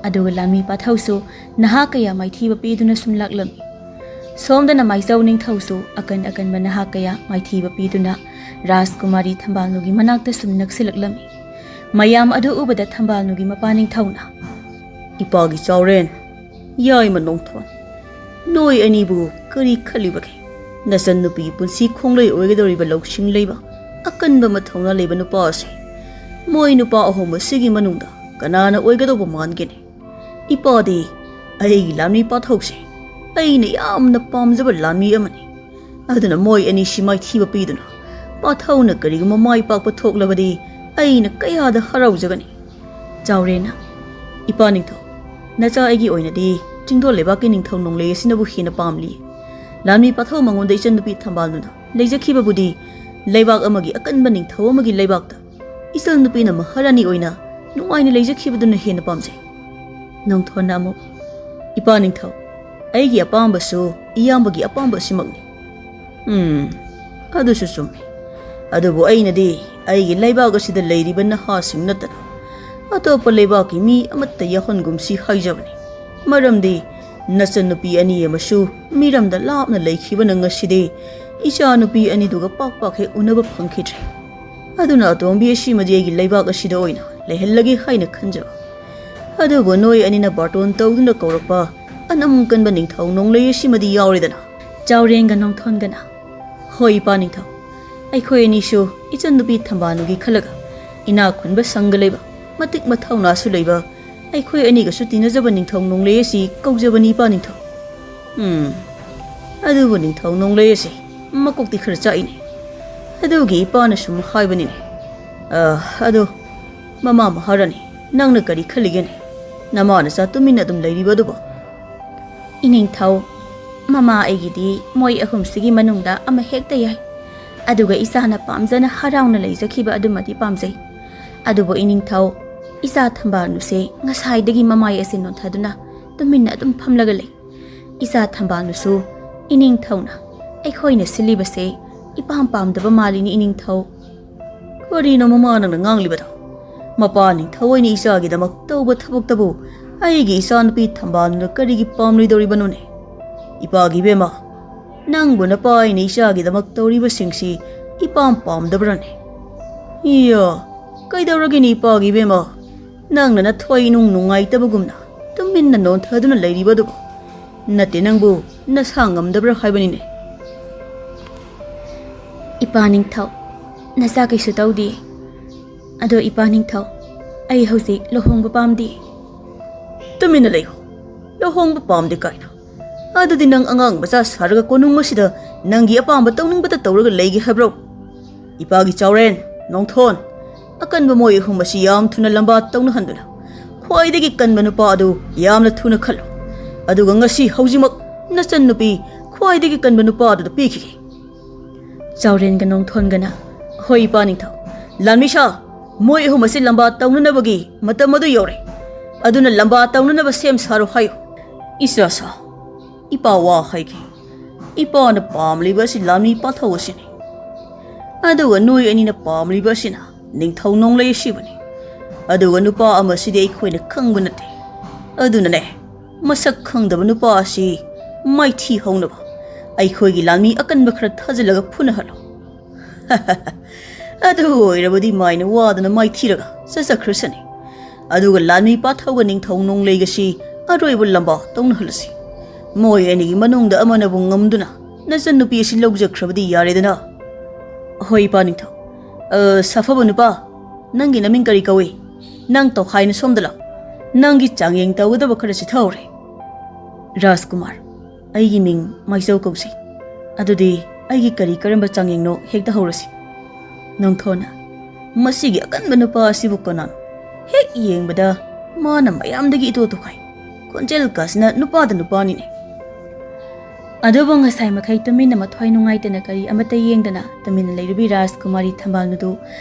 ꯑꯗꯨꯒ ꯂꯥꯟꯃꯤ ꯄꯥꯊꯧꯁꯨ ꯅꯍꯥ ꯀꯌꯥ ꯃꯥꯏꯊꯤꯕ ꯄꯤꯗꯨꯅ ꯁꯨꯝ ꯂꯥꯛꯂꯝꯃꯤ꯫ ꯁꯣꯝꯗꯅ ꯃꯥꯏꯆꯧ ꯅꯤꯡꯊꯧꯁꯨ ꯑꯀꯟ ꯑꯀꯟꯕ ꯅꯍꯥ ꯀꯌꯥ ꯃꯥꯏꯊꯤꯕ ꯄꯤꯗꯨꯅ ꯔꯥꯖꯀꯨꯃꯥꯔꯤ ꯊꯝꯕꯥꯜꯅꯨꯒꯤ ꯃꯅꯥꯛꯇ ꯁꯨꯝ ꯅꯛꯁꯤꯜꯂꯛꯂꯝꯃꯤ꯫ ꯃꯌꯥꯝ ꯑꯗꯨ ꯎꯕꯗ ꯊꯝꯕꯥꯜꯅꯨꯒꯤ ꯃꯄꯥ ꯅꯤꯡꯊꯧꯅ, "ꯏꯄꯥꯒꯤ ꯆꯥꯎꯔꯦꯟ, ꯌꯥꯏꯃ ꯅꯣꯡꯊꯣꯟ, ꯅꯣꯏ ꯑꯅꯤꯕꯨ ꯀꯔꯤ ꯈꯜꯂꯤꯕꯒꯦ? ꯅꯆꯟꯅꯨꯄꯤꯒꯤ ꯄꯨꯟꯁꯤ ꯈꯣꯡꯂꯩ ꯑꯣꯏꯒꯗꯧꯔꯤꯕ ꯂꯧꯁꯤꯡ ꯂꯩꯕ, ꯑꯀꯟꯕ ꯃꯊꯧꯅꯥ ꯂꯩꯕ ꯅꯨꯄꯥ ꯑꯁꯤ ꯃꯣꯏ ꯅꯨꯄꯥ ꯑꯍꯨꯝ ꯑꯁꯤꯒꯤ ꯃꯅꯨꯡꯗ ꯀꯅꯥꯅ ꯑꯣꯏꯒꯗꯧꯕ ꯃꯥꯟꯒꯦꯅꯦ? ꯏꯄꯥꯗꯤ ꯑꯩꯒꯤ ꯂꯥꯟꯃꯤ ꯄꯥꯊꯧꯁꯦ ꯑꯩꯅ ꯌꯥꯝꯅ ꯄꯥꯝꯖꯕ ꯂꯥꯟꯃꯤ ꯑꯃꯅꯤ꯫ ꯑꯗꯨꯅ ꯃꯣꯏ ꯑꯅꯤꯁꯤ ꯃꯥꯏꯊꯤꯕ ꯄꯤꯗꯨꯅ ꯄꯥꯊꯧꯅ ꯀꯔꯤꯒꯨꯝꯕ ꯃꯥꯏ ꯄꯥꯛꯄ ꯊꯣꯛꯂꯕꯗꯤ ꯑꯩꯅ ꯀꯌꯥꯗ ꯍꯔꯥꯎꯖꯒꯅꯤ!" ꯆꯥꯎꯔꯦꯟꯅ, "ꯏꯄꯥ ꯅꯤꯡꯊꯧ, ꯅꯆꯥ ꯑꯩꯒꯤ ꯑꯣꯏꯅꯗꯤ ꯆꯤꯡꯗꯣꯜ ꯂꯩꯕꯥꯛꯀꯤ ꯅꯤꯡꯊꯧ ꯅꯣꯡꯂꯩ ꯑꯁꯤꯅꯕꯨ ꯍꯦꯟꯅ ꯄꯥꯝꯂꯤ꯫ ꯂꯥꯟꯃꯤ ꯄꯥꯊꯧ ꯃꯉꯣꯟꯗ ꯏꯆꯟꯅꯨꯄꯤ ꯊꯝꯕꯥꯜꯅꯨꯅ ꯂꯩꯖꯈꯤꯕꯕꯨꯗꯤ ꯂꯩꯕꯥꯛ ꯑꯃꯒꯤ ꯑꯀꯟꯕ ꯅꯤꯡꯊꯧ ꯑꯃꯒꯤ ꯂꯩꯕꯥꯛꯇ ꯏꯆꯟꯅꯨꯄꯤꯅ ꯃꯍꯥꯔꯥꯅꯤ ꯑꯣꯏꯅ ꯅꯨꯡꯉꯥꯏꯅ ꯂꯩꯖꯈꯤꯕꯗꯨꯅ ꯍꯦꯟꯅ ꯄꯥꯝꯖꯩ꯫" ꯅꯣꯡꯊꯣꯟꯅ ꯑꯃꯨꯛ, "ꯏꯄꯥ ꯅꯤꯡꯊꯧ, ꯑꯩꯒꯤ ꯑꯄꯥꯝꯕꯁꯨ ꯏꯌꯥꯝꯕꯒꯤ ꯑꯄꯥꯝꯕ ꯑꯁꯤꯃꯛꯅꯤ꯫" "ꯎꯝ, ꯑꯗꯨꯁꯨ ꯆꯨꯝꯃꯤ꯫ ꯑꯗꯨꯕꯨ ꯑꯩꯅꯗꯤ ꯑꯩꯒꯤ ꯂꯩꯕꯥꯛ ꯑꯁꯤꯗ ꯂꯩꯔꯤꯕ ꯅꯍꯥꯁꯤꯡ ꯅꯠꯇꯅ ꯑꯇꯣꯞꯄ ꯂꯩꯕꯥꯛꯀꯤ ꯃꯤ ꯑꯃꯠꯇ ꯌꯥꯎꯍꯟꯒꯨꯝꯁꯤ ꯍꯥꯏꯖꯕꯅꯤ꯫ ꯃꯔꯝꯗꯤ ꯅꯆꯟꯅꯨꯄꯤ ꯑꯅꯤ ꯑꯃꯁꯨ ꯃꯤꯔꯝꯗ ꯂꯥꯞꯅ ꯂꯩꯈꯤꯕꯅ ꯉꯁꯤꯗꯤ ꯏꯆꯥꯅꯨꯄꯤ ꯑꯅꯤꯗꯨꯒ ꯄꯥꯛ ꯄꯥꯛ ꯍꯦꯛ ꯎꯅꯕ ꯐꯪꯈꯤꯗ꯭ꯔꯦ꯫ ꯑꯗꯨꯅ ꯑꯇꯣꯝꯕꯤ ꯑꯁꯤꯃꯗꯤ ꯑꯩꯒꯤ ꯂꯩꯕꯥꯛ ꯑꯁꯤꯗ ꯑꯣꯏꯅ ꯂꯩꯍꯜꯂꯒꯦ ꯍꯥꯏꯅ ꯈꯟꯖꯕ꯫ ꯑꯗꯨꯕꯨ ꯅꯣꯏ ꯑꯅꯤꯅ ꯕꯥꯔꯇꯣꯟ ꯇꯧꯗꯨꯅ ꯀꯧꯔꯛꯄ ꯑꯅꯝ ꯀꯟꯕ ꯅꯤꯡꯊꯧ ꯅꯣꯡꯂꯩ ꯑꯁꯤꯃꯗꯤ ꯌꯥꯎꯔꯦꯗꯅ꯫" ꯆꯥꯎꯔꯦꯟꯒ ꯅꯣꯡꯊꯣꯟꯒꯅ, "ꯍꯣꯏ ꯏꯄꯥ ꯅꯤꯡꯊꯧ, ꯑꯩꯈꯣꯏ ꯑꯅꯤꯁꯨ ꯏꯆꯟꯅꯨꯄꯤ ꯊꯝꯕꯥꯜꯅꯨꯒꯤ ꯈꯜꯂꯒ ꯏꯅꯥꯛ ꯈꯨꯟꯕ ꯁꯪꯒ ꯂꯩꯕ, ꯃꯇꯤꯛ ꯃꯊꯧꯅꯥꯁꯨ ꯂꯩꯕ, ꯑꯩꯈꯣꯏ ꯑꯅꯤꯒꯁꯨ ꯇꯤꯟꯅꯖꯕ ꯅꯤꯡꯊꯧ ꯅꯣꯡꯂꯩ ꯑꯁꯤ ꯀꯧꯖꯕꯅꯤ ꯏꯄꯥ ꯅꯤꯡꯊꯧ꯫" "ꯎꯝ, ꯑꯗꯨꯕꯨ ꯅꯤꯡꯊꯧ ꯅꯣꯡꯂꯩ ꯑꯁꯤ ꯃꯀꯣꯛꯇꯤ ꯈꯔ ꯆꯥꯛꯏꯅꯦ꯫ ꯑꯗꯨꯒꯤ ꯏꯄꯥꯅ ꯁꯨꯝ ꯍꯥꯏꯕꯅꯤꯅꯦ꯫ ꯑ, ꯑꯗꯨ, ꯃꯃꯥ ꯃꯍꯥꯔꯥꯅꯤ, ꯅꯪꯅ ꯀꯔꯤ ꯈꯜꯂꯤꯒꯦꯅꯦ? ꯅꯃꯥ ꯅꯆꯥ ꯇꯨꯃꯤꯟꯅ ꯑꯗꯨꯝ ꯂꯩꯔꯤꯕ ꯑꯗꯨꯕꯨ? ꯏꯅꯤꯡꯊꯧ, ꯃꯃꯥ ꯑꯩꯒꯤꯗꯤ ꯃꯣꯏ ꯑꯍꯨꯝꯁꯤꯒꯤ ꯃꯅꯨꯡꯗ ꯑꯃ ꯍꯦꯛꯇ ꯌꯥꯏ꯫ ꯑꯗꯨꯒ ꯏꯆꯥꯅ ꯄꯥꯝꯖꯅ ꯍꯔꯥꯎꯅ ꯂꯩꯖꯈꯤꯕ ꯑꯗꯨꯃꯗꯤ ꯄꯥꯝꯖꯩ꯫ ꯑꯗꯨꯕꯨ ꯏꯅꯤꯡꯊꯧ, ꯏꯆꯥ ꯊꯝꯕꯥꯜꯅꯨꯁꯦ ꯉꯁꯥꯏꯗꯒꯤ ꯃꯃꯥꯏ ꯑꯁꯤ ꯅꯣꯟꯊꯗꯨꯅ ꯇꯨꯃꯤꯟꯅ ꯑꯗꯨꯝ ꯐꯝꯂꯒ ꯂꯩ꯫ ꯏꯆꯥ ꯊꯝꯕꯥꯜꯅꯨꯁꯨ ꯏꯅꯤꯡꯊꯧꯅ ꯑꯩꯈꯣꯏꯅ ꯁꯤꯜꯂꯤꯕꯁꯦ ꯏꯄꯥꯝ ꯄꯥꯝꯗꯕ ꯃꯥꯜꯂꯤꯅꯤ ꯏꯅꯤꯡꯊꯧ꯫ ꯀꯔꯤꯅꯣ ꯃꯃꯥ ꯅꯪꯅ ꯉꯥꯡꯂꯤꯕꯗꯣ? ꯃꯄꯥ ꯅꯤꯡꯊꯧ ꯑꯣꯏꯅ ꯏꯆꯥꯒꯤꯗꯃꯛ ꯇꯧꯕ ꯊꯕꯛꯇꯕꯨ ꯑꯩꯒꯤ ꯏꯆꯥꯅꯨꯄꯤ ꯊꯝꯕꯥꯜꯅꯨꯅ ꯀꯔꯤꯒꯤ ꯄꯥꯝꯂꯣꯏꯗꯧꯔꯤꯕꯅꯣꯅꯦ? ꯏꯄꯥꯒꯤ ꯏꯕꯦꯝꯃ, ꯅꯪꯕꯨ ꯅꯄꯥ ꯑꯩꯅ ꯏꯆꯥꯒꯤꯗꯃꯛ ꯇꯧꯔꯤꯕꯁꯤꯡꯁꯤ ꯏꯄꯥꯝ ꯄꯥꯝꯗꯕ꯭ꯔꯥꯅꯦ? ꯏꯌꯥ, ꯀꯩꯗꯧꯔꯒꯦꯅꯦ ꯏꯄꯥꯒꯤ ꯏꯕꯦꯝꯃ? ꯅꯪꯅ ꯅꯊ꯭ꯋꯥꯏ ꯏꯅꯨꯡ ꯅꯨꯡꯉꯥꯏꯇꯕꯒꯨꯝꯅ ꯇꯨꯃꯤꯟꯅ ꯅꯣꯟꯊꯗꯨꯅ ꯂꯩꯔꯤꯕ ꯑꯗꯨꯕꯨ? ꯅꯠꯇꯦ, ꯅꯪꯕꯨ ꯅꯁꯥ ꯉꯝꯗꯕ꯭ꯔꯥ ꯍꯥꯏꯕꯅꯤꯅꯦ꯫ ꯏꯄꯥ ꯅꯤꯡꯊꯧ, ꯅꯆꯥ ꯀꯩꯁꯨ ꯇꯧꯗꯦ꯫ ꯑꯗꯣ ꯏꯄꯥ ꯅꯤꯡꯊꯧ, ꯑꯩ ꯍꯧꯖꯤꯛ ꯂꯨꯍꯣꯡꯕ ꯄꯥꯝꯗꯦ꯫ ꯇꯨꯃꯤꯟꯅ ꯂꯩꯌꯨ꯫ ꯂꯨꯍꯣꯡꯕ ꯄꯥꯝꯗꯦ ꯀꯥꯏꯅ? ꯑꯗꯨꯗꯤ ꯅꯪ ꯑꯉꯥꯡ ꯃꯆꯥ ꯁꯥꯔꯒ ꯀꯣꯅꯨꯡ ꯑꯁꯤꯗ ꯅꯪꯒꯤ ꯑꯄꯥꯝꯕ ꯇꯧꯅꯤꯡꯕꯇ ꯇꯧꯔꯒ ꯂꯩꯒꯦ ꯍꯥꯏꯕ꯭ꯔꯣ? ꯏꯄꯥꯒꯤ ꯆꯥꯎꯔꯦꯟ, ꯅꯣꯡꯊꯣꯟ, ꯑꯀꯟꯕ ꯃꯣꯏ ꯑꯍꯨꯝ ꯑꯁꯤ ꯌꯥꯝ ꯊꯨꯅ ꯂꯝꯕꯥ ꯇꯧꯅꯍꯟꯗꯨꯅ ꯈ꯭ꯋꯥꯏꯗꯒꯤ ꯀꯟꯕ ꯅꯨꯄꯥ ꯑꯗꯨ ꯌꯥꯝꯅ ꯊꯨꯅ ꯈꯜꯂꯨ꯫ ꯑꯗꯨꯒ ꯉꯁꯤ ꯍꯧꯖꯤꯛꯃꯛ ꯅꯆꯟꯅꯨꯄꯤ ꯈ꯭ꯋꯥꯏꯗꯒꯤ ꯀꯟꯕ ꯅꯨꯄꯥ ꯑꯗꯨꯗ ꯄꯤꯈꯤꯒꯦ꯫ ꯆꯥꯎꯔꯦꯟꯒ ꯅꯣꯡꯊꯣꯟꯒꯅ, "ꯍꯣꯏ, ꯏꯄꯥ ꯅꯤꯡꯊꯧ꯫ ꯂꯥꯟꯃꯤꯁꯥ, ꯃꯣꯏ ꯑꯍꯨꯝ ꯑꯁꯤ ꯂꯝꯕꯥ ꯇꯧꯅꯅꯕꯒꯤ ꯃꯇꯝ ꯑꯗꯨ ꯌꯧꯔꯦ꯫ ꯑꯗꯨꯅ ꯂꯝꯕꯥ ꯇꯧꯅꯅꯕ ꯁꯦꯝ ꯁꯥꯔꯣ ꯍꯥꯏꯌꯨ꯫" "ꯏꯆꯥꯁꯥ, ꯏꯄꯥ ꯋꯥ ꯍꯥꯏꯒꯦ꯫ ꯏꯄꯥꯅ ꯄꯥꯝꯂꯤꯕ ꯑꯁꯤ ꯂꯥꯟꯃꯤ ꯄꯥꯊꯧ ꯑꯁꯤꯅꯤ꯫ ꯑꯗꯨꯒ ꯅꯣꯏ ꯑꯅꯤꯅ ꯄꯥꯝꯂꯤꯕ ꯑꯁꯤꯅ ꯅꯤꯡꯊꯧ ꯅꯣꯡꯂꯩ ꯑꯁꯤꯕꯨꯅꯤ꯫ ꯑꯗꯨꯒ ꯅꯨꯄꯥ ꯑꯃꯁꯤꯗꯤ ꯑꯩꯈꯣꯏꯅ ꯈꯪꯕ ꯅꯠꯇꯦ꯫ ꯑꯗꯨꯅꯅꯦ, ꯃꯁꯛ ꯈꯪꯗꯕ ꯅꯨꯄꯥ ꯑꯁꯤ ꯃꯥꯏꯊꯤ ꯍꯧꯅꯕ ꯑꯩꯈꯣꯏꯒꯤ ꯂꯥꯟꯃꯤ ꯑꯀꯟꯕ ꯈꯔ ꯊꯥꯖꯤꯜꯂꯒ ꯐꯨꯅꯍꯜꯂꯣ꯫" "ꯑꯗꯨ ꯑꯣꯏꯔꯕꯗꯤ ꯃꯥꯏꯅ ꯋꯥꯗꯅ ꯃꯥꯏꯊꯤꯔꯒ ꯆꯠꯆꯈ꯭ꯔꯁꯅꯤ꯫ ꯑꯗꯨꯒ ꯂꯥꯟꯃꯤ ꯄꯥꯊꯧꯒ ꯅꯤꯡꯊꯧ ꯅꯣꯡꯂꯩꯒꯁꯤ ꯑꯔꯣꯏꯕ ꯂꯝꯕꯥ ꯇꯧꯅꯍꯜꯂꯁꯤ꯫ ꯃꯣꯏ ꯑꯅꯤꯒꯤ ꯃꯅꯨꯡꯗ ꯑꯃꯅꯕꯨ ꯉꯝꯗꯨꯅ ꯅꯆꯟꯅꯨꯄꯤ ꯑꯁꯤ ꯂꯧꯖꯈ꯭ꯔꯕꯗꯤ ꯌꯥꯔꯦꯗꯅ꯫" "ꯍꯣꯏ, ꯏꯄꯥ ꯅꯤꯡꯊꯧ꯫ ꯑ, ꯁꯥꯐꯕ ꯅꯨꯄꯥ, ꯅꯪꯒꯤ ꯅꯃꯤꯡ ꯀꯔꯤ ꯀꯧꯏ? ꯅꯪ ꯇꯧꯈꯥꯏꯅ ꯁꯣꯝꯗ ꯂꯥꯛ꯫ ꯅꯪꯒꯤ ꯆꯥꯡꯌꯦꯡ ꯇꯧꯒꯗꯕ ꯈꯔ ꯆꯤꯊꯍꯧꯔꯦ꯫" ꯔꯥꯖꯀꯨꯃꯥꯔ, ꯑꯩꯒꯤ ꯃꯤꯡ ꯃꯥꯏꯆꯧ ꯀꯧꯖꯩ꯫ ꯑꯗꯨꯗꯤ ꯑꯩꯒꯤ ꯀꯔꯤ ꯀꯔꯝꯕ ꯆꯥꯡꯌꯦꯡꯅꯣ ꯍꯦꯛꯇ ꯍꯧꯔꯁꯤ꯫ ꯅꯣꯡꯊꯣꯟꯅ, "ꯃꯁꯤꯒꯤ ꯑꯀꯟꯕ ꯅꯨꯄꯥ ꯑꯁꯤꯕꯨ ꯀꯅꯥꯅꯣ? ꯍꯦꯛ ꯌꯦꯡꯕꯗ ꯃꯥꯅ ꯃꯌꯥꯝꯗꯒꯤ ꯏꯇꯣ ꯇꯣꯈꯥꯏ꯫ ꯈꯣꯟꯖꯦꯜ ꯀꯥꯁꯤꯅ ꯅꯨꯄꯥꯗ ꯅꯨꯄꯥꯅꯤꯅꯦ꯫" ꯑꯗꯨꯕꯨ ꯉꯁꯥꯏ ꯃꯈꯩ ꯇꯨꯃꯤꯟꯅ ꯃꯊ꯭ꯋꯥꯏ ꯅꯨꯡꯉꯥꯏꯇꯅ ꯀꯔꯤ ꯑꯃꯠꯇ ꯌꯦꯡꯗꯅ ꯇꯨꯃꯤꯟꯅ ꯂꯩꯔꯨꯕꯤ ꯔꯥꯖꯀꯨꯃꯥꯔꯤ ꯊꯝꯕꯥꯜꯅꯨꯗꯨ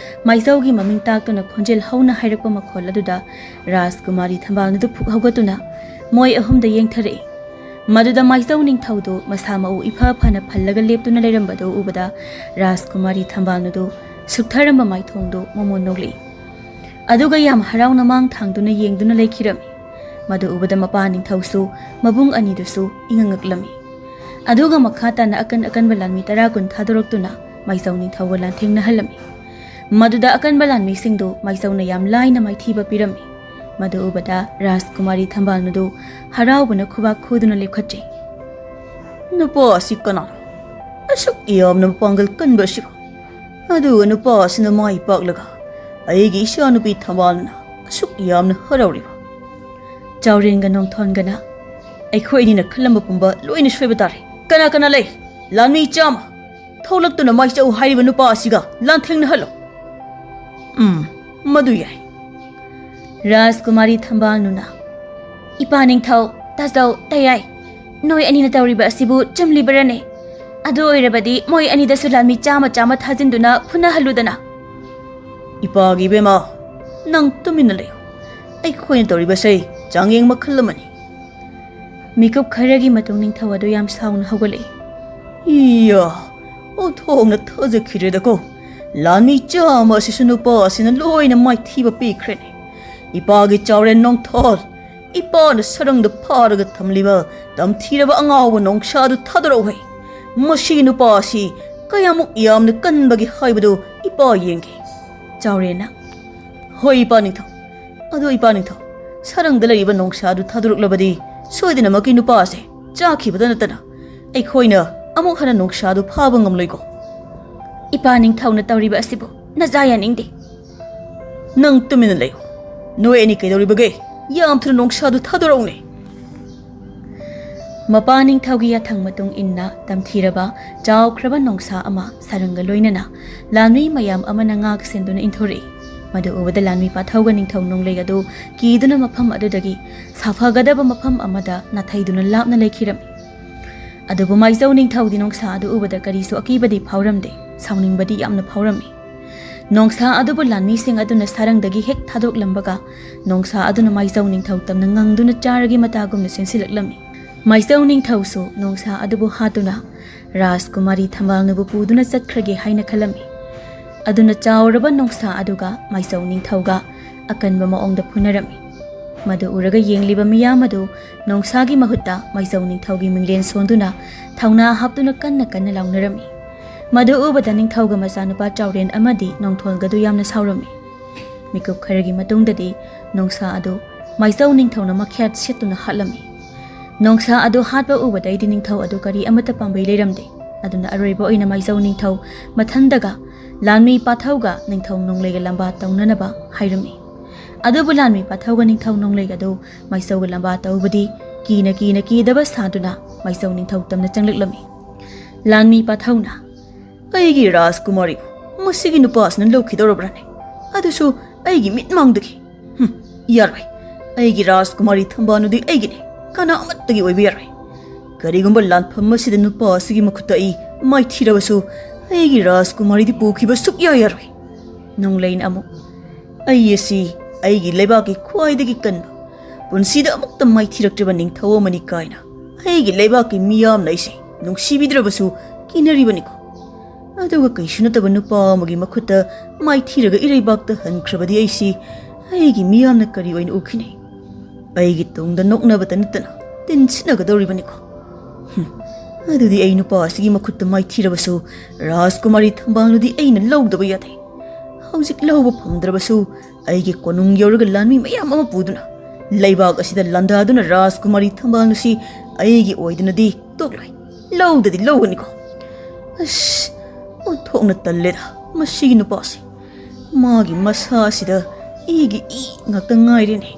ꯃꯥꯏꯆꯧꯒꯤ ꯃꯃꯤꯡ ꯇꯥꯛꯇꯨꯅ ꯈꯣꯟꯖꯦꯜ ꯍꯧꯅ ꯍꯥꯏꯔꯛꯄ ꯃꯈꯣꯜ ꯑꯗꯨꯗ ꯔꯥꯖꯀꯨꯃꯥꯔꯤ ꯊꯝꯕꯥꯜꯅꯨꯗꯨ ꯐꯨꯛ ꯍꯧꯒꯠꯇꯨꯅ ꯃꯣꯏ ꯑꯍꯨꯝꯗ ꯌꯦꯡꯊꯔꯛꯏ꯫ ꯃꯗꯨꯗ ꯃꯥꯏꯆꯧ ꯅꯤꯡꯊꯧꯗꯨ ꯃꯁꯥ ꯃꯎ ꯏꯐ ꯐꯅ ꯐꯜꯂꯒ ꯂꯦꯞꯇꯨꯅ ꯂꯩꯔꯝꯕꯗꯨ ꯎꯕꯗ ꯔꯥꯖꯀꯨꯃꯥꯔꯤ ꯊꯝꯕꯥꯜꯅꯨꯗꯨ ꯁꯨꯛꯊꯔꯝꯕ ꯃꯥꯏꯊꯣꯡꯗꯨ ꯃꯃꯣꯟ ꯅꯣꯛꯂꯛꯏ꯫ ꯑꯗꯨꯒ ꯌꯥꯝ ꯍꯔꯥꯎꯅ ꯃꯥꯡ ꯊꯥꯡꯗꯨꯅ ꯌꯦꯡꯗꯨꯅ ꯂꯩꯈꯤꯔꯝꯃꯤ꯫ ꯃꯗꯨ ꯎꯕꯗ ꯃꯄꯥ ꯅꯤꯡꯊꯧꯁꯨ ꯃꯕꯨꯡ ꯑꯅꯤꯗꯨꯁꯨ ꯏꯉꯛ ꯉꯛꯂꯝꯃꯤ꯫ ꯑꯗꯨꯒ ꯃꯈꯥ ꯇꯥꯅ ꯑꯀꯟ ꯑꯀꯟꯕ ꯂꯥꯟꯃꯤ ꯇꯔꯥ ꯀꯨꯟ ꯊꯥꯗꯣꯔꯛꯇꯨꯅ ꯃꯥꯏꯆꯧ ꯅꯤꯡꯊꯧꯒ ꯂꯥꯟꯊꯦꯡꯅꯍꯜꯂꯝꯃꯤ꯫ ꯃꯗꯨꯗ ꯑꯀꯟꯕ ꯂꯥꯟꯃꯤꯁꯤꯡꯗꯨ ꯃꯥꯏꯆꯧꯅ ꯌꯥꯝ ꯂꯥꯏꯅ ꯃꯥꯏꯊꯤꯕ ꯄꯤꯔꯝꯃꯤ꯫ ꯃꯗꯨ ꯎꯕꯗ ꯔꯥꯖꯀꯨꯃꯥꯔꯤ ꯊꯝꯕꯥꯜꯅꯨꯗꯨ ꯍꯔꯥꯎꯕꯅ ꯈꯨꯕꯥꯛ ꯈꯨꯗꯨꯅ ꯂꯦꯞꯈꯠꯆꯩ꯫ "ꯅꯨꯄꯥ ꯑꯁꯤ ꯀꯅꯥꯅꯣ? ꯑꯁꯨꯛ ꯌꯥꯝꯅ ꯃꯄꯥꯡꯒꯜ ꯀꯟꯕ ꯑꯁꯤꯕꯨ? ꯑꯗꯨꯒ ꯅꯨꯄꯥ ꯑꯁꯤꯅ ꯃꯥꯏ ꯄꯥꯛꯂꯒ ꯑꯩꯒꯤ ꯏꯆꯥꯅꯨꯄꯤ ꯊꯝꯕꯥꯜꯅ ꯑꯁꯨꯛ ꯌꯥꯝꯅ ꯍꯔꯥꯎꯔꯤꯕ?" ꯆꯥꯎꯔꯦꯟꯒ ꯅꯣꯡꯊꯣꯟꯒꯅ, "ꯑꯩꯈꯣꯏ ꯑꯅꯤꯅ ꯈꯜꯂꯝꯕ ꯄꯨꯝꯕ ꯂꯣꯏꯅ ꯁꯣꯏꯕ ꯇꯥꯔꯦ꯫ ꯀꯅꯥ ꯀꯅꯥ ꯂꯩ? ꯂꯥꯟꯃꯤ ꯆꯥꯝꯃ ꯊꯣꯛꯂꯛꯇꯨꯅ ꯃꯥꯏꯆꯧ ꯍꯥꯏꯔꯤꯕ ꯅꯨꯄꯥ ꯑꯁꯤꯒ ꯂꯥꯟꯊꯦꯡꯅꯍꯜꯂꯣ꯫" "ꯎꯝ, ꯃꯗꯨ ꯌꯥꯏ꯫" ꯔꯥꯖꯀꯨꯃꯥꯔꯤ ꯊꯝꯕꯥꯜꯅꯨꯅ, "ꯏꯄꯥ ꯅꯤꯡꯊꯧ, ꯇꯥꯖꯧ, ꯇꯌꯥꯏ, ꯅꯣꯏ ꯑꯅꯤꯅ ꯇꯧꯔꯤꯕ ꯑꯁꯤꯕꯨ ꯆꯨꯝꯂꯤꯕꯔꯅꯦ? ꯑꯗꯨ ꯑꯣꯏꯔꯕꯗꯤ ꯃꯣꯏ ꯑꯅꯤꯗꯁꯨ ꯂꯥꯟꯃꯤ ꯆꯥꯝꯃ ꯆꯥꯝꯃ ꯊꯥꯖꯤꯟꯗꯨꯅ ꯐꯨꯅꯍꯜꯂꯨꯗꯅ꯫" "ꯏꯄꯥꯒꯤ ꯏꯕꯦꯝꯃ, ꯅꯪ ꯇꯨꯃꯤꯟꯅ ꯂꯩꯌꯨ꯫ ꯑꯩꯈꯣꯏꯅ ꯇꯧꯔꯤꯕꯁꯦ ꯆꯥꯡꯌꯦꯡ ꯃꯈꯜ ꯑꯃꯅꯤ꯫" ꯃꯤꯀꯨꯞ ꯈꯔꯒꯤ ꯃꯇꯨꯡ ꯅꯤꯡꯊꯧ ꯑꯗꯨ ꯌꯥꯝ ꯁꯥꯎꯅ ꯍꯧꯒꯠꯂꯛꯏ꯫ "ꯏꯌꯥ, ꯑꯣꯟꯊꯣꯛꯅ ꯊꯥꯖꯈꯤꯗ꯭ꯔꯦꯗꯀꯣ꯫ ꯂꯥꯟꯃꯤ ꯆꯥꯝꯃ ꯑꯁꯤꯁꯨ ꯅꯨꯄꯥ ꯑꯁꯤꯅ ꯂꯣꯏꯅ ꯃꯥꯏꯊꯤꯕ ꯄꯤꯈ꯭ꯔꯦꯅꯦ꯫ ꯏꯄꯥꯒꯤ ꯆꯥꯎꯔꯦꯟ ꯅꯣꯡꯊꯣꯜ, ꯏꯄꯥꯅ ꯁꯔꯪꯗ ꯐꯥꯔꯒ ꯊꯝꯂꯤꯕ ꯇꯝꯊꯤꯔꯕ ꯑꯉꯥꯎꯕ ꯅꯣꯡꯁꯥꯗꯨ ꯊꯥꯗꯣꯔꯛꯎꯍꯦ꯫ ꯃꯁꯤ ꯅꯨꯄꯥ ꯑꯁꯤ ꯀꯌꯥꯃꯨꯛ ꯌꯥꯝꯅ ꯀꯟꯕꯒꯦ ꯍꯥꯏꯕꯗꯨ ꯏꯄꯥ ꯌꯦꯡꯒꯦ꯫" ꯆꯥꯎꯔꯦꯟꯅ, "ꯍꯣꯏ, ꯏꯄꯥ ꯅꯤꯡꯊꯧ꯫ ꯑꯗꯨ ꯏꯄꯥ ꯅꯤꯡꯊꯧ, ꯁꯔꯪꯗ ꯂꯩꯔꯤꯕ ꯅꯣꯡꯁꯥꯗꯨ ꯊꯥꯗꯣꯔꯛꯂꯕꯗꯤ ꯁꯣꯏꯗꯅꯃꯛꯀꯤ ꯅꯨꯄꯥ ꯑꯁꯦ ꯆꯥꯈꯤꯕꯗ ꯅꯠꯇꯅ ꯑꯩꯈꯣꯏꯅ ꯑꯃꯨꯛ ꯍꯟꯅ ꯅꯣꯡꯁꯥꯗꯨ ꯐꯥꯕ ꯉꯝꯂꯣꯏꯀꯣ꯫" "ꯏꯄꯥ ꯅꯤꯡꯊꯧꯅ ꯇꯧꯔꯤꯕ ꯑꯁꯤꯕꯨ ꯅꯖꯥ ꯌꯥꯅꯤꯡꯗꯦ꯫" "ꯅꯪ ꯇꯨꯃꯤꯟꯅ ꯂꯩꯌꯨ꯫ ꯅꯣꯏ ꯑꯅꯤ ꯀꯩꯗꯧꯔꯤꯕꯒꯦ? ꯌꯥꯝ ꯊꯨꯅ ꯅꯣꯡꯁꯥꯗꯨ ꯊꯥꯗꯣꯔꯛꯎꯅꯦ꯫" ꯃꯄꯥ ꯅꯤꯡꯊꯧꯒꯤ ꯌꯥꯊꯪ ꯃꯇꯨꯡ ꯏꯟꯅ ꯇꯝꯊꯤꯔꯕ ꯆꯥꯎꯈ꯭ꯔꯕ ꯅꯣꯡꯁꯥ ꯑꯃ ꯁꯥꯔꯪꯒ ꯂꯣꯏꯅꯅ ꯂꯥꯟꯃꯤ ꯃꯌꯥꯝ ꯑꯃꯅ ꯉꯥꯛ ꯁꯦꯟꯗꯨꯅ ꯏꯟꯊꯣꯔꯛꯏ꯫ ꯃꯗꯨ ꯎꯕꯗ ꯂꯥꯟꯃꯤ ꯄꯥꯊꯧꯒ ꯅꯤꯡꯊꯧ ꯅꯣꯡꯂꯩ ꯑꯗꯨ ꯀꯤꯗꯨꯅ ꯃꯐꯝ ꯑꯗꯨꯗꯒꯤ ꯁꯥꯐꯒꯗꯕ ꯃꯐꯝ ꯑꯃꯗ ꯅꯥꯊꯩꯗꯨꯅ ꯂꯥꯞꯅ ꯂꯩꯈꯤꯔꯝꯃꯤ꯫ ꯑꯗꯨꯕꯨ ꯃꯥꯏꯆꯧ ꯅꯤꯡꯊꯧꯗꯤ ꯅꯣꯡꯁꯥ ꯑꯗꯨ ꯎꯕꯗ ꯀꯔꯤꯁꯨ ꯑꯀꯤꯕꯗꯤ ꯐꯥꯎꯔꯝꯗꯦ, ꯁꯥꯎꯅꯤꯡꯕꯗꯤ ꯌꯥꯝꯅ ꯐꯥꯎꯔꯝꯃꯤ꯫ ꯅꯣꯡꯁꯥ ꯑꯗꯨꯕꯨ ꯂꯥꯟꯃꯤꯁꯤꯡ ꯑꯗꯨꯅ ꯁꯥꯔꯪꯗꯒꯤ ꯍꯦꯛ ꯊꯥꯗꯣꯛꯂꯝꯕꯒ ꯅꯣꯡꯁꯥ ꯑꯗꯨꯅ ꯃꯥꯏꯆꯧ ꯅꯤꯡꯊꯧ ꯇꯝꯅ ꯉꯪꯗꯨꯅ ꯆꯥꯔꯒꯤ ꯃꯇꯥꯒꯨꯝꯅ ꯆꯦꯟꯁꯤꯜꯂꯛꯂꯝꯃꯤ꯫ ꯃꯥꯏꯆꯧ ꯅꯤꯡꯊꯧꯁꯨ ꯅꯣꯡꯁꯥ ꯑꯗꯨꯕꯨ ꯍꯥꯠꯇꯨꯅ ꯔꯥꯖꯀꯨꯃꯥꯔꯤ ꯊꯝꯕꯥꯜꯅꯨꯕꯨ ꯄꯨꯗꯨꯅ ꯆꯠꯈ꯭ꯔꯒꯦ ꯍꯥꯏꯅ ꯈꯜꯂꯝꯃꯤ꯫ ꯑꯗꯨꯅ ꯆꯥꯎꯔꯕ ꯅꯣꯡꯁꯥ ꯑꯗꯨꯒ ꯃꯥꯏꯆꯧ ꯅꯤꯡꯊꯧꯒ ꯑꯀꯟꯕ ꯃꯑꯣꯡꯗ ꯐꯨꯅꯔꯝꯃꯤ꯫ ꯃꯗꯨ ꯎꯔꯒ ꯌꯦꯡꯂꯤꯕ ꯃꯤꯌꯥꯝ ꯑꯗꯨ ꯅꯣꯡꯁꯥꯒꯤ ꯃꯍꯨꯠꯇ ꯃꯥꯏꯆꯧ ꯅꯤꯡꯊꯧꯒꯤ ꯃꯤꯡꯂꯦꯟ ꯁꯣꯟꯗꯨꯅ ꯊꯧꯅꯥ ꯍꯥꯞꯇꯨꯅ ꯀꯟꯅ ꯀꯟꯅ ꯂꯥꯎꯅꯔꯝꯃꯤ꯫ ꯃꯗꯨ ꯎꯕꯗ ꯅꯤꯡꯊꯧꯒ ꯃꯆꯥꯅꯨꯄꯥ ꯆꯥꯎꯔꯦꯟ ꯑꯃꯗꯤ ꯅꯣꯡꯊꯣꯜꯒꯗꯨ ꯌꯥꯝꯅ ꯁꯥꯎꯔꯝꯃꯤ꯫ ꯃꯤꯀꯨꯞ ꯈꯔꯒꯤ ꯃꯇꯨꯡꯗꯗꯤ ꯅꯣꯡꯁꯥ ꯑꯗꯨ ꯃꯥꯏꯆꯧ ꯅꯤꯡꯊꯧꯅ ꯃꯈ꯭ꯌꯥꯠ ꯁꯦꯠꯇꯨꯅ ꯍꯥꯠꯂꯝꯃꯤ꯫ ꯅꯣꯡꯁꯥ ꯑꯗꯨ ꯍꯥꯠꯄ ꯎꯕꯗꯩꯗꯤ ꯅꯤꯡꯊꯧ ꯑꯗꯨ ꯀꯔꯤ ꯑꯃꯠꯇ ꯄꯥꯝꯕꯩ ꯂꯩꯔꯝꯗꯦ꯫ ꯑꯗꯨꯅ ꯑꯔꯣꯏꯕ ꯑꯣꯏꯅ ꯃꯥꯏꯆꯧ ꯅꯤꯡꯊꯧ ꯃꯊꯟꯗꯒ ꯂꯥꯟꯃꯤ ꯄꯥꯊꯧꯒ ꯅꯤꯡꯊꯧ ꯅꯣꯡꯂꯩꯒ ꯂꯝꯕꯥ ꯇꯧꯅꯅꯕ ꯍꯥꯏꯔꯝꯃꯤ꯫ ꯑꯗꯨꯕꯨ ꯂꯥꯟꯃꯤ ꯄꯥꯊꯧꯒ ꯅꯤꯡꯊꯧ ꯅꯣꯡꯂꯩꯒ ꯑꯗꯨ ꯃꯥꯏꯆꯧꯒ ꯂꯝꯕꯥ ꯇꯧꯕꯗꯤ ꯀꯤꯅ ꯀꯤꯅ ꯀꯤꯗꯕ ꯁꯥꯗꯨꯅ ꯃꯥꯏꯆꯧ ꯅꯤꯡꯊꯧ ꯇꯝꯅ ꯆꯪꯂꯛꯂꯝꯃꯤ꯫ ꯂꯥꯟꯃꯤ ꯄꯥꯊꯧꯅ, "ꯑꯩꯒꯤ ꯔꯥꯖꯀꯨꯃꯥꯔꯤꯕꯨ ꯃꯁꯤꯒꯤ ꯅꯨꯄꯥꯁꯤꯅ ꯂꯧꯈꯤꯗꯧꯔꯕ꯭ꯔꯥꯅꯦ? ꯑꯗꯨꯁꯨ ꯑꯩꯒꯤ ꯃꯤꯠꯃꯥꯡꯗꯒꯤ꯫ ꯍꯨꯝ, ꯌꯥꯔꯣꯏ꯫ ꯑꯩꯒꯤ ꯔꯥꯖꯀꯨꯃꯥꯔꯤ ꯊꯝꯕꯥꯜꯅꯨꯗꯤ ꯑꯩꯒꯤꯅꯦ, ꯀꯅꯥ ꯑꯃꯠꯇꯒꯤ ꯑꯣꯏꯕ ꯌꯥꯔꯣꯏ꯫ ꯀꯔꯤꯒꯨꯝꯕ ꯂꯥꯟꯐꯝ ꯑꯁꯤꯗ ꯅꯨꯄꯥ ꯑꯁꯤꯒꯤ ꯃꯈꯨꯠꯇ ꯑꯩ ꯃꯥꯏꯊꯤꯔꯕꯁꯨ, ꯑꯩꯒꯤ ꯔꯥꯖꯀꯨꯃꯥꯔꯤꯗꯤ ꯄꯨꯈꯤꯕ ꯁꯨꯛꯌꯥ ꯌꯥꯔꯣꯏ꯫" ꯅꯣꯡꯂꯩꯅ ꯑꯃꯨꯛ, "ꯑꯩ ꯑꯁꯤ ꯑꯩꯒꯤ ꯂꯩꯕꯥꯛꯀꯤ ꯈ꯭ꯋꯥꯏꯗꯒꯤ ꯀꯟꯕ, ꯄꯨꯟꯁꯤꯗ ꯑꯃꯨꯛꯇ ꯃꯥꯏꯊꯤꯔꯛꯇ꯭ꯔꯤꯕ ꯅꯤꯡꯊꯧ ꯑꯃꯅꯤ ꯀꯥꯏꯅ ꯑꯩꯒꯤ ꯂꯩꯕꯥꯛꯀꯤ ꯃꯤꯌꯥꯝꯅ ꯑꯩꯁꯦ ꯅꯨꯡꯁꯤꯕꯤꯗ꯭ꯔꯕꯁꯨ ꯀꯤꯅꯔꯤꯕꯅꯤꯀꯣ꯫ ꯑꯗꯨꯒ ꯀꯩꯁꯨ ꯅꯠꯇꯕ ꯅꯨꯄꯥ ꯑꯃꯒꯤ ꯃꯈꯨꯠꯇ ꯃꯥꯏꯊꯤꯔꯒ ꯏꯔꯩꯕꯥꯛꯇ ꯍꯟꯈ꯭ꯔꯕꯗꯤ ꯑꯩꯁꯤ ꯑꯩꯒꯤ ꯃꯤꯌꯥꯝꯅ ꯀꯔꯤ ꯑꯣꯏꯅ ꯎꯈꯤꯅꯤ? ꯑꯩꯒꯤ ꯇꯨꯡꯗ ꯅꯣꯛꯅꯕꯇ ꯅꯠꯇꯅ ꯇꯤꯟꯁꯤꯠꯅꯒꯗꯧꯔꯤꯕꯅꯤꯀꯣ꯫ ꯍꯨꯝ, ꯑꯗꯨꯗꯤ ꯑꯩ ꯅꯨꯄꯥ ꯑꯁꯤꯒꯤ ꯃꯈꯨꯠꯇ ꯃꯥꯏꯊꯤꯔꯕꯁꯨ ꯔꯥꯖꯀꯨꯃꯥꯔꯤ ꯊꯝꯕꯥꯜꯅꯨꯗꯤ ꯑꯩꯅ ꯂꯧꯗꯕ ꯌꯥꯗꯦ꯫ ꯍꯧꯖꯤꯛ ꯂꯧꯕ ꯐꯪꯗ꯭ꯔꯕꯁꯨ ꯑꯩꯒꯤ ꯀꯣꯅꯨꯡ ꯌꯧꯔꯒ ꯂꯥꯟꯃꯤ ꯃꯌꯥꯝ ꯑꯃ ꯄꯨꯗꯨꯅ ꯂꯩꯕꯥꯛ ꯑꯁꯤꯗ ꯂꯥꯟꯗꯥꯗꯨꯅ ꯔꯥꯖꯀꯨꯃꯥꯔꯤ ꯊꯝꯕꯥꯜꯅꯨꯁꯤ ꯑꯩꯒꯤ ꯑꯣꯏꯗꯅꯗꯤ ꯇꯣꯛꯂꯣꯏ꯫ ꯂꯧꯗꯗꯤ ꯂꯧꯒꯅꯤꯀꯣ꯫ ꯑꯁ, ꯑꯣꯟꯊꯣꯛꯅ ꯇꯜꯂꯦꯗ ꯃꯁꯤꯒꯤ ꯅꯨꯄꯥꯁꯦ꯫ ꯃꯥꯒꯤ ꯃꯁꯥꯁꯤꯗ ꯏꯒꯤ ꯏ ꯉꯥꯛꯇ ꯉꯥꯏꯔꯦꯅꯦ꯫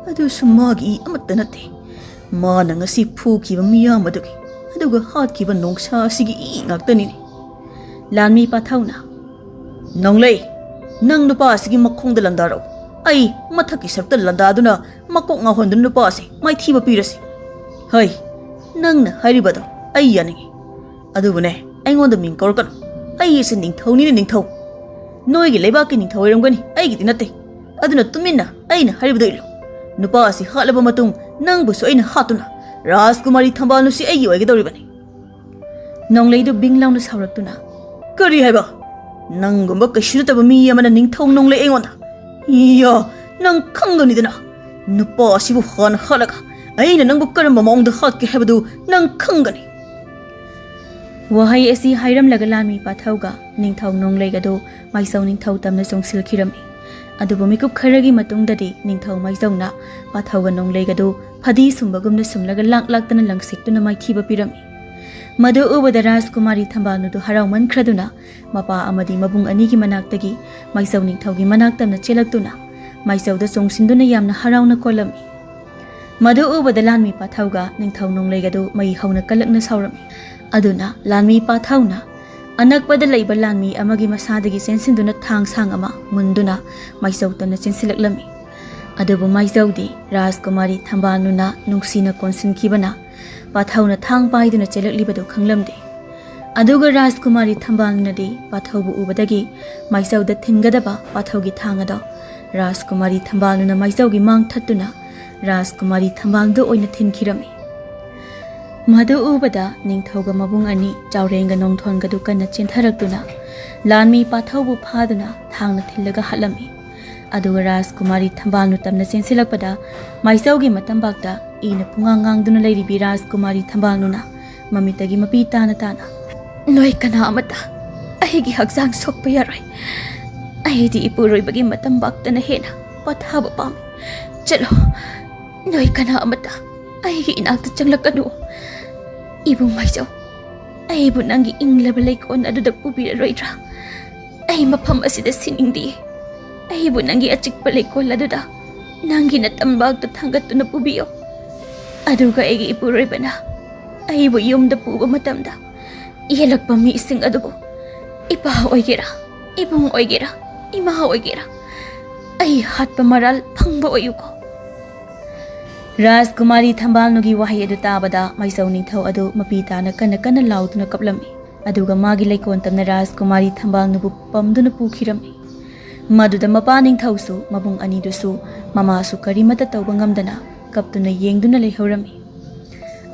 ꯑꯗꯨꯁꯨ ꯃꯥꯒꯤ ꯏ ꯑꯃꯠꯇ ꯅꯠꯇꯦ, ꯃꯥꯅ ꯉꯁꯤ ꯐꯨꯈꯤꯕ ꯃꯤꯌꯥꯝ ꯑꯗꯨꯒꯤ, ꯑꯗꯨꯒ ꯍꯥꯠꯈꯤꯕ ꯅꯣꯡꯁꯥ ꯑꯁꯤꯒꯤ ꯏ ꯉꯥꯛꯇꯅꯤꯅꯦ꯫ ꯂꯥꯟꯃꯤ ꯄꯥꯊꯧꯅ, "ꯅꯣꯡꯂꯩ, ꯅꯪ ꯅꯨꯄꯥ ꯑꯁꯤꯒꯤ ꯃꯈꯣꯡꯗ ꯂꯥꯟꯗꯥꯔꯛꯎ꯫ ꯑꯩ ꯃꯊꯛꯀꯤ ꯁꯔꯨꯛꯇ ꯂꯥꯟꯗꯥꯗꯨꯅ ꯃꯀꯣꯛ ꯉꯥꯎꯍꯟꯗꯨꯅ ꯅꯨꯄꯥ ꯑꯁꯤ ꯃꯥꯏꯊꯤꯕ ꯄꯤꯔꯁꯤ꯫ ꯍꯣꯏ, ꯅꯪꯅ ꯍꯥꯏꯔꯤꯕꯗꯣ ꯑꯩ ꯌꯥꯅꯤꯡꯏ꯫ ꯑꯗꯨꯕꯨꯅꯦ, ꯑꯩꯉꯣꯟꯗ ꯃꯤꯡ ꯀꯧꯔꯛꯀꯅꯨ꯫ ꯑꯩ ꯑꯁꯤ ꯅꯤꯡꯊꯧꯅꯤꯅꯦ, ꯅꯤꯡꯊꯧ꯫ ꯅꯣꯏꯒꯤ ꯂꯩꯕꯥꯛꯀꯤ ꯅꯤꯡꯊꯧ ꯑꯣꯏꯔꯝꯒꯅꯤ, ꯑꯩꯒꯤꯗꯤ ꯅꯠꯇꯦ꯫ ꯑꯗꯨꯅ ꯇꯨꯃꯤꯟꯅ ꯑꯩꯅ ꯍꯥꯏꯔꯤꯕꯗꯣ ꯏꯜꯂꯨ꯫ ꯅꯨꯄꯥ ꯑꯁꯤ ꯍꯥꯠꯂꯕ ꯃꯇꯨꯡ ꯅꯪꯕꯨꯁꯨ ꯑꯩꯅ ꯍꯥꯠꯇꯨꯅ ꯔꯥꯖꯀꯨꯃꯥꯔꯤ ꯊꯝꯕꯥꯜꯅꯨꯁꯤ ꯑꯩꯒꯤ ꯑꯣꯏꯒꯗꯧꯔꯤꯕꯅꯤ꯫" ꯅꯣꯡꯂꯩꯗꯨ ꯕꯤꯡ ꯂꯥꯎꯅ ꯁꯥꯎꯔꯛꯇꯨꯅ, "ꯀꯔꯤ ꯍꯥꯏꯕ? ꯅꯪꯒꯨꯝꯕ ꯀꯩꯁꯨ ꯅꯠꯇꯕ ꯃꯤ ꯑꯃꯅ ꯅꯤꯡꯊꯧ ꯅꯣꯡꯂꯩ ꯑꯩꯉꯣꯟꯗ? ꯏꯌꯥ, ꯅꯪ ꯈꯪꯒꯅꯤꯗꯅ꯫ ꯅꯨꯄꯥ ꯑꯁꯤꯕꯨ ꯍꯥꯟꯅ ꯍꯥꯠꯂꯒ ꯑꯩꯅ ꯅꯪꯕꯨ ꯀꯔꯝꯕ ꯃꯑꯣꯡꯗ ꯍꯥꯠꯀꯦ ꯍꯥꯏꯕꯗꯨ ꯅꯪ ꯈꯪꯒꯅꯤ꯫" ꯋꯥꯍꯩ ꯑꯁꯤ ꯍꯥꯏꯔꯝꯂꯒ ꯂꯥꯟꯃꯤ ꯄꯥꯊꯧꯒ ꯅꯤꯡꯊꯧ ꯅꯣꯡꯂꯩꯒꯗꯨ ꯃꯥꯏꯆꯧ ꯅꯤꯡꯊꯧ ꯇꯝꯅ ꯆꯣꯡꯁꯤꯜꯈꯤꯔꯝꯃꯤ꯫ ꯑꯗꯨꯕꯨ ꯃꯤꯀꯨꯞ ꯈꯔꯒꯤ ꯃꯇꯨꯡꯗꯗꯤ ꯅꯤꯡꯊꯧ ꯃꯥꯏꯆꯧꯅ ꯄꯥꯊꯧꯒ ꯅꯣꯡꯂꯩꯒꯗꯨ ꯐꯗꯤ ꯁꯨꯝꯕꯒꯨꯝꯅ ꯁꯨꯝꯂꯒ ꯂꯥꯛ ꯂꯥꯛꯇꯅ ꯂꯪꯁꯤꯛꯇꯨꯅ ꯃꯥꯏꯊꯤꯕ ꯄꯤꯔꯝꯃꯤ꯫ ꯃꯗꯨ ꯎꯕꯗ ꯔꯥꯖꯀꯨꯃꯥꯔꯤ ꯊꯝꯕꯥꯜꯅꯨꯗꯨ ꯍꯔꯥꯎꯃꯟꯈ꯭ꯔꯗꯨꯅ ꯃꯄꯥ ꯑꯃꯗꯤ ꯃꯕꯨꯡ ꯑꯅꯤꯒꯤ ꯃꯅꯥꯛꯇꯒꯤ ꯃꯥꯏꯆꯧ ꯅꯤꯡꯊꯧꯒꯤ ꯃꯅꯥꯛꯇꯝꯅ ꯆꯦꯜꯂꯛꯇꯨꯅ ꯃꯥꯏꯆꯧꯗ ꯆꯣꯡꯁꯤꯟꯗꯨꯅ ꯌꯥꯝꯅ ꯍꯔꯥꯎꯅ ꯀꯣꯜꯂꯝꯃꯤ꯫ ꯃꯗꯨ ꯎꯕꯗ ꯂꯥꯟꯃꯤ ꯄꯥꯊꯧꯒ ꯅꯤꯡꯊꯧ ꯅꯣꯡꯂꯩꯒꯗꯨ ꯃꯩ ꯍꯧꯅ ꯀꯜꯂꯛꯅ ꯁꯥꯎꯔꯝꯃꯤ꯫ ꯑꯗꯨꯅ ꯂꯥꯟꯃꯤ ꯄꯥꯊꯧꯅ ꯑꯅꯛꯄꯗ ꯂꯩꯕ ꯂꯥꯟꯃꯤ ꯑꯃꯒꯤ ꯃꯁꯥꯗꯒꯤ ꯆꯦꯟꯁꯤꯟꯗꯨꯅ ꯊꯥꯡ ꯁꯥꯡ ꯑꯃ ꯃꯨꯟꯗꯨꯅ ꯃꯥꯏꯆꯧ ꯇꯝꯅ ꯆꯦꯟꯁꯤꯜꯂꯛꯂꯝꯃꯤ꯫ ꯑꯗꯨꯕꯨ ꯃꯥꯏꯆꯧꯗꯤ ꯔꯥꯖꯀꯨꯃꯥꯔꯤ ꯊꯝꯕꯥꯜꯅꯨꯅ ꯅꯨꯡꯁꯤꯅ ꯀꯣꯟꯁꯤꯟꯈꯤꯕꯅ ꯄꯥꯊꯧꯅ ꯊꯥꯡ ꯄꯥꯏꯗꯨꯅ ꯆꯦꯜꯂꯛꯂꯤꯕꯗꯨ ꯈꯪꯂꯝꯗꯦ꯫ ꯑꯗꯨꯒ ꯔꯥꯖꯀꯨꯃꯥꯔꯤ ꯊꯝꯕꯥꯜꯅꯨꯅꯗꯤ ꯄꯥꯊꯧꯕꯨ ꯎꯕꯗꯒꯤ ꯃꯥꯏꯆꯧꯗ ꯊꯤꯟꯒꯗꯕ ꯄꯥꯊꯧꯒꯤ ꯊꯥꯡ ꯑꯗꯣ ꯔꯥꯖꯀꯨꯃꯥꯔꯤ ꯊꯝꯕꯥꯜꯅꯨꯅ ꯃꯥꯏꯆꯧꯒꯤ ꯃꯥꯡ ꯊꯠꯇꯨꯅ ꯔꯥꯖꯀꯨꯃꯥꯔꯤ ꯊꯝꯕꯥꯜꯗꯨ ꯑꯣꯏꯅ ꯊꯤꯟꯈꯤꯔꯝꯃꯤ꯫ ꯃꯗꯨ ꯎꯕꯗ ꯅꯤꯡꯊꯧꯒ ꯃꯕꯨꯡ ꯑꯅꯤ ꯆꯥꯎꯔꯦꯟꯒ ꯅꯣꯡꯊꯣꯟꯒꯗꯨ ꯀꯟꯅ ꯆꯦꯟꯊꯔꯛꯇꯨꯅ ꯂꯥꯟꯃꯤ ꯄꯥꯊꯧꯕꯨ ꯐꯥꯗꯨꯅ ꯊꯥꯡꯅ ꯊꯤꯜꯂꯒ ꯍꯥꯠꯂꯝꯃꯤ꯫ ꯑꯗꯨꯒ ꯔꯥꯖꯀꯨꯃꯥꯔꯤ ꯊꯝꯕꯥꯜꯅꯨ ꯇꯝꯅ ꯆꯦꯟꯁꯤꯜꯂꯛꯄꯗ ꯃꯥꯏꯆꯧꯒꯤ ꯃꯇꯝꯕꯥꯛꯇ ꯏꯅ ꯄꯨꯡꯉꯥꯡ ꯉꯥꯡꯗꯨꯅ ꯂꯩꯔꯤꯕꯤ ꯔꯥꯖꯀꯨꯃꯥꯔꯤ ꯊꯝꯕꯥꯜꯅꯨꯅ ꯃꯃꯤꯠꯇꯒꯤ ꯃꯄꯤ ꯇꯥꯅ ꯇꯥꯅ, "ꯅꯣꯏ ꯀꯅꯥ ꯑꯃꯠꯇ ꯑꯩꯒꯤ ꯍꯛꯆꯥꯡ ꯁꯣꯛꯄ ꯌꯥꯔꯣꯏ꯫ ꯑꯩꯗꯤ ꯏꯄꯨꯔꯣꯏꯕꯒꯤ ꯃꯇꯝꯕꯥꯛꯇꯅ ꯍꯦꯟꯅ ꯄꯣꯊꯥꯕ ꯄꯥꯝꯃꯤ꯫ ꯆꯠꯂꯣ, ꯅꯣꯏ ꯀꯅꯥ ꯑꯃꯠꯇ ꯑꯩꯒꯤ ꯏꯅꯥꯛꯇ ꯆꯪꯂꯛꯀꯅꯨ꯫ ꯏꯕꯨꯡ ꯃꯥꯏꯆꯧ, ꯑꯩꯕꯨ ꯅꯪꯒꯤ ꯏꯪꯂꯕ ꯂꯩꯀꯣꯜ ꯑꯗꯨꯗ ꯄꯨꯕꯤꯔꯔꯣꯏꯗ꯭ꯔꯥ? ꯑꯩ ꯃꯐꯝ ꯑꯁꯤꯗ ꯁꯤꯅꯤꯡꯗꯦ꯫ ꯑꯩꯕꯨ ꯅꯪꯒꯤ ꯑꯆꯤꯛꯄ ꯂꯩꯀꯣꯜ ꯑꯗꯨꯗ ꯅꯪꯒꯤ ꯅꯇꯝꯕꯥꯛꯇ ꯊꯥꯡꯒꯠꯇꯨꯅ ꯄꯨꯕꯤꯌꯣ꯫" ꯑꯗꯨꯒ ꯑꯩꯒꯤ ꯏꯄꯨꯔꯣꯏꯕꯅ ꯑꯩꯕꯨ ꯌꯨꯝꯗ ꯄꯨꯕ ꯃꯇꯝꯗ ꯌꯦꯜꯂꯛꯄ ꯃꯤꯁꯤꯡ ꯑꯗꯨꯕꯨ ꯏꯄꯥ ꯑꯣꯏꯒꯦꯔꯥ, ꯏꯕꯨꯡ ꯑꯣꯏꯒꯦꯔꯥ, ꯏꯃꯥ ꯑꯣꯏꯒꯦꯔꯥ, ꯑꯩ ꯍꯥꯠꯄ ꯃꯔꯥꯜ ꯐꯪꯕ ꯑꯣꯏꯌꯨꯀꯣ꯫ ꯔꯥꯖꯀꯨꯃꯥꯔꯤ ꯊꯝꯕꯥꯜꯅꯨꯒꯤ ꯋꯥꯍꯩ ꯑꯗꯨ ꯇꯥꯕꯗ ꯃꯥꯏꯆꯧ ꯅꯤꯡꯊꯧ ꯑꯗꯨ ꯃꯄꯤ ꯇꯥꯅ ꯀꯟꯅ ꯀꯟꯅ ꯂꯥꯎꯗꯨꯅ ꯀꯞꯂꯝꯃꯤ꯫ ꯑꯗꯨꯒ ꯃꯥꯒꯤ ꯂꯩꯀꯣꯟ ꯇꯝꯅ ꯔꯥꯖꯀꯨꯃꯥꯔꯤ ꯊꯝꯕꯥꯜꯅꯨꯕꯨ ꯄꯝꯗꯨꯅ ꯄꯨꯈꯤꯔꯝꯃꯤ꯫ ꯃꯗꯨꯗ ꯃꯄꯥ ꯅꯤꯡꯊꯧꯁꯨ ꯃꯕꯨꯡ ꯑꯅꯤꯗꯨꯁꯨ ꯃꯃꯥꯁꯨ ꯀꯔꯤꯃꯠꯇ ꯇꯧꯕ ꯉꯝꯗꯅ ꯀꯞꯇꯨꯅ ꯌꯦꯡꯗꯨꯅ ꯂꯩꯍꯧꯔꯝꯃꯤ꯫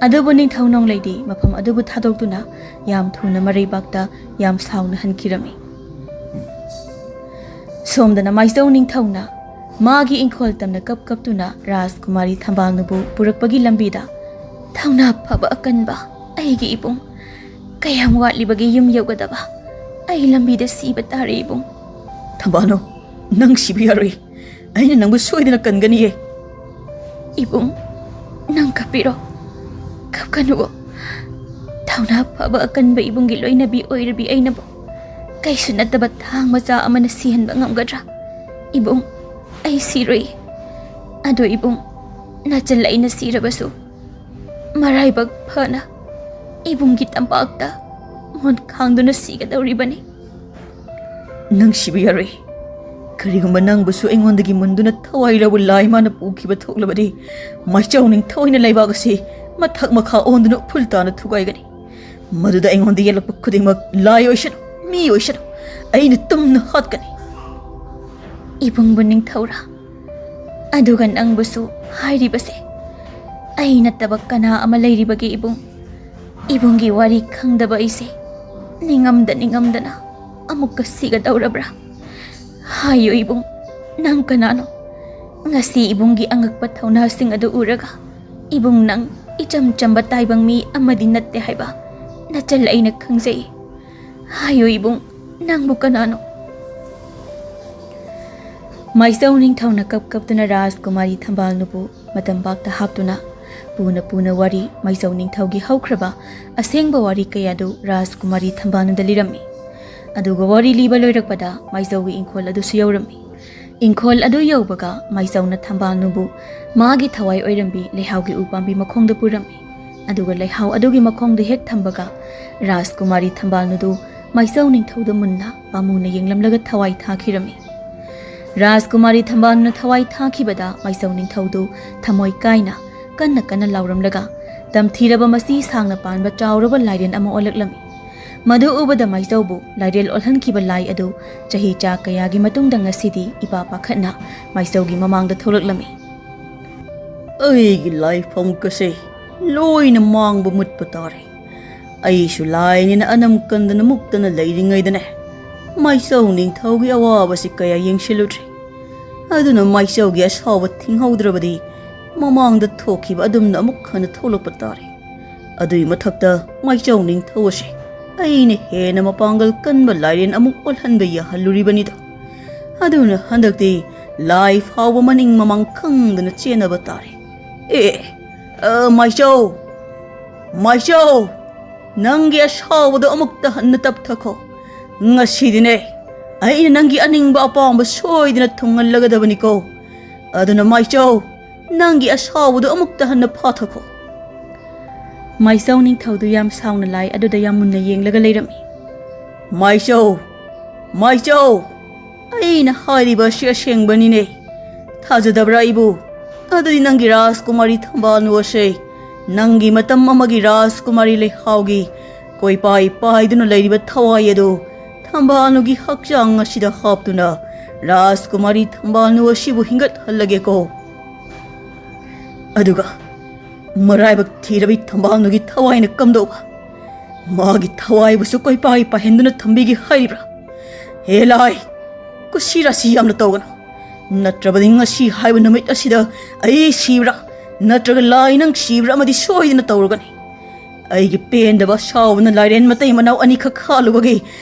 ꯑꯗꯨꯕꯨ ꯅꯤꯡꯊꯧ ꯅꯣꯡꯂꯩꯗꯤ ꯃꯐꯝ ꯑꯗꯨꯕꯨ ꯊꯥꯗꯣꯛꯇꯨꯅ ꯌꯥꯝ ꯊꯨꯅ ꯃꯔꯩꯕꯥꯛꯇ ꯌꯥꯝ ꯁꯥꯎꯅ ꯍꯟꯈꯤꯔꯝꯃꯤ꯫ ꯁꯣꯝꯗꯅ ꯃꯥꯏꯆꯧ ꯅꯤꯡꯊꯧꯅ ꯃꯥꯒꯤ ꯏꯪꯈꯣꯜ ꯇꯝꯅ ꯀꯞ ꯀꯞꯇꯨꯅ ꯔꯥꯖꯀꯨꯃꯥꯔꯤ ꯊꯝꯕꯥꯜꯅꯨꯕꯨ ꯄꯨꯔꯛꯄꯒꯤ ꯂꯝꯕꯤꯗ, "ꯊꯧꯅꯥ ꯐꯕ ꯑꯀꯟꯕ ꯑꯩꯒꯤ ꯏꯕꯨꯡ, ꯀꯌꯥꯝ ꯋꯥꯠꯂꯤꯕꯒꯦ ꯌꯨꯝ ꯌꯧꯒꯗꯕ? ꯑꯩ ꯂꯝꯕꯤꯗ ꯁꯤꯕ ꯇꯥꯔꯦ ꯏꯕꯨꯡ꯫" "ꯊꯝꯕꯥꯜꯅꯨ, ꯅꯪ ꯁꯤꯕ ꯌꯥꯔꯣꯏ꯫ ꯑꯩꯅ ꯅꯪꯕꯨ ꯁꯣꯏꯗꯅ ꯀꯟꯒꯅꯤꯌꯦ꯫" "ꯏꯕꯨꯡ, ꯅꯪ ꯀꯞꯄꯤꯔꯣ? ꯀꯞꯀꯅꯨꯑꯣ꯫ ꯊꯧꯅꯥ ꯐꯕ ꯑꯀꯟꯕ ꯏꯕꯨꯡꯒꯤ ꯂꯣꯏꯅꯕꯤ ꯑꯣꯏꯔꯕꯤ ꯑꯩꯅꯕꯨ ꯀꯩꯁꯨ ꯅꯠꯇꯕ ꯊꯥꯡ ꯃꯆꯥ ꯑꯃꯅ ꯁꯤꯍꯟꯕ ꯉꯝꯒꯗ꯭ꯔꯥ? ꯏꯕꯨꯡ, ꯑꯩ ꯁꯤꯔꯣꯏ꯫ ꯑꯗꯣ ꯏꯕꯨꯡ, ꯅꯆꯜ ꯑꯩꯅ ꯁꯤꯔꯕꯁꯨ ꯃꯔꯥꯏꯕꯛ ꯐꯅ ꯏꯕꯨꯡꯒꯤ ꯇꯝꯄꯥꯛꯇ ꯃꯣꯟ ꯈꯥꯡꯗꯨꯅ ꯁꯤꯒꯗꯧꯔꯤꯕꯅꯤ꯫" "ꯅꯪ ꯁꯤꯕ ꯌꯥꯔꯣꯏ꯫ ꯀꯔꯤꯒꯨꯝꯕ ꯅꯪꯕꯨꯁꯨ ꯑꯩꯉꯣꯟꯗꯒꯤ ꯃꯨꯟꯗꯨꯅ ꯊꯋꯥꯏ ꯂꯧꯕ ꯂꯥꯏ ꯃꯥꯅ ꯄꯨꯈꯤꯕ ꯊꯣꯛꯂꯕꯗꯤ, ꯃꯥꯏꯆꯧ ꯅꯤꯡꯊꯧ ꯑꯩꯅ ꯂꯩꯕꯥꯛ ꯑꯁꯤ ꯃꯊꯛ ꯃꯈꯥ ꯑꯣꯟꯗꯨꯅ ꯎꯐꯨꯜ ꯇꯥꯅ ꯊꯨꯒꯥꯏꯒꯅꯤ꯫ ꯃꯗꯨꯗ ꯑꯩꯉꯣꯟꯗ ꯌꯦꯜꯂꯛꯄ ꯈꯨꯗꯤꯡꯃꯛ, ꯂꯥꯏ ꯑꯣꯏꯁꯅꯨ, ꯃꯤ ꯑꯣꯏꯁꯅꯨ, ꯑꯩꯅ ꯇꯨꯝꯅ ꯍꯥꯠꯀꯅꯤ꯫" "ꯏꯕꯨꯡꯕꯨ ꯅꯤꯡꯊꯧꯔꯥ? ꯑꯗꯨꯒ ꯅꯪꯕꯨꯁꯨ ꯍꯥꯏꯔꯤꯕꯁꯦ ꯑꯩ ꯅꯠꯇꯕ ꯀꯅꯥ ꯑꯃ ꯂꯩꯔꯤꯕꯒꯦ ꯏꯕꯨꯡ? ꯏꯕꯨꯡꯒꯤ ꯋꯥꯔꯤ ꯈꯪꯗꯕ ꯑꯩꯁꯦ ꯅꯤꯡꯉꯝꯗ ꯅꯤꯡꯉꯝꯗꯅ ꯑꯃꯨꯛꯀ ꯁꯤꯒꯗꯧꯔꯕ꯭ꯔꯥ? ꯍꯥꯏꯌꯨ ꯏꯕꯨꯡ, ꯅꯪ ꯀꯅꯥꯅꯣ? ꯉꯁꯤ ꯏꯕꯨꯡꯒꯤ ꯑꯉꯛꯄ ꯊꯧꯅꯥꯁꯤꯡ ꯑꯗꯨ ꯎꯔꯒ ꯏꯕꯨꯡ, ꯅꯪ ꯏꯆꯝ ꯆꯝꯕ ꯇꯥꯏꯕꯪ ꯃꯤ ꯑꯃꯗꯤ ꯅꯠꯇꯦ ꯍꯥꯏꯕ ꯅꯆꯜ ꯑꯩꯅ ꯈꯪꯖꯩ꯫ ꯍꯥꯏꯌꯨ ꯏꯕꯨꯡ, ꯅꯪꯕꯨ ꯀꯅꯥꯅꯣ?" ꯃꯥꯏꯆꯧ ꯅꯤꯡꯊꯧꯅ ꯀꯞ ꯀꯞꯇꯨꯅ ꯔꯥꯖꯀꯨꯃꯥꯔꯤ ꯊꯝꯕꯥꯜꯅꯨꯕꯨ ꯃꯇꯝꯕꯥꯛꯇ ꯍꯥꯞꯇꯨꯅ ꯄꯨꯅ ꯄꯨꯅ ꯋꯥꯔꯤ, ꯃꯥꯏꯆꯧ ꯅꯤꯡꯊꯧꯒꯤ ꯍꯧꯈ꯭ꯔꯕ ꯑꯁꯦꯡꯕ ꯋꯥꯔꯤ ꯀꯌꯥꯗꯨ ꯔꯥꯖꯀꯨꯃꯥꯔꯤ ꯊꯝꯕꯥꯜꯅꯨꯗ ꯂꯤꯔꯝꯃꯤ꯫ ꯑꯗꯨꯒ ꯋꯥꯔꯤ ꯂꯤꯕ ꯂꯣꯏꯔꯛꯄꯗ ꯃꯥꯏꯆꯧꯒꯤ ꯏꯪꯈꯣꯜ ꯑꯗꯨꯁꯨ ꯌꯧꯔꯝꯃꯤ꯫ ꯏꯪꯈꯣꯜ ꯑꯗꯨ ꯌꯧꯕꯒ ꯃꯥꯏꯆꯧꯅ ꯊꯝꯕꯥꯜꯅꯨꯕꯨ ꯃꯥꯒꯤ ꯊꯋꯥꯏ ꯑꯣꯏꯔꯝꯕꯤ ꯂꯩꯍꯥꯎꯒꯤ ꯎ ꯄꯥꯝꯕꯤ ꯃꯈꯣꯡꯗ ꯄꯨꯔꯝꯃꯤ꯫ ꯑꯗꯨꯒ ꯂꯩꯍꯥꯎ ꯑꯗꯨꯒꯤ ꯃꯈꯣꯡꯗ ꯍꯦꯛ ꯊꯝꯕꯒ ꯔꯥꯖꯀꯨꯃꯥꯔꯤ ꯊꯝꯕꯥꯜꯅꯨꯗꯨ ꯃꯥꯏꯆꯧ ꯅꯤꯡꯊꯧꯗ ꯃꯨꯟꯅ ꯄꯥꯝꯃꯨꯅ ꯌꯦꯡꯂꯝꯂꯒ ꯊꯋꯥꯏ ꯊꯥꯈꯤꯔꯝꯃꯤ꯫ ꯔꯥꯖꯀꯨꯃꯥꯔꯤ ꯊꯝꯕꯥꯜꯅꯨꯅ ꯊꯋꯥꯏ ꯊꯥꯈꯤꯕꯗ ꯃꯥꯏꯆꯧ ꯅꯤꯡꯊꯧꯗꯨ ꯊꯃꯣꯏ ꯀꯥꯏꯅ ꯀꯟꯅ ꯀꯟꯅ ꯂꯥꯎꯔꯝꯂꯒ ꯇꯝꯊꯤꯔꯕ ꯃꯁꯤ ꯁꯥꯡꯅ ꯄꯥꯟꯕ ꯆꯥꯎꯔꯕ ꯂꯥꯏꯔꯦꯟ ꯑꯃ ꯑꯣꯜꯂꯛꯂꯝꯃꯤ꯫ ꯃꯗꯨ ꯎꯕꯗ ꯃꯥꯏꯆꯧꯕꯨ ꯂꯥꯏꯔꯦꯜ ꯑꯣꯜꯍꯟꯈꯤꯕ ꯂꯥꯏ ꯑꯗꯨ ꯆꯍꯤ ꯆꯥ ꯀꯌꯥꯒꯤ ꯃꯇꯨꯡꯗ ꯉꯁꯤꯗꯤ ꯏꯄꯥ ꯄꯥꯈꯠꯅ ꯃꯥꯏꯆꯧꯒꯤ ꯃꯃꯥꯡꯗ ꯊꯣꯛꯂꯛꯂꯝꯃꯤ꯫ ꯑꯩꯒꯤ ꯂꯥꯏꯐꯝ ꯀꯁꯦ ꯂꯣꯏꯅ ꯃꯥꯡꯕ ꯃꯨꯠꯄ ꯇꯥꯔꯦ꯫ ꯑꯩꯁꯨ ꯂꯥꯏꯅꯤꯅ ꯑꯅꯝ ꯀꯟꯗꯅ ꯃꯨꯛꯇꯅ ꯂꯩꯔꯤꯉꯩꯗꯅꯦ, ꯃꯥꯏꯆꯧ ꯅꯤꯡꯊꯧꯒꯤ ꯑꯋꯥꯕꯁꯤ ꯀꯌꯥ ꯌꯦꯡꯁꯤꯜꯂꯨꯗ꯭ꯔꯦ꯫ ꯑꯗꯨꯅ ꯃꯥꯏꯆꯧꯒꯤ ꯑꯁꯥꯎꯕ ꯊꯤꯡꯍꯧꯗ꯭ꯔꯕꯗꯤ ꯃꯃꯥꯡꯗ ꯊꯣꯛꯈꯤꯕ ꯑꯗꯨꯝꯅ ꯑꯃꯨꯛ ꯍꯟꯅ ꯊꯣꯛꯂꯛꯄ ꯇꯥꯔꯦ꯫ ꯑꯗꯨꯒꯤ ꯃꯊꯛꯇ ꯃꯥꯏꯆꯧ ꯅꯤꯡꯊꯧ ꯑꯁꯦ ꯑꯩꯅ ꯍꯦꯟꯅ ꯃꯄꯥꯡꯒꯜ ꯀꯟꯕ ꯂꯥꯏꯔꯦꯟ ꯑꯃꯨꯛ ꯑꯣꯜꯍꯟꯕ ꯌꯥꯍꯜꯂꯨꯔꯤꯕꯅꯤꯗꯣ꯫ ꯑꯗꯨꯅ ꯍꯟꯗꯛꯇꯤ ꯂꯥꯏ ꯐꯥꯎꯕ ꯃꯅꯤꯡ ꯃꯃꯥꯡ ꯈꯪꯗꯅ ꯆꯦꯟꯅꯕ ꯇꯥꯔꯦ꯫ ꯑꯦ, ꯑ, ꯃꯥꯏꯆꯧ! ꯃꯥꯏꯆꯧ! ꯅꯪꯒꯤ ꯑꯁꯥꯎꯕꯗꯣ ꯑꯃꯨꯛꯇ ꯍꯟꯅ ꯇꯞꯊꯈꯣ꯫ ꯉꯁꯤꯗꯤꯅꯦ, ꯑꯩꯅ ꯅꯪꯒꯤ ꯑꯅꯤꯡꯕ ꯑꯄꯥꯝꯕ ꯁꯣꯏꯗꯅ ꯊꯨꯡꯍꯜꯂꯒꯗꯕꯅꯤꯀꯣ꯫ ꯑꯗꯨꯅ ꯃꯥꯏꯆꯧ, ꯅꯪꯒꯤ ꯑꯁꯥꯎꯕꯗꯣ ꯑꯃꯨꯛꯇ ꯍꯟꯅ ꯐꯥꯊꯈꯣ꯫ ꯃꯥꯏꯆꯧ ꯅꯤꯡꯊꯧꯗꯨ ꯌꯥꯝ ꯁꯥꯎꯅ ꯂꯥꯏ ꯑꯗꯨꯗ ꯌꯥꯝ ꯃꯨꯟꯅ ꯌꯦꯡꯂꯒ ꯂꯩꯔꯝꯃꯤ꯫ ꯃꯥꯏꯆꯧ! ꯃꯥꯏꯆꯧ! ꯑꯩꯅ ꯍꯥꯏꯔꯤꯕ ꯑꯁꯤ ꯑꯁꯦꯡꯕꯅꯤꯅꯦ꯫ ꯊꯥꯖꯗꯕ꯭ꯔꯥ ꯑꯩꯕꯨ? ꯑꯗꯨꯗꯤ ꯅꯪꯒꯤ ꯔꯥꯖꯀꯨꯃꯥꯔꯤ ꯊꯝꯕꯥꯜꯅꯨ ꯑꯁꯦ, ꯅꯪꯒꯤ ꯃꯇꯝ ꯑꯃꯒꯤ ꯔꯥꯖꯀꯨꯃꯥꯔꯤ ꯂꯩꯍꯥꯎꯒꯤ ꯀꯣꯏꯄꯥꯏ ꯄꯥꯏꯗꯨꯅ ꯂꯩꯔꯤꯕ ꯊꯋꯥꯏ ꯑꯗꯨ ꯊꯝꯕꯥꯜꯅꯨꯒꯤ ꯍꯛꯆꯥꯡ ꯑꯁꯤꯗ ꯍꯥꯞꯇꯨꯅ ꯔꯥꯖꯀꯨꯃꯥꯔꯤ ꯊꯝꯕꯥꯜꯅꯨ ꯑꯁꯤꯕꯨ ꯍꯤꯡꯒꯠꯍꯜꯂꯒꯦꯀꯣ꯫ ꯑꯗꯨꯒ ꯃꯔꯥꯏꯕꯛ ꯊꯤꯔꯕꯤ ꯊꯝꯕꯥꯜꯅꯨꯒꯤ ꯊꯋꯥꯏꯅ ꯀꯝꯗꯧꯕ? ꯃꯥꯒꯤ ꯊꯋꯥꯏꯕꯨꯁꯨ ꯀꯣꯏꯄꯥꯏ ꯄꯥꯏꯍꯟꯗꯨꯅ ꯊꯝꯕꯤꯒꯦ ꯍꯥꯏꯔꯤꯕ꯭ꯔꯥ? ꯍꯦ ꯂꯥꯏ, ꯀꯨꯁꯤ ꯔꯥꯁꯤ ꯌꯥꯝꯅ ꯇꯧꯒꯅꯨ꯫ ꯅꯠꯇ꯭ꯔꯕꯗꯤ ꯉꯁꯤ ꯍꯥꯏꯕ ꯅꯨꯃꯤꯠ ꯑꯁꯤꯗ ꯑꯩ ꯁꯤꯕ꯭ꯔꯥ, ꯅꯠꯇ꯭ꯔꯒ ꯂꯥꯏ ꯅꯪ ꯁꯤꯕ꯭ꯔꯥ ꯑꯃꯗꯤ ꯁꯣꯏꯗꯅ ꯇꯧꯔꯒꯅꯤ꯫ ꯑꯩꯒꯤ ꯄꯦꯟꯗꯕ ꯑꯁꯥꯎꯕꯅ ꯂꯥꯏꯔꯦꯟ ꯃꯇꯩ ꯃꯅꯥꯎ ꯑꯅꯤꯈꯛ ꯍꯥꯠꯂꯨꯕꯒꯤ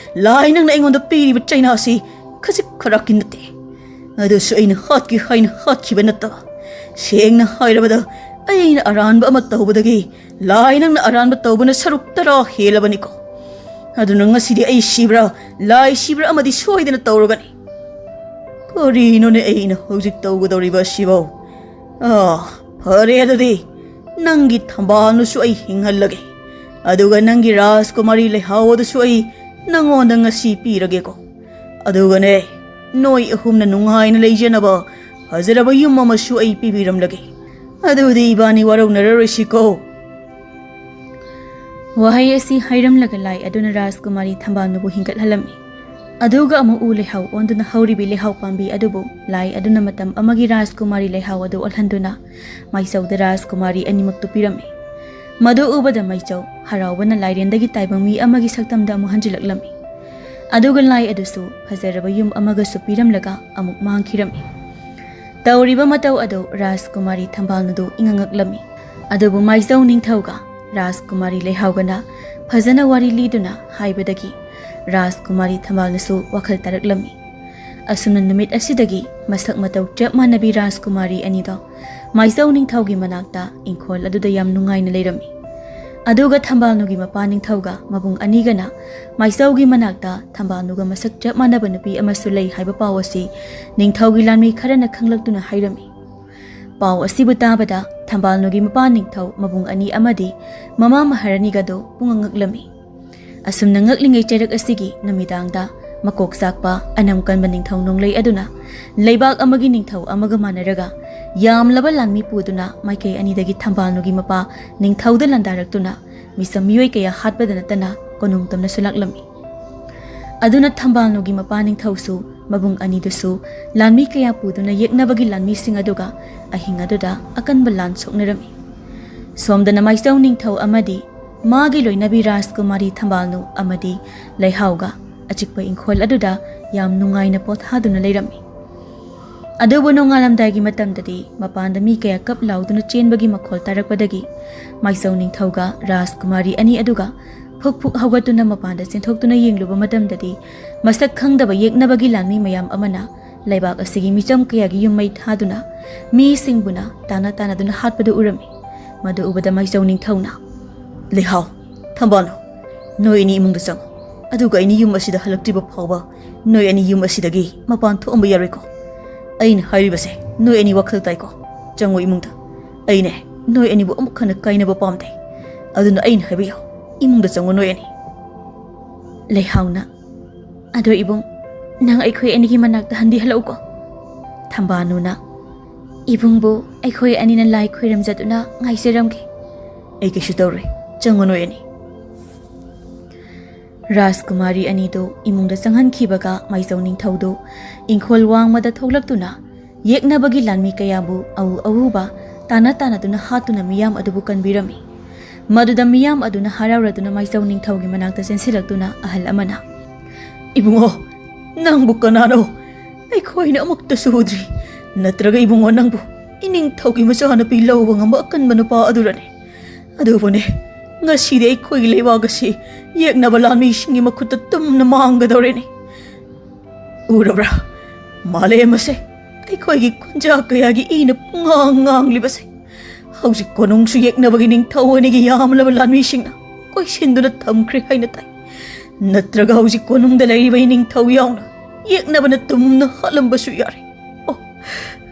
ꯂꯥꯏ ꯅꯪꯅ ꯑꯩꯉꯣꯟꯗ ꯄꯤꯔꯤꯕ ꯆꯩꯅꯥ ꯑꯁꯤ ꯈꯖꯤꯛ ꯈꯔꯥꯛꯀꯤ ꯅꯠꯇꯦ꯫ ꯑꯗꯨꯁꯨ ꯑꯩꯅ ꯍꯥꯠꯀꯦ ꯍꯥꯏꯅ ꯍꯥꯠꯈꯤꯕ ꯅꯠꯇꯕ꯫ ꯁꯦꯡꯅ ꯍꯥꯏꯔꯕꯗ, ꯑꯩꯅ ꯑꯔꯥꯟꯕ ꯑꯃ ꯇꯧꯕꯗꯒꯤ ꯂꯥꯏ ꯅꯪꯅ ꯑꯔꯥꯟꯕ ꯇꯧꯕꯅ ꯁꯔꯨꯛ ꯇꯔꯥ ꯍꯦꯜꯂꯕꯅꯤꯀꯣ꯫ ꯑꯗꯨꯅ ꯉꯁꯤꯗꯤ ꯑꯩ ꯁꯤꯕ꯭ꯔꯥ, ꯂꯥꯏ ꯁꯤꯕ꯭ꯔꯥ ꯑꯃꯗꯤ ꯁꯣꯏꯗꯅ ꯇꯧꯔꯒꯅꯤ꯫ ꯀꯔꯤꯅꯣꯅꯦ ꯑꯩꯅ ꯍꯧꯖꯤꯛ ꯇꯧꯒꯗꯧꯔꯤꯕ ꯑꯁꯤꯕꯣ? ꯑꯥ, ꯐꯔꯦ ꯑꯗꯨꯗꯤ, ꯅꯪꯒꯤ ꯊꯝꯕꯥꯜꯗꯨꯁꯨ ꯑꯩ ꯍꯤꯡꯍꯜꯂꯒꯦ, ꯑꯗꯨꯒ ꯅꯪꯒꯤ ꯔꯥꯖꯀꯨꯃꯥꯔꯤ ꯂꯩꯍꯥꯎ ꯑꯗꯨꯁꯨ ꯑꯩ ꯅꯪꯉꯣꯟꯗ ꯉꯁꯤ ꯄꯤꯔꯒꯦꯀꯣ꯫ ꯑꯗꯨꯒꯅꯦ, ꯅꯣꯏ ꯑꯍꯨꯝꯅ ꯅꯨꯡꯉꯥꯏꯅ ꯂꯩꯖꯅꯕ ꯐꯖꯔꯕ ꯌꯨꯝ ꯑꯃꯁꯨ ꯑꯩ ꯄꯤꯕꯤꯔꯝꯂꯒꯦ꯫ ꯑꯗꯨꯗꯤ ꯏꯕꯥꯅꯤ ꯋꯥꯔꯧꯅꯔꯔꯣꯏꯁꯤꯀꯣ꯫ ꯋꯥꯍꯩ ꯑꯁꯤ ꯍꯥꯏꯔꯝꯂꯒ ꯂꯥꯏ ꯑꯗꯨꯅ ꯔꯥꯖꯀꯨꯃꯥꯔꯤ ꯊꯝꯕꯥꯜꯅꯨꯕꯨ ꯍꯤꯡꯒꯠꯍꯜꯂꯝꯃꯤ꯫ ꯑꯗꯨꯒ ꯑꯃꯨꯛ ꯎ ꯂꯩꯍꯥꯎ ꯑꯣꯟꯗꯨꯅ ꯍꯧꯔꯤꯕꯤ ꯂꯩꯍꯥꯎ ꯄꯥꯝꯕꯤ ꯑꯗꯨꯕꯨ ꯂꯥꯏ ꯑꯗꯨꯅ ꯃꯇꯝ ꯑꯃꯒꯤ ꯔꯥꯖꯀꯨꯃꯥꯔꯤ ꯂꯩꯍꯥꯎ ꯑꯗꯨ ꯑꯣꯜꯍꯟꯗꯨꯅ ꯃꯥꯏꯆꯧꯗ ꯔꯥꯖꯀꯨꯃꯥꯔꯤ ꯑꯅꯤꯃꯛꯇꯨ ꯄꯤꯔꯝꯃꯤ꯫ ꯃꯗꯨ ꯎꯕꯗ ꯃꯥꯏꯆꯧ ꯍꯔꯥꯎꯕꯅ ꯂꯥꯏꯔꯦꯟꯗꯒꯤ ꯇꯥꯏꯕꯪ ꯃꯤ ꯑꯃꯒꯤ ꯁꯛꯇꯝꯗ ꯑꯃꯨꯛ ꯍꯟꯖꯤꯜꯂꯛꯂꯝꯃꯤ꯫ ꯑꯗꯨꯒ ꯂꯥꯏ ꯑꯗꯨꯁꯨ ꯐꯖꯔꯕ ꯌꯨꯝ ꯑꯃꯒꯁꯨ ꯄꯤꯔꯝꯂꯒ ꯑꯃꯨꯛ ꯃꯥꯡꯈꯤꯔꯝꯃꯤ꯫ ꯇꯧꯔꯤꯕ ꯃꯇꯧ ꯑꯗꯨ ꯔꯥꯖꯀꯨꯃꯥꯔꯤ ꯊꯝꯕꯥꯜꯅꯨꯗꯨ ꯏꯉꯛꯉꯛꯂꯝꯃꯤ꯫ ꯑꯗꯨꯕꯨ ꯃꯥꯏꯆꯧ ꯅꯤꯡꯊꯧꯒ ꯔꯥꯖꯀꯨꯃꯥꯔꯤ ꯂꯩꯍꯥꯎꯒꯅ ꯐꯖꯅ ꯋꯥꯔꯤ ꯂꯤꯗꯨꯅ ꯍꯥꯏꯕꯗꯒꯤ ꯔꯥꯖꯀꯨꯃꯥꯔꯤ ꯊꯝꯕꯥꯜꯅꯁꯨ ꯋꯥꯈꯜ ꯇꯥꯔꯛꯂꯝꯃꯤ꯫ ꯑꯁꯨꯝꯅ ꯅꯨꯃꯤꯠ ꯑꯁꯤꯗꯒꯤ ꯃꯁꯛ ꯃꯇꯧ ꯆꯞ ꯃꯥꯟꯅꯕꯤ ꯔꯥꯖꯀꯨꯃꯥꯔꯤ ꯑꯅꯤꯗꯣ ꯃꯥꯏꯆꯧ ꯅꯤꯡꯊꯧꯒꯤ ꯃꯅꯥꯛꯇ ꯏꯪꯈꯣꯜ ꯑꯗꯨꯗ ꯌꯥꯝ ꯅꯨꯡꯉꯥꯏꯅ ꯂꯩꯔꯝꯃꯤ꯫ ꯑꯗꯨꯒ ꯊꯝꯕꯥꯜꯅꯨꯒꯤ ꯃꯄꯥ ꯅꯤꯡꯊꯧꯒ ꯃꯕꯨꯡ ꯑꯅꯤꯒꯅ ꯃꯥꯏꯆꯧꯒꯤ ꯃꯅꯥꯛꯇ ꯊꯝꯕꯥꯜꯅꯨꯒ ꯃꯁꯛ ꯆꯞ ꯃꯥꯟꯅꯕ ꯅꯨꯄꯤ ꯑꯃꯁꯨ ꯂꯩ ꯍꯥꯏꯕ ꯄꯥꯎ ꯑꯁꯤ ꯅꯤꯡꯊꯧꯒꯤ ꯂꯥꯟꯃꯤ ꯈꯔꯅ ꯈꯪꯂꯛꯇꯨꯅ ꯍꯥꯏꯔꯝꯃꯤ꯫ ꯄꯥꯎ ꯑꯁꯤꯕꯨ ꯇꯥꯕꯗ ꯊꯝꯕꯥꯜꯅꯨꯒꯤ ꯃꯄꯥ ꯅꯤꯡꯊꯧ ꯃꯕꯨꯡ ꯑꯅꯤ ꯑꯃꯗꯤ ꯃꯃꯥ ꯃꯍꯥꯔꯥꯅꯤꯒꯗꯨ ꯄꯨꯡꯉꯛ ꯉꯛꯂꯝꯃꯤ꯫ ꯑꯁꯨꯝꯅ ꯉꯛꯂꯤꯉꯩ ꯆꯩꯔꯛ ꯑꯁꯤꯒꯤ ꯅꯨꯃꯤꯗꯥꯡꯗ ꯃꯀꯣꯛ ꯆꯥꯛꯄ ꯑꯅꯝ ꯀꯟꯕ ꯅꯤꯡꯊꯧ ꯅꯣꯡꯂꯩ ꯑꯗꯨꯅ ꯂꯩꯕꯥꯛ ꯑꯃꯒꯤ ꯅꯤꯡꯊꯧ ꯑꯃꯒ ꯃꯥꯟꯅꯔꯒ ꯌꯥꯝꯂꯕ ꯂꯥꯟꯃꯤ ꯄꯨꯗꯨꯅ ꯃꯥꯏꯀꯩ ꯑꯅꯤꯗꯒꯤ ꯊꯝꯕꯥꯜꯅꯨꯒꯤ ꯃꯄꯥ ꯅꯤꯡꯊꯧꯗ ꯂꯥꯟꯗꯥꯔꯛꯇꯨꯅ ꯃꯤꯆꯝ ꯃꯤꯑꯣꯏ ꯀꯌꯥ ꯍꯥꯠꯄꯗ ꯅꯠꯇꯅ ꯀꯣꯅꯨꯡ ꯇꯝꯅꯁꯨ ꯂꯥꯛꯂꯝꯃꯤ꯫ ꯑꯗꯨꯅ ꯊꯝꯕꯥꯜꯅꯨꯒꯤ ꯃꯄꯥ ꯅꯤꯡꯊꯧꯁꯨ ꯃꯕꯨꯡ ꯑꯅꯤꯗꯨꯁꯨ ꯂꯥꯟꯃꯤ ꯀꯌꯥ ꯄꯨꯗꯨꯅ ꯌꯦꯛꯅꯕꯒꯤ ꯂꯥꯟꯃꯤꯁꯤꯡ ꯑꯗꯨꯒ ꯑꯍꯤꯡ ꯑꯗꯨꯗ ꯑꯀꯟꯕ ꯂꯥꯟ ꯁꯣꯛꯅꯔꯝꯃꯤ꯫ ꯁꯣꯝꯗꯅ ꯃꯥꯏꯆꯧ ꯅꯤꯡꯊꯧ ꯑꯃꯗꯤ ꯃꯥꯒꯤ ꯂꯣꯏꯅꯕꯤ ꯔꯥꯖꯀꯨꯃꯥꯔꯤ ꯊꯝꯕꯥꯜꯅꯨ ꯑꯃꯗꯤ ꯂꯩꯍꯥꯎꯒ ꯑꯆꯤꯛꯄ ꯏꯪꯈꯣꯜ ꯑꯗꯨꯗ ꯌꯥꯝ ꯅꯨꯡꯉꯥꯏꯅ ꯄꯣꯊꯥꯗꯨꯅ ꯂꯩꯔꯝꯃꯤ꯫ ꯑꯗꯨꯕꯨ ꯅꯣꯡꯉꯥꯜꯂꯝꯗꯥꯏꯒꯤ ꯃꯇꯝꯗꯗꯤ ꯃꯄꯥꯟꯗ ꯃꯤ ꯀꯌꯥ ꯀꯞ ꯂꯥꯎꯗꯨꯅ ꯆꯦꯟꯕꯒꯤ ꯃꯈꯣꯜ ꯇꯥꯔꯛꯄꯗꯒꯤ ꯃꯥꯏꯆꯧ ꯅꯤꯡꯊꯧꯒ ꯔꯥꯖꯀꯨꯃꯥꯔꯤ ꯑꯅꯤ ꯑꯗꯨꯒ ꯐꯨꯛ ꯐꯨꯛ ꯍꯧꯒꯠꯇꯨꯅ ꯃꯄꯥꯟꯗ ꯆꯦꯟꯊꯣꯛꯇꯨꯅ ꯌꯦꯡꯂꯨꯕ ꯃꯇꯝꯗꯗꯤ ꯃꯁꯛ ꯈꯪꯗꯕ ꯌꯦꯛꯅꯕꯒꯤ ꯂꯥꯟꯃꯤ ꯃꯌꯥꯝ ꯑꯃꯅ ꯂꯩꯕꯥꯛ ꯑꯁꯤꯒꯤ ꯃꯤꯆꯝ ꯀꯌꯥꯒꯤ ꯌꯨꯝ ꯃꯩ ꯊꯥꯗꯨꯅ ꯃꯤꯁꯤꯡꯕꯨꯅ ꯇꯥꯅ ꯇꯥꯅꯗꯨꯅ ꯍꯥꯠꯄꯗꯨ ꯎꯔꯝꯃꯤ꯫ ꯃꯗꯨ ꯎꯕꯗ ꯃꯥꯏꯆꯧ ꯅꯤꯡꯊꯧꯅ, "ꯂꯩꯍꯥꯎ, ꯊꯝꯕꯥꯜꯅꯨ, ꯅꯣꯏ ꯑꯅꯤ ꯏꯃꯨꯡꯗ ꯆꯪꯉꯨ, ꯑꯗꯨꯒ ꯑꯩꯅ ꯌꯨꯝ ꯑꯁꯤꯗ ꯍꯜꯂꯛꯇ꯭ꯔꯤꯕ ꯐꯥꯎꯕ ꯅꯣꯏ ꯑꯅꯤ ꯌꯨꯝ ꯑꯁꯤꯗꯒꯤ ꯃꯄꯥꯟ ꯊꯣꯛꯑꯝꯕ ꯌꯥꯔꯣꯏꯀꯣ꯫ ꯑꯩꯅ ꯍꯥꯏꯔꯤꯕꯁꯦ ꯅꯣꯏ ꯑꯅꯤ ꯋꯥꯈꯜ ꯇꯥꯏꯀꯣ?" "ꯆꯪꯉꯣ ꯏꯃꯨꯡꯗ꯫ ꯑꯩꯅꯦ, ꯅꯣꯏ ꯑꯅꯤꯕꯨ ꯑꯃꯨꯛ ꯍꯟꯅ ꯀꯥꯏꯅꯕ ꯄꯥꯝꯗꯦ꯫ ꯑꯗꯨꯅ ꯑꯩꯅ ꯍꯥꯏꯕ ꯌꯥꯎ, ꯏꯃꯨꯡꯗ ꯆꯪꯉꯣ ꯅꯣꯏ ꯑꯅꯤ꯫" ꯂꯩꯍꯥꯎꯅ, "ꯑꯗꯣ ꯏꯕꯨꯡ, ꯅꯪ ꯑꯩꯈꯣꯏ ꯑꯅꯤꯒꯤ ꯃꯅꯥꯛꯇ ꯍꯟꯗꯤ ꯍꯜꯂꯛꯎꯀꯣ꯫" ꯊꯝꯕꯥꯜꯅꯨꯅ, "ꯏꯕꯨꯡꯕꯨ ꯑꯩꯈꯣꯏ ꯑꯅꯤꯅ ꯂꯥꯏ ꯈꯣꯏꯔꯝꯖꯗꯨꯅ ꯉꯥꯏꯖꯔꯝꯒꯦ꯫" "ꯑꯩ ꯀꯩꯁꯨ ꯇꯧꯔꯣꯏ, ꯆꯪꯉꯣ ꯅꯣꯏ ꯑꯅꯤ꯫" ꯔꯥꯖꯀꯨꯃꯥꯔꯤ ꯑꯅꯤꯗꯨ ꯏꯃꯨꯡꯗ ꯆꯪꯍꯟꯈꯤꯕꯒ ꯃꯥꯏꯖꯧ ꯅꯤꯡꯊꯧꯗꯨ ꯏꯪꯈꯣꯜ ꯋꯥꯡꯃꯗ ꯊꯣꯛꯂꯛꯇꯨꯅ ꯌꯦꯛꯅꯕꯒꯤ ꯂꯥꯟꯃꯤ ꯀꯌꯥꯕꯨ ꯑꯎ ꯑꯎꯕ ꯇꯥꯅ ꯇꯥꯅꯗꯨꯅ ꯍꯥꯠꯇꯨꯅ ꯃꯤꯌꯥꯝ ꯑꯗꯨꯕꯨ ꯀꯟꯕꯤꯔꯝꯃꯤ꯫ ꯃꯗꯨꯗ ꯃꯤꯌꯥꯝ ꯑꯗꯨꯅ ꯍꯔꯥꯎꯔꯗꯨꯅ ꯃꯥꯏꯖꯧ ꯅꯤꯡꯊꯧꯒꯤ ꯃꯅꯥꯛꯇ ꯆꯦꯟꯁꯤꯜꯂꯛꯇꯨꯅ ꯑꯍꯜ ꯑꯃꯅ, "ꯏꯕꯨꯡꯉꯣ, ꯅꯪꯕꯨ ꯀꯅꯥꯅꯣ? ꯑꯩꯈꯣꯏꯅ ꯑꯃꯨꯛꯇꯁꯨ ꯎꯗ꯭ꯔꯤ꯫ ꯅꯠꯇ꯭ꯔꯒ ꯏꯕꯨꯡꯉꯣ, ꯅꯪꯕꯨ ꯏꯅꯤꯡꯊꯧꯒꯤ ꯃꯆꯥꯅꯨꯄꯤ ꯂꯧꯕ ꯉꯝꯕ ꯑꯀꯟꯕ ꯅꯨꯄꯥ ꯑꯗꯨꯔꯅꯦ? ꯑꯗꯨꯕꯨꯅꯦ, ꯉꯁꯤꯗꯤ ꯑꯩꯈꯣꯏꯒꯤ ꯂꯩꯕꯥꯛ ꯑꯁꯤ ꯌꯦꯛꯅꯕ ꯂꯥꯟꯃꯤꯁꯤꯡꯒꯤ ꯃꯈꯨꯠꯇ ꯇꯨꯝꯅ ꯃꯥꯡꯒꯗꯧꯔꯦꯅꯦ꯫ ꯎꯔꯕ꯭ꯔꯥ? ꯃꯥꯂꯦꯝ ꯑꯁꯦ ꯑꯩꯈꯣꯏꯒꯤ ꯈꯨꯟꯖꯥ ꯀꯌꯥꯒꯤ ꯏꯅ ꯄꯨꯡꯉꯥꯡ ꯉꯥꯡꯂꯤꯕꯁꯦ꯫ ꯍꯧꯖꯤꯛ ꯀꯣꯅꯨꯡꯁꯨ ꯌꯦꯛꯅꯕꯒꯤ ꯅꯤꯡꯊꯧ ꯑꯅꯤꯒꯤ ꯌꯥꯝꯂꯕ ꯂꯥꯟꯃꯤꯁꯤꯡꯅ ꯀꯣꯏꯁꯤꯟꯗꯨꯅ ꯊꯝꯈ꯭ꯔꯦ ꯍꯥꯏꯅ ꯇꯥꯏ꯫ ꯅꯠꯇ꯭ꯔꯒ ꯍꯧꯖꯤꯛ ꯀꯣꯅꯨꯡꯗ ꯂꯩꯔꯤꯕ ꯏꯅꯤꯡꯊꯧ ꯌꯥꯎꯅ ꯌꯦꯛꯅꯕꯅ ꯇꯨꯝꯅ ꯍꯥꯠꯂꯝꯕꯁꯨ ꯌꯥꯔꯦ꯫ ꯑꯣ,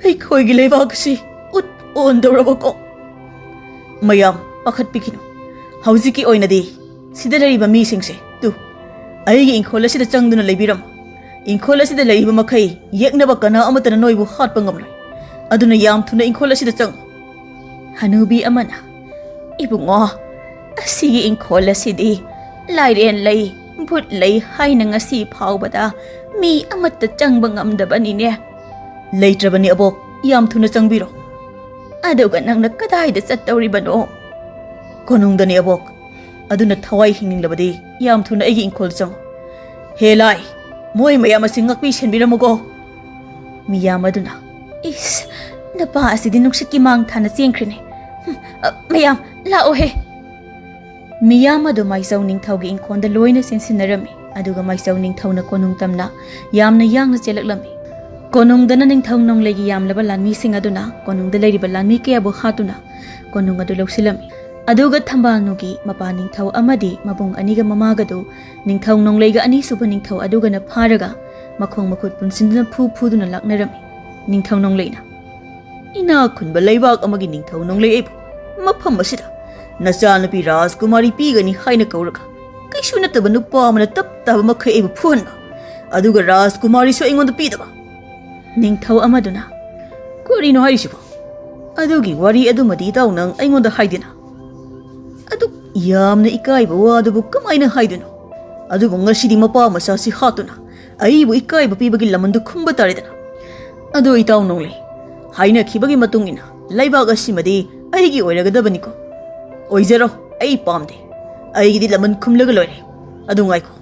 ꯑꯩꯈꯣꯏꯒꯤ ꯂꯩꯕꯥꯛ ꯑꯁꯤ ꯎꯠ ꯑꯣꯟꯗꯧꯔꯕꯀꯣ?" "ꯃꯌꯥꯝ ꯄꯥꯈꯠꯄꯤꯈꯤꯅꯨ꯫ ꯍꯧꯖꯤꯛꯀꯤ ꯑꯣꯏꯅꯗꯤ ꯁꯤꯗ ꯂꯩꯔꯤꯕ ꯃꯤꯁꯤꯡꯁꯦ, ꯇꯨ, ꯑꯩꯒꯤ ꯏꯪꯈꯣꯜ ꯑꯁꯤꯗ ꯆꯪꯗꯨꯅ ꯂꯩꯕꯤꯔꯝꯃꯨ꯫ ꯏꯪꯈꯣꯜ ꯑꯁꯤꯗ ꯂꯩꯔꯤꯕ ꯃꯈꯩ ꯌꯦꯛꯅꯕ ꯀꯅꯥ ꯑꯃꯠꯇꯅ ꯅꯣꯏꯕꯨ ꯍꯥꯠꯄ ꯉꯝꯂꯣꯏ꯫ ꯑꯗꯨꯅ ꯌꯥꯝ ꯊꯨꯅ ꯏꯪꯈꯣꯜ ꯑꯁꯤꯗ ꯆꯪꯉꯨ꯫" ꯍꯅꯨꯕꯤ ꯑꯃꯅ, "ꯏꯕꯨꯡꯉꯣ, ꯑꯁꯤꯒꯤ ꯏꯪꯈꯣꯜ ꯑꯁꯤꯗꯤ ꯂꯥꯏꯔꯦꯟ ꯂꯩ, ꯚꯨꯠ ꯂꯩ ꯍꯥꯏꯅ ꯉꯁꯤ ꯐꯥꯎꯕꯗ ꯃꯤ ꯑꯃꯠꯇ ꯆꯪꯕ ꯉꯝꯗꯕꯅꯤꯅꯦ꯫" "ꯂꯩꯇ꯭ꯔꯕꯅꯤ ꯑꯕꯣꯛ, ꯌꯥꯝ ꯊꯨꯅ ꯆꯪꯕꯤꯔꯣ꯫" "ꯑꯗꯨꯒ ꯅꯪꯅ ꯀꯗꯥꯏꯗ ꯆꯠꯇꯧꯔꯤꯕꯅꯣ?" "ꯀꯣꯅꯨꯡꯗꯅꯤ ꯑꯕꯣꯛ, ꯑꯗꯨꯅ ꯊꯋꯥꯏ ꯍꯤꯡꯅꯤꯡꯂꯕꯗꯤ ꯌꯥꯝ ꯊꯨꯅ ꯑꯩꯒꯤ ꯏꯪꯈꯣꯜꯗ ꯆꯪꯉꯨ꯫ ꯍꯦ ꯂꯥꯏ, ꯃꯣꯏ ꯃꯌꯥꯝ ꯑꯁꯤ ꯉꯥꯛꯄꯤ ꯁꯦꯟꯕꯤꯔꯝꯃꯨꯀꯣ꯫" ꯃꯤꯌꯥꯝ ꯑꯗꯨꯅ, "ꯏꯁ, ꯅꯨꯄꯥ ꯑꯁꯤꯗꯤ ꯅꯨꯡꯁꯤꯠꯀꯤ ꯃꯥꯡ ꯊꯥꯅ ꯆꯦꯟꯈ꯭ꯔꯦꯅꯦ꯫ ꯍꯨꯝ, ꯑ, ꯃꯌꯥꯝ ꯂꯥꯛꯑꯣꯍꯦ꯫" ꯃꯤꯌꯥꯝ ꯑꯗꯨ ꯃꯥꯏꯆꯧ ꯅꯤꯡꯊꯧꯒꯤ ꯏꯪꯈꯣꯜꯗ ꯂꯣꯏꯅ ꯆꯦꯟꯁꯤꯟꯅꯔꯝꯃꯤ꯫ ꯑꯗꯨꯒ ꯃꯥꯏꯆꯧ ꯅꯤꯡꯊꯧꯅ ꯀꯣꯅꯨꯡ ꯇꯝꯅ ꯌꯥꯝꯅ ꯌꯥꯡꯅ ꯆꯦꯜꯂꯛꯂꯝꯃꯤ꯫ ꯀꯣꯅꯨꯡꯗꯅ ꯅꯤꯡꯊꯧ ꯅꯣꯡꯂꯩꯒꯤ ꯌꯥꯝꯂꯕ ꯂꯥꯟꯃꯤꯁꯤꯡ ꯑꯗꯨꯅ ꯀꯣꯅꯨꯡꯗ ꯂꯩꯔꯤꯕ ꯂꯥꯟꯃꯤ ꯀꯌꯥꯕꯨ ꯍꯥꯠꯇꯨꯅ ꯀꯣꯅꯨꯡ ꯑꯗꯨ ꯂꯧꯁꯤꯜꯂꯝꯃꯤ꯫ ꯑꯗꯨꯒ ꯊꯝꯕꯥꯜꯅꯨꯒꯤ ꯃꯄꯥ ꯅꯤꯡꯊꯧ ꯑꯃꯗꯤ ꯃꯕꯨꯡ ꯑꯅꯤꯒ ꯃꯃꯥꯒꯗꯨ ꯅꯤꯡꯊꯧ ꯅꯣꯡꯂꯩꯒ ꯑꯅꯤꯁꯨꯕ ꯅꯤꯡꯊꯧ ꯑꯗꯨꯒꯅ ꯐꯥꯔꯒ ꯃꯈꯣꯡ ꯃꯈꯨꯠ ꯄꯨꯟꯁꯤꯟꯗꯨꯅ ꯐꯨ ꯐꯨꯗꯨꯅ ꯂꯥꯛꯅꯔꯝꯃꯤ꯫ ꯅꯤꯡꯊꯧ ꯅꯣꯡꯂꯩꯅ, ꯏꯅꯥꯛ ꯈꯨꯟꯕ ꯂꯩꯕꯥꯛ ꯑꯃꯒꯤ ꯅꯤꯡꯊꯧ ꯅꯣꯡꯂꯩ ꯑꯩꯕꯨ ꯃꯐꯝ ꯑꯁꯤꯗ ꯅꯆꯥꯅꯨꯄꯤ ꯔꯥꯖꯀꯨꯃꯥꯔꯤ ꯄꯤꯒꯅꯤ ꯍꯥꯏꯅ ꯀꯧꯔꯒ, ꯀꯩꯁꯨ ꯅꯠꯇꯕ ꯅꯨꯄꯥ ꯑꯃꯅ ꯇꯞ ꯇꯥꯕ ꯃꯈꯩ ꯑꯩꯕꯨ ꯐꯨꯍꯟꯕ, ꯑꯗꯨꯒ ꯔꯥꯖꯀꯨꯃꯥꯔꯤꯁꯨ ꯑꯩꯉꯣꯟꯗ ꯄꯤꯗꯕ꯫ ꯅꯤꯡꯊꯧ ꯑꯃꯗꯨꯅ, "ꯀꯔꯤꯅꯣ ꯍꯥꯏꯔꯤꯁꯤꯕꯣ? ꯑꯗꯨꯒꯤ ꯋꯥꯔꯤ ꯑꯗꯨꯃꯗꯤ ꯏꯇꯥꯎ ꯅꯪ ꯑꯩꯉꯣꯟꯗ ꯍꯥꯏꯗꯦꯅ꯫ ꯑꯗꯨꯛ ꯌꯥꯝꯅ ꯏꯀꯥꯏꯕ ꯋꯥꯗꯨꯕꯨ ꯀꯃꯥꯏꯅ ꯍꯥꯏꯗꯣꯏꯅꯣ? ꯑꯗꯨꯕꯨ ꯉꯁꯤꯗꯤ ꯃꯄꯥ ꯃꯆꯥꯁꯤ ꯍꯥꯠꯇꯨꯅ ꯑꯩꯕꯨ ꯏꯀꯥꯏꯕ ꯄꯤꯕꯒꯤ ꯂꯃꯟꯗꯨ ꯈꯨꯝꯕ ꯇꯥꯔꯦꯗꯅ꯫ ꯑꯗꯨ ꯏꯇꯥꯎ ꯅꯣꯡꯂꯩ, ꯍꯥꯏꯅꯈꯤꯕꯒꯤ ꯃꯇꯨꯡ ꯏꯟꯅ ꯂꯩꯕꯥꯛ ꯑꯁꯤꯃꯗꯤ ꯑꯩꯒꯤ ꯑꯣꯏꯔꯒꯗꯕꯅꯤꯀꯣ꯫ ꯑꯣꯏꯖꯔꯣ, ꯑꯩ ꯄꯥꯝꯗꯦ꯫ ꯑꯩꯒꯤꯗꯤ ꯂꯃꯟ ꯈꯨꯝꯂꯒ ꯂꯣꯏꯔꯦ꯫ ꯑꯗꯨ ꯉꯥꯏꯈꯣ,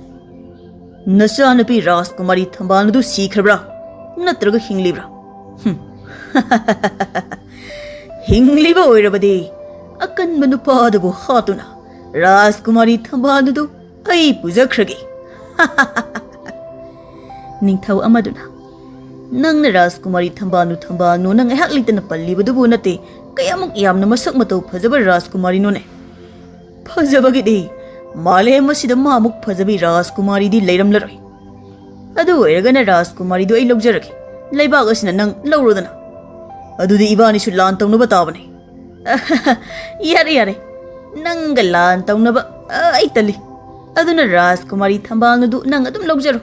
ꯅꯆꯥꯅꯨꯄꯤ ꯔꯥꯖꯀꯨꯃꯥꯔꯤ ꯊꯝꯕꯥꯜꯅꯨꯗꯨ ꯁꯤꯈ꯭ꯔꯕ꯭ꯔꯥ? ꯅꯠꯇ꯭ꯔꯒ ꯍꯤꯡꯂꯤꯕ꯭ꯔꯥ?" ꯍꯨꯝ꯫ "ꯍꯤꯡꯂꯤꯕ ꯑꯣꯏꯔꯕꯗꯤ ꯑꯀꯟꯕ ꯅꯨꯄꯥ ꯑꯗꯨꯕꯨ ꯍꯥꯠꯇꯨꯅ ꯔꯥꯖꯀꯨꯃꯥꯔꯤ ꯊꯝꯕꯥꯜꯅꯨꯗꯨ ꯑꯩ ꯄꯨꯖꯈ꯭ꯔꯒꯦ꯫" ꯅꯤꯡꯊꯧ ꯑꯃꯗꯨꯅ, "ꯅꯪꯅ ꯔꯥꯖꯀꯨꯃꯥꯔꯤ ꯊꯝꯕꯥꯜꯅꯨ ꯊꯝꯕꯥꯜꯅꯨꯅ ꯉꯥꯏꯍꯥꯛ ꯂꯩꯇꯅ ꯄꯜꯂꯤꯕꯗꯨꯕꯨ ꯅꯠꯇꯦ, ꯀꯌꯥꯃꯨꯛ ꯌꯥꯝꯅ ꯃꯁꯛ ꯃꯇꯧ ꯐꯖꯕ ꯔꯥꯖꯀꯨꯃꯥꯔꯤꯅꯣꯅꯦ? ꯐꯖꯕꯒꯤꯗꯤ ꯃꯥꯂꯦꯝ ꯑꯁꯤꯗ ꯃꯥꯃꯨꯛ ꯐꯖꯕꯤ ꯔꯥꯖꯀꯨꯃꯥꯔꯤꯗꯤ ꯂꯩꯔꯝꯂꯔꯣꯏ꯫ ꯑꯗꯨ ꯑꯣꯏꯔꯒꯅ ꯔꯥꯖꯀꯨꯃꯥꯔꯤꯗꯨ ꯑꯩ ꯂꯧꯖꯔꯒꯦ꯫ ꯂꯩꯕꯥꯛ ꯑꯁꯤꯅ ꯅꯪ ꯂꯧꯔꯣꯗꯅ꯫ ꯑꯗꯨꯗꯤ ꯏꯕꯥꯅꯤꯁꯨ ꯂꯥꯟ ꯇꯧꯅꯕ ꯇꯥꯕꯅꯦ꯫" "ꯌꯥꯔꯦ, ꯌꯥꯔꯦ꯫ ꯅꯪꯒ ꯂꯥꯟ ꯇꯧꯅꯕ, ꯑ, ꯑꯩ ꯇꯜꯂꯤ꯫ ꯑꯗꯨꯅ ꯔꯥꯖꯀꯨꯃꯥꯔꯤ ꯊꯝꯕꯥꯜꯅꯨꯗꯨ ꯅꯪ ꯑꯗꯨꯝ ꯂꯧꯖꯔꯣ꯫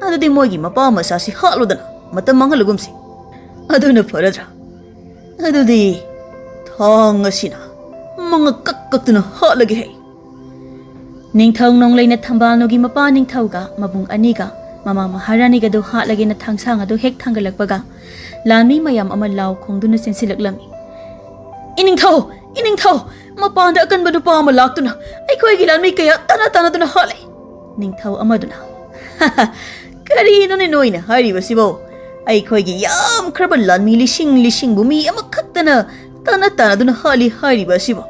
ꯑꯗꯨꯗꯤ ꯃꯣꯏꯒꯤ ꯃꯄꯥ ꯃꯆꯥꯁꯤ ꯍꯥꯠꯂꯣꯗꯅ꯫ ꯃꯇꯝ ꯃꯥꯡꯍꯜꯂꯒꯨꯝꯁꯤ꯫ ꯑꯗꯨꯅ ꯐꯔꯗ꯭ꯔꯥ? ꯑꯗꯨꯗꯤ ꯊꯥꯡ ꯑꯁꯤꯅ ꯃꯉꯛ ꯀꯛ ꯀꯛꯇꯨꯅ ꯍꯥꯠꯂꯒꯦ ꯍꯦ꯫" ꯅꯤꯡꯊꯧ ꯅꯣꯡꯂꯩꯅ ꯊꯝꯕꯥꯜꯅꯨꯒꯤ ꯃꯄꯥ ꯅꯤꯡꯊꯧꯒ ꯃꯕꯨꯡ ꯑꯅꯤꯒ ꯃꯃꯥ ꯃꯍꯥꯔꯥꯅꯤꯒꯗꯨ ꯍꯥꯠꯂꯒꯦꯅ ꯊꯥꯡꯁꯥꯡ ꯑꯗꯨ ꯍꯦꯛ ꯊꯥꯡꯒꯠꯂꯛꯄꯒ, ꯂꯥꯟꯃꯤ ꯃꯌꯥꯝ ꯑꯃ ꯂꯥꯎ ꯈꯣꯡꯗꯨꯅ ꯆꯦꯟꯁꯤꯜꯂꯛꯂꯝꯃꯤ꯫ "ꯏꯅꯤꯡꯊꯧ! ꯏꯅꯤꯡꯊꯧ! ꯃꯄꯥꯟꯗ ꯑꯀꯟꯕ ꯅꯨꯄꯥ ꯑꯃ ꯂꯥꯛꯇꯨꯅ ꯑꯩꯈꯣꯏꯒꯤ ꯂꯥꯟꯃꯤ ꯀꯌꯥ ꯇꯥꯟꯅ ꯇꯥꯟꯅꯗꯨꯅ ꯍꯥꯠꯂꯦ!" ꯅꯤꯡꯊꯧ ꯑꯃꯗꯨꯅ, "ꯀꯔꯤꯅꯣꯅꯦ ꯅꯣꯏꯅ ꯍꯥꯏꯔꯤꯕꯁꯤꯕꯣ? ꯑꯩꯈꯣꯏꯒꯤ ꯌꯥꯝꯈ꯭ꯔꯕ ꯂꯥꯟꯃꯤ ꯂꯤꯁꯤꯡ ꯂꯤꯁꯤꯡꯕꯨ ꯃꯤ ꯑꯃꯈꯛꯇꯅ ꯇꯥꯟꯅ ꯇꯥꯟꯅꯗꯨꯅ ꯍꯥꯠꯂꯤ ꯍꯥꯏꯔꯤꯕ ꯑꯁꯤꯕꯣ?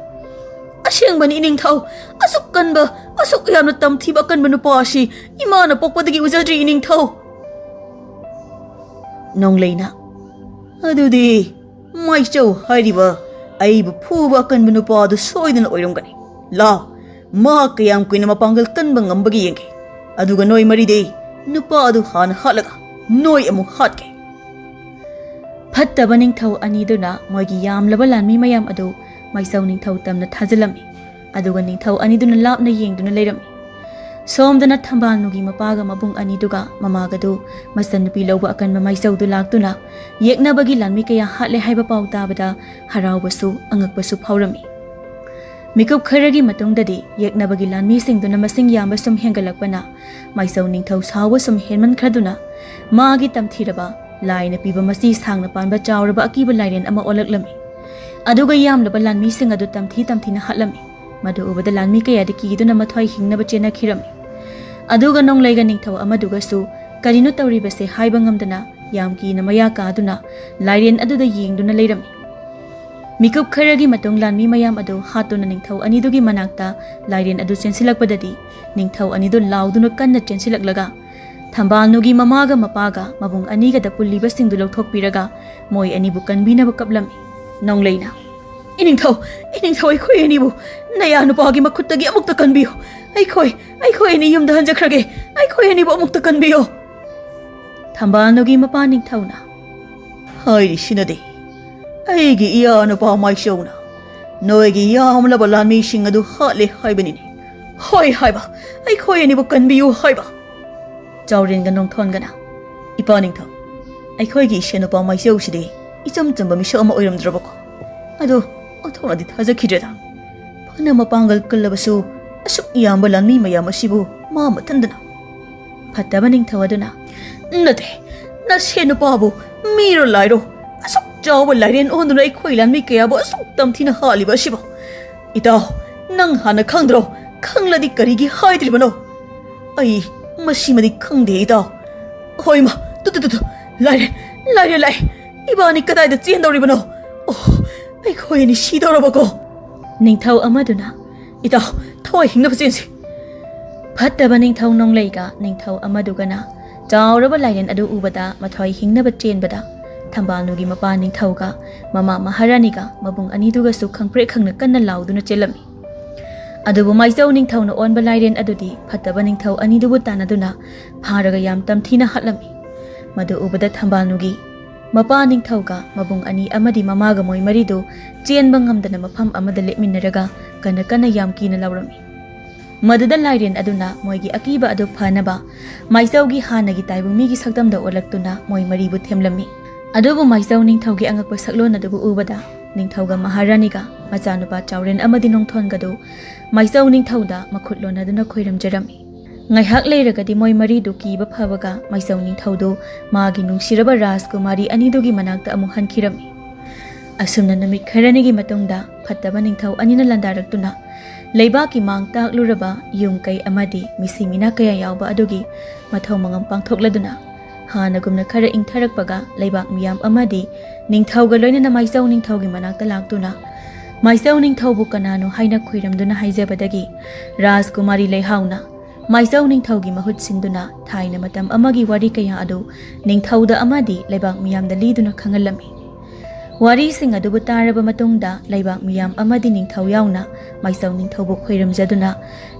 ꯑꯁꯦꯡꯕꯅꯤ ꯏꯅꯤꯡꯊꯧ, ꯑꯁꯨꯛ ꯀꯟꯕ, ꯑꯁꯨꯛ ꯌꯥꯝꯅ ꯇꯝꯊꯤꯕ ꯑꯀꯟꯕ ꯅꯨꯄꯥ ꯑꯁꯤ ꯏꯃꯥꯅ ꯄꯣꯛꯄꯗꯒꯤ ꯎꯖꯗ꯭ꯔꯤ ꯏꯅꯤꯡꯊꯧ꯫" ꯅꯣꯡꯂꯩꯅ, "ꯑꯗꯨꯗꯤ ꯃꯥꯏꯆꯧ ꯍꯥꯏꯔꯤꯕ ꯑꯩꯕꯨ ꯐꯨꯕ ꯑꯀꯟꯕ ꯅꯨꯄꯥ ꯑꯗꯨ ꯁꯣꯏꯗꯅ ꯑꯣꯏꯔꯝꯒꯅꯤ꯫ ꯂꯥꯎ, ꯃꯥ ꯀꯌꯥꯝ ꯀꯨꯏꯅ ꯃꯄꯥꯡꯒꯜ ꯀꯟꯕ ꯉꯝꯕꯒꯦ ꯌꯦꯡꯒꯦ꯫ ꯑꯗꯨꯒ ꯅꯣꯏ ꯃꯔꯤꯗꯤ ꯅꯨꯄꯥ ꯑꯗꯨ ꯍꯥꯟꯅ ꯍꯥꯠꯂꯒ ꯅꯣꯏ ꯑꯃꯨꯛ ꯍꯥꯠꯀꯦ꯫" ꯐꯠꯇꯕ ꯅꯤꯡꯊꯧ ꯑꯅꯤꯗꯨꯅ ꯃꯣꯏꯒꯤ ꯌꯥꯝꯂꯕ ꯂꯥꯟꯃꯤ ꯃꯌꯥꯝ ꯑꯗꯨ ꯃꯥꯏꯆꯧ ꯅꯤꯡꯊꯧ ꯇꯝꯅ ꯊꯥꯖꯤꯜꯂꯝꯃꯤ꯫ ꯑꯗꯨꯒ ꯅꯤꯡꯊꯧ ꯑꯅꯤꯗꯨꯅ ꯂꯥꯞꯅ ꯌꯦꯡꯗꯨꯅ ꯂꯩꯔꯝꯃꯤ꯫ ꯁꯣꯝꯗꯅ ꯊꯝꯕꯥꯜꯅꯨꯒꯤ ꯃꯄꯥꯒ ꯃꯕꯨꯡ ꯑꯅꯤꯗꯨꯒ ꯃꯃꯥꯒꯗꯨ ꯃꯆꯟꯅꯨꯄꯤ ꯂꯧꯕ ꯑꯀꯟꯕ ꯃꯥꯏꯆꯧꯗꯨ ꯂꯥꯛꯇꯨꯅ ꯌꯦꯛꯅꯕꯒꯤ ꯂꯥꯟꯃꯤ ꯀꯌꯥ ꯍꯥꯠꯂꯦ ꯍꯥꯏꯕ ꯄꯥꯎ ꯇꯥꯕꯗ ꯍꯔꯥꯎꯕꯁꯨ ꯑꯉꯛꯄꯁꯨ ꯐꯥꯎꯔꯝꯃꯤ꯫ ꯃꯤꯀꯨꯞ ꯈꯔꯒꯤ ꯃꯇꯨꯡꯗꯗꯤ ꯌꯦꯛꯅꯕꯒꯤ ꯂꯥꯟꯃꯤꯁꯤꯡꯗꯨꯅ ꯃꯁꯤꯡ ꯌꯥꯝꯕ ꯁꯨꯝ ꯍꯦꯟꯒꯠꯂꯛꯄꯅ ꯃꯥꯏꯆꯧ ꯅꯤꯡꯊꯧ ꯁꯥꯎꯕ ꯁꯨꯝ ꯍꯦꯟꯃꯟꯈ꯭ꯔꯗꯨꯅ ꯃꯥꯒꯤ ꯇꯝꯊꯤꯔꯕ ꯂꯥꯏꯅ ꯄꯤꯕ ꯃꯆꯤ ꯁꯥꯡꯅ ꯄꯥꯟꯕ ꯆꯥꯎꯔꯕ ꯑꯀꯤꯕ ꯂꯥꯏꯔꯦꯟ ꯑꯃ ꯑꯣꯜꯂꯛꯂꯝꯃꯤ꯫ ꯑꯗꯨꯒ ꯌꯥꯝꯂꯕ ꯂꯥꯟꯃꯤꯁꯤꯡ ꯑꯗꯨ ꯇꯝꯊꯤ ꯇꯝꯊꯤꯅ ꯍꯥꯠꯂꯝꯃꯤ꯫ ꯃꯗꯨ ꯎꯕꯗ ꯂꯥꯟꯃꯤ ꯀꯌꯥꯗꯤ ꯀꯤꯗꯨꯅ ꯃꯊ꯭ꯋꯥꯏ ꯍꯤꯡꯅꯕ ꯆꯦꯟꯅꯈꯤꯔꯝꯃꯤ꯫ ꯑꯗꯨꯒ ꯅꯣꯡꯂꯩꯒ ꯅꯤꯡꯊꯧ ꯑꯃꯗꯨꯒꯁꯨ ꯀꯔꯤꯅꯣ ꯇꯧꯔꯤꯕꯁꯦ ꯍꯥꯏꯕ ꯉꯝꯗꯅ ꯌꯥꯝ ꯀꯤꯅ ꯃꯌꯥ ꯀꯥꯗꯨꯅ ꯂꯥꯏꯔꯦꯟ ꯑꯗꯨꯗ ꯌꯦꯡꯗꯨꯅ ꯂꯩꯔꯝꯃꯤ꯫ ꯃꯤꯀꯨꯞ ꯈꯔꯒꯤ ꯃꯇꯨꯡ ꯂꯥꯟꯃꯤ ꯃꯌꯥꯝ ꯑꯗꯨ ꯍꯥꯠꯇꯨꯅ ꯅꯤꯡꯊꯧ ꯑꯅꯤꯗꯨꯒꯤ ꯃꯅꯥꯛꯇ ꯂꯥꯏꯔꯦꯟ ꯑꯗꯨ ꯆꯦꯟꯁꯤꯜꯂꯛꯄꯗꯗꯤ ꯅꯤꯡꯊꯧ ꯑꯅꯤꯗꯨ ꯂꯥꯎꯗꯨꯅ ꯀꯟꯅ ꯆꯦꯟꯁꯤꯜꯂꯛꯂꯒ ꯊꯝꯕꯥꯜꯅꯨꯒꯤ ꯃꯃꯥꯒ ꯃꯄꯥꯒ ꯃꯕꯨꯡ ꯑꯅꯤꯒꯗ ꯄꯨꯜꯂꯤꯕꯁꯤꯡꯗꯨ ꯂꯧꯊꯣꯛꯄꯤꯔꯒ ꯃꯣꯏ ꯑꯅꯤꯕꯨ ꯀꯟꯕꯤꯅꯕ ꯀꯞꯂꯝꯃꯤ꯫ ꯅꯣꯡꯂꯩꯅ, "ꯏꯅꯤꯡꯊꯧ, ꯏꯅꯤꯡꯊꯧ, ꯑꯩꯈꯣꯏ ꯑꯅꯤꯕꯨ ꯅꯌꯥ ꯅꯨꯄꯥꯒꯤ ꯃꯈꯨꯠꯇꯒꯤ ꯑꯃꯨꯛꯇ ꯀꯟꯕꯤꯌꯨ꯫ ꯑꯩꯈꯣꯏ, ꯑꯩꯈꯣꯏ ꯑꯅꯤ ꯌꯨꯝꯗ ꯍꯟꯖꯈ꯭ꯔꯒꯦ꯫ ꯑꯩꯈꯣꯏ ꯑꯅꯤꯕꯨ ꯑꯃꯨꯛꯇ ꯀꯟꯕꯤꯌꯨ꯫" ꯊꯝꯕꯥꯜꯅꯨꯒꯤ ꯃꯄꯥ ꯅꯤꯡꯊꯧꯅ, "ꯍꯥꯏꯔꯤꯁꯤꯅꯗꯤ ꯑꯩꯒꯤ ꯏꯌꯥ ꯅꯨꯄꯥ ꯃꯥꯏꯆꯧꯅ ꯅꯣꯏꯒꯤ ꯌꯥꯝꯂꯕ ꯂꯥꯟꯃꯤꯁꯤꯡ ꯑꯗꯨ ꯍꯥꯠꯂꯦ ꯍꯥꯏꯕꯅꯤꯅꯦ꯫ ꯍꯣꯏ ꯍꯥꯏꯕ, ꯑꯩꯈꯣꯏ ꯑꯅꯤꯕꯨ ꯀꯟꯕꯤꯌꯨ ꯍꯥꯏꯕ꯫" ꯆꯥꯎꯔꯦꯟꯒ ꯅꯣꯡꯊꯣꯟꯒꯅ, "ꯏꯄꯥ ꯅꯤꯡꯊꯧ, ꯑꯩꯈꯣꯏꯒꯤ ꯏꯁꯦꯟ ꯅꯨꯄꯥ ꯃꯥꯏꯆꯧꯁꯤꯗꯤ ꯏꯆꯝ ꯆꯝꯕ ꯃꯤꯁꯛ ꯑꯃ ꯑꯣꯏꯔꯝꯗ꯭ꯔꯕꯀꯣ? ꯑꯗꯣ ꯑꯣꯟꯊꯣꯛꯅꯗꯤ ꯊꯥꯖꯈꯤꯗ꯭ꯔꯦꯗ꯫ ꯐꯅ ꯃꯄꯥꯡꯒꯜ ꯀꯜꯂꯕꯁꯨ ꯑꯁꯨꯛ ꯌꯥꯝꯕ ꯂꯥꯟꯃꯤ ꯃꯌꯥꯝ ꯑꯁꯤꯕꯨ ꯃꯥ ꯃꯊꯟꯗꯅ?" ꯐꯠꯇꯕ ꯅꯤꯡꯊꯧ ꯑꯗꯨꯅ, "ꯅꯠꯇꯦ, ꯅꯁꯦꯟ ꯅꯨꯄꯥꯕꯨ ꯃꯤꯔꯣ ꯂꯥꯏꯔꯣ? ꯑꯁꯨꯛ ꯆꯥꯎꯕ ꯂꯥꯏꯔꯦꯟ ꯑꯣꯟꯗꯨꯅ ꯑꯩꯈꯣꯏ ꯂꯥꯟꯃꯤ ꯀꯌꯥꯕꯨ ꯑꯁꯨꯛ ꯇꯝꯊꯤꯅ ꯍꯥꯠꯂꯤꯕ ꯑꯁꯤꯕꯨ? ꯏꯇꯥꯎ, ꯅꯪ ꯍꯥꯟꯅ ꯈꯪꯗ꯭ꯔꯣ? ꯈꯪꯂꯗꯤ ꯀꯔꯤꯒꯤ ꯍꯥꯏꯗ꯭ꯔꯤꯕꯅꯣ? ꯑꯩ ꯃꯁꯤꯃꯗꯤ ꯈꯪꯗꯦ, ꯏꯇꯥꯎ꯫ ꯍꯣꯏꯃ, ꯇꯨ, ꯇꯨ, ꯇꯨ, ꯇꯨ, ꯂꯥꯏꯔꯦꯟ, ꯂꯥꯏꯔꯦꯟ ꯂꯥꯛꯑꯦ꯫ ꯏꯕꯥꯅꯤ ꯀꯗꯥꯏꯗ ꯆꯦꯟꯗꯧꯔꯤꯕꯅꯣ? ꯑꯣ, ꯑꯩꯈꯣꯏ ꯑꯅꯤ ꯁꯤꯗꯧꯔꯕꯀꯣ?" ꯅꯤꯡꯊꯧ ꯑꯃꯗꯨꯅ, "ꯏꯇꯥꯎ, ꯊꯋꯥꯏ ꯍꯤꯡꯅꯕ ꯆꯦꯟꯁꯤ꯫" ꯐꯠꯇꯕ ꯅꯤꯡꯊꯧ ꯅꯣꯡꯂꯩꯒ ꯅꯤꯡꯊꯧ ꯑꯃꯗꯨꯒꯅ ꯆꯥꯎꯔꯕ ꯂꯥꯏꯔꯦꯟ ꯑꯗꯨ ꯎꯕꯗ ꯃꯊ꯭ꯋꯥꯏ ꯍꯤꯡꯅꯕ ꯆꯦꯟꯕꯗ, ꯊꯝꯕꯥꯜꯅꯨꯒꯤ ꯃꯄꯥ ꯅꯤꯡꯊꯧꯒ ꯃꯃꯥ ꯃꯍꯥꯔꯥꯅꯤꯒ ꯃꯕꯨꯡ ꯑꯅꯤꯗꯨꯒꯁꯨ ꯈꯪꯄ꯭ꯔꯦꯛ ꯈꯪꯅ ꯀꯟꯅ ꯂꯥꯎꯗꯨꯅ ꯆꯦꯜꯂꯝꯃꯤ꯫ ꯑꯗꯨꯕꯨ ꯃꯥꯏꯆꯧ ꯅꯤꯡꯊꯧꯅ ꯑꯣꯟꯕ ꯂꯥꯏꯔꯦꯟ ꯑꯗꯨꯗꯤ ꯐꯠꯇꯕ ꯅꯤꯡꯊꯧ ꯑꯅꯤꯗꯨꯕꯨ ꯇꯥꯟꯅꯗꯨꯅ ꯐꯥꯔꯒ ꯌꯥꯝ ꯇꯝꯊꯤꯅ ꯍꯥꯠꯂꯝꯃꯤ꯫ ꯃꯗꯨ ꯎꯕꯗ ꯊꯝꯕꯥꯜꯅꯨꯒꯤ ꯃꯄꯥ ꯅꯤꯡꯊꯧꯒ ꯃꯕꯨꯡ ꯑꯅꯤ ꯑꯃꯗꯤ ꯃꯃꯥꯒ ꯃꯣꯏ ꯃꯔꯤꯗꯨ ꯆꯦꯟꯕ ꯉꯝꯗꯅ ꯃꯐꯝ ꯑꯃꯗ ꯂꯦꯞꯃꯤꯟꯅꯔꯒ ꯀꯟꯅ ꯀꯟꯅ ꯌꯥꯝ ꯀꯤꯅ ꯂꯥꯎꯔꯝꯃꯤ꯫ ꯃꯗꯨꯗ ꯂꯥꯏꯔꯦꯟ ꯑꯗꯨꯅ ꯃꯣꯏꯒꯤ ꯑꯀꯤꯕ ꯑꯗꯨ ꯐꯅꯕ ꯃꯥꯏꯆꯧꯒꯤ ꯍꯥꯟꯅꯒꯤ ꯇꯥꯏꯕꯪ ꯃꯤꯒꯤ ꯁꯛꯇꯝꯗ ꯑꯣꯜꯂꯛꯇꯨꯅ ꯃꯣꯏ ꯃꯔꯤꯕꯨ ꯊꯦꯝꯂꯝꯃꯤ꯫ ꯑꯗꯨꯕꯨ ꯃꯥꯏꯆꯧ ꯅꯤꯡꯊꯧꯒꯤ ꯑꯉꯛꯄ ꯁꯛꯂꯣꯟ ꯑꯗꯨꯕꯨ ꯎꯕꯗ ꯅꯤꯡꯊꯧꯒ ꯃꯍꯥꯔꯥꯅꯤꯒ ꯃꯆꯥꯅꯨꯄꯥ ꯆꯥꯎꯔꯦꯟ ꯑꯃꯗꯤ ꯅꯣꯡꯊꯣꯟꯒꯗꯨ ꯃꯥꯏꯆꯧ ꯅꯤꯡꯊꯧꯗ ꯃꯈꯨꯠ ꯂꯣꯟꯅꯗꯨꯅ ꯈꯣꯏꯔꯝꯖꯔꯝꯃꯤ꯫ ꯉꯥꯏꯍꯥꯛ ꯂꯩꯔꯒꯗꯤ ꯃꯣꯏ ꯃꯔꯤꯗꯨ ꯀꯤꯕ ꯐꯕꯒ ꯃꯥꯏꯆꯧ ꯅꯤꯡꯊꯧꯗꯨ ꯃꯥꯒꯤ ꯅꯨꯡꯁꯤꯔꯕ ꯔꯥꯖꯀꯨꯃꯥꯔꯤ ꯑꯅꯤꯗꯨꯒꯤ ꯃꯅꯥꯛꯇ ꯑꯃꯨꯛ ꯍꯟꯈꯤꯔꯝꯃꯤ꯫ ꯑꯁꯨꯝꯅ ꯅꯨꯃꯤꯠ ꯈꯔꯅꯤꯒꯤ ꯃꯇꯨꯡꯗ ꯐꯠꯇꯕ ꯅꯤꯡꯊꯧ ꯑꯅꯤꯅ ꯂꯥꯟꯗꯥꯔꯛꯇꯨꯅ ꯂꯩꯕꯥꯛꯀꯤ ꯃꯥꯡ ꯇꯥꯛꯂꯨꯔꯕ ꯌꯨꯝ ꯀꯩ ꯑꯃꯗꯤ ꯃꯤꯁꯤ ꯃꯤꯅꯥ ꯀꯌꯥ ꯌꯥꯎꯕ ꯑꯗꯨꯒꯤ ꯃꯊꯧ ꯃꯉꯝ ꯄꯥꯡꯊꯣꯛꯂꯗꯨꯅ ꯍꯥꯟꯅꯒꯨꯝꯅ ꯈꯔ ꯏꯪꯊꯔꯛꯄꯒ ꯂꯩꯕꯥꯛ ꯃꯤꯌꯥꯝ ꯑꯃꯗꯤ ꯅꯤꯡꯊꯧꯒ ꯂꯣꯏꯅꯅ ꯃꯥꯏꯆꯧ ꯅꯤꯡꯊꯧꯒꯤ ꯃꯅꯥꯛꯇ ꯂꯥꯛꯇꯨꯅ ꯃꯥꯏꯆꯧ ꯅꯤꯡꯊꯧꯕꯨ ꯀꯅꯥꯅꯣ ꯍꯥꯏꯅ ꯈꯣꯏꯔꯝꯗꯨꯅ ꯍꯥꯏꯖꯕꯗꯒꯤ ꯔꯥꯖꯀꯨꯃꯥꯔꯤ ꯂꯩꯍꯥꯎꯅ ꯃꯥꯏꯆꯧ ꯅꯤꯡꯊꯧꯒꯤ ꯃꯍꯨꯠ ꯁꯤꯟꯗꯨꯅ ꯊꯥꯏꯅ ꯃꯇꯝ ꯑꯃꯒꯤ ꯋꯥꯔꯤ ꯀꯌꯥ ꯑꯗꯨ ꯅꯤꯡꯊꯧꯗ ꯑꯃꯗꯤ ꯂꯩꯕꯥꯛ ꯃꯤꯌꯥꯝꯗ ꯂꯤꯗꯨꯅ ꯈꯪꯍꯜꯂꯝꯃꯤ꯫ ꯋꯥꯔꯤꯁꯤꯡ ꯑꯗꯨꯕꯨ ꯇꯥꯔꯕ ꯃꯇꯨꯡꯗ ꯂꯩꯕꯥꯛ ꯃꯤꯌꯥꯝ ꯑꯃꯗꯤ ꯅꯤꯡꯊꯧ ꯌꯥꯎꯅ ꯃꯥꯏꯆꯧ ꯅꯤꯡꯊꯧꯕꯨ ꯈꯣꯏꯔꯝꯖꯗꯨꯅ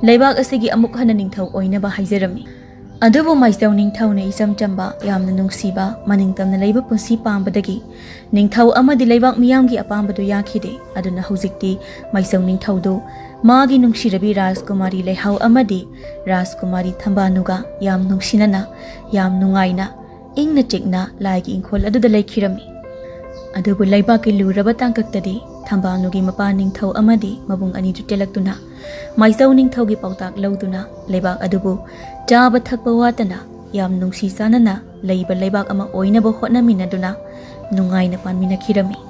ꯂꯩꯕꯥꯛ ꯑꯁꯤꯒꯤ ꯑꯃꯨꯛ ꯍꯟꯅ ꯅꯤꯡꯊꯧ ꯑꯣꯏꯅꯕ ꯍꯥꯏꯖꯔꯝꯃꯤ꯫ ꯑꯗꯨꯕꯨ ꯃꯥꯏꯆꯧ ꯅꯤꯡꯊꯧꯅ ꯏꯆꯝ ꯆꯝꯕ, ꯌꯥꯝꯅ ꯅꯨꯡꯁꯤꯕ, ꯃꯅꯤꯡꯇꯝꯅ ꯂꯩꯕ ꯄꯨꯟꯁꯤ ꯄꯥꯝꯕꯗꯒꯤ ꯅꯤꯡꯊꯧ ꯑꯃꯗꯤ ꯂꯩꯕꯥꯛ ꯃꯤꯌꯥꯝꯒꯤ ꯑꯄꯥꯝꯕꯗꯨ ꯌꯥꯈꯤꯗꯦ꯫ ꯑꯗꯨꯅ ꯍꯧꯖꯤꯛꯇꯤ ꯃꯥꯏꯆꯧ ꯅꯤꯡꯊꯧꯗꯨ ꯃꯥꯒꯤ ꯅꯨꯡꯁꯤꯔꯕꯤ ꯔꯥꯖꯀꯨꯃꯥꯔꯤ ꯂꯩꯍꯥꯎ ꯑꯃꯗꯤ ꯔꯥꯖꯀꯨꯃꯥꯔꯤ ꯊꯝꯕꯥꯅꯨꯒ ꯌꯥꯝ ꯅꯨꯡꯁꯤꯅꯅ, ꯌꯥꯝ ꯅꯨꯡꯉꯥꯏꯅ, ꯏꯪꯅ ꯆꯤꯛꯅ ꯂꯥꯏꯒꯤ ꯏꯪꯈꯣꯜ ꯑꯗꯨꯗ ꯂꯩꯈꯤꯔꯝꯃꯤ꯫ ꯑꯗꯨꯕꯨ ꯂꯩꯕꯥꯛꯀꯤ ꯂꯨꯔꯕ ꯇꯥꯡꯀꯛꯇꯗꯤ ꯊꯝꯕꯥꯅꯨꯒꯤ ꯃꯄꯥ ꯅꯤꯡꯊꯧ ꯑꯃꯗꯤ ꯃꯕꯨꯡ ꯑꯅꯤꯗꯨ ꯆꯦꯜꯂꯛꯇꯨꯅ ꯃꯥꯏꯆꯧ ꯅꯤꯡꯊꯧꯒꯤ ꯄꯥꯎꯇꯥꯛ ꯂꯧꯗꯨꯅ ꯂꯩꯕꯥꯛ ꯑꯗꯨꯕꯨ ꯆꯥꯕ ꯊꯛꯄ ꯋꯥꯠꯇꯅ ꯌꯥꯝ ꯅꯨꯡꯁꯤ ꯆꯥꯟꯅꯅ ꯂꯩꯕ ꯂꯩꯕꯥꯛ ꯑꯃ ꯑꯣꯏꯅꯕ ꯍꯣꯠꯅꯃꯤꯟꯅꯗꯨꯅ ꯅꯨꯡꯉꯥꯏꯅ ꯄꯥꯟꯃꯤꯟꯅꯈꯤꯔꯝꯃꯤ꯫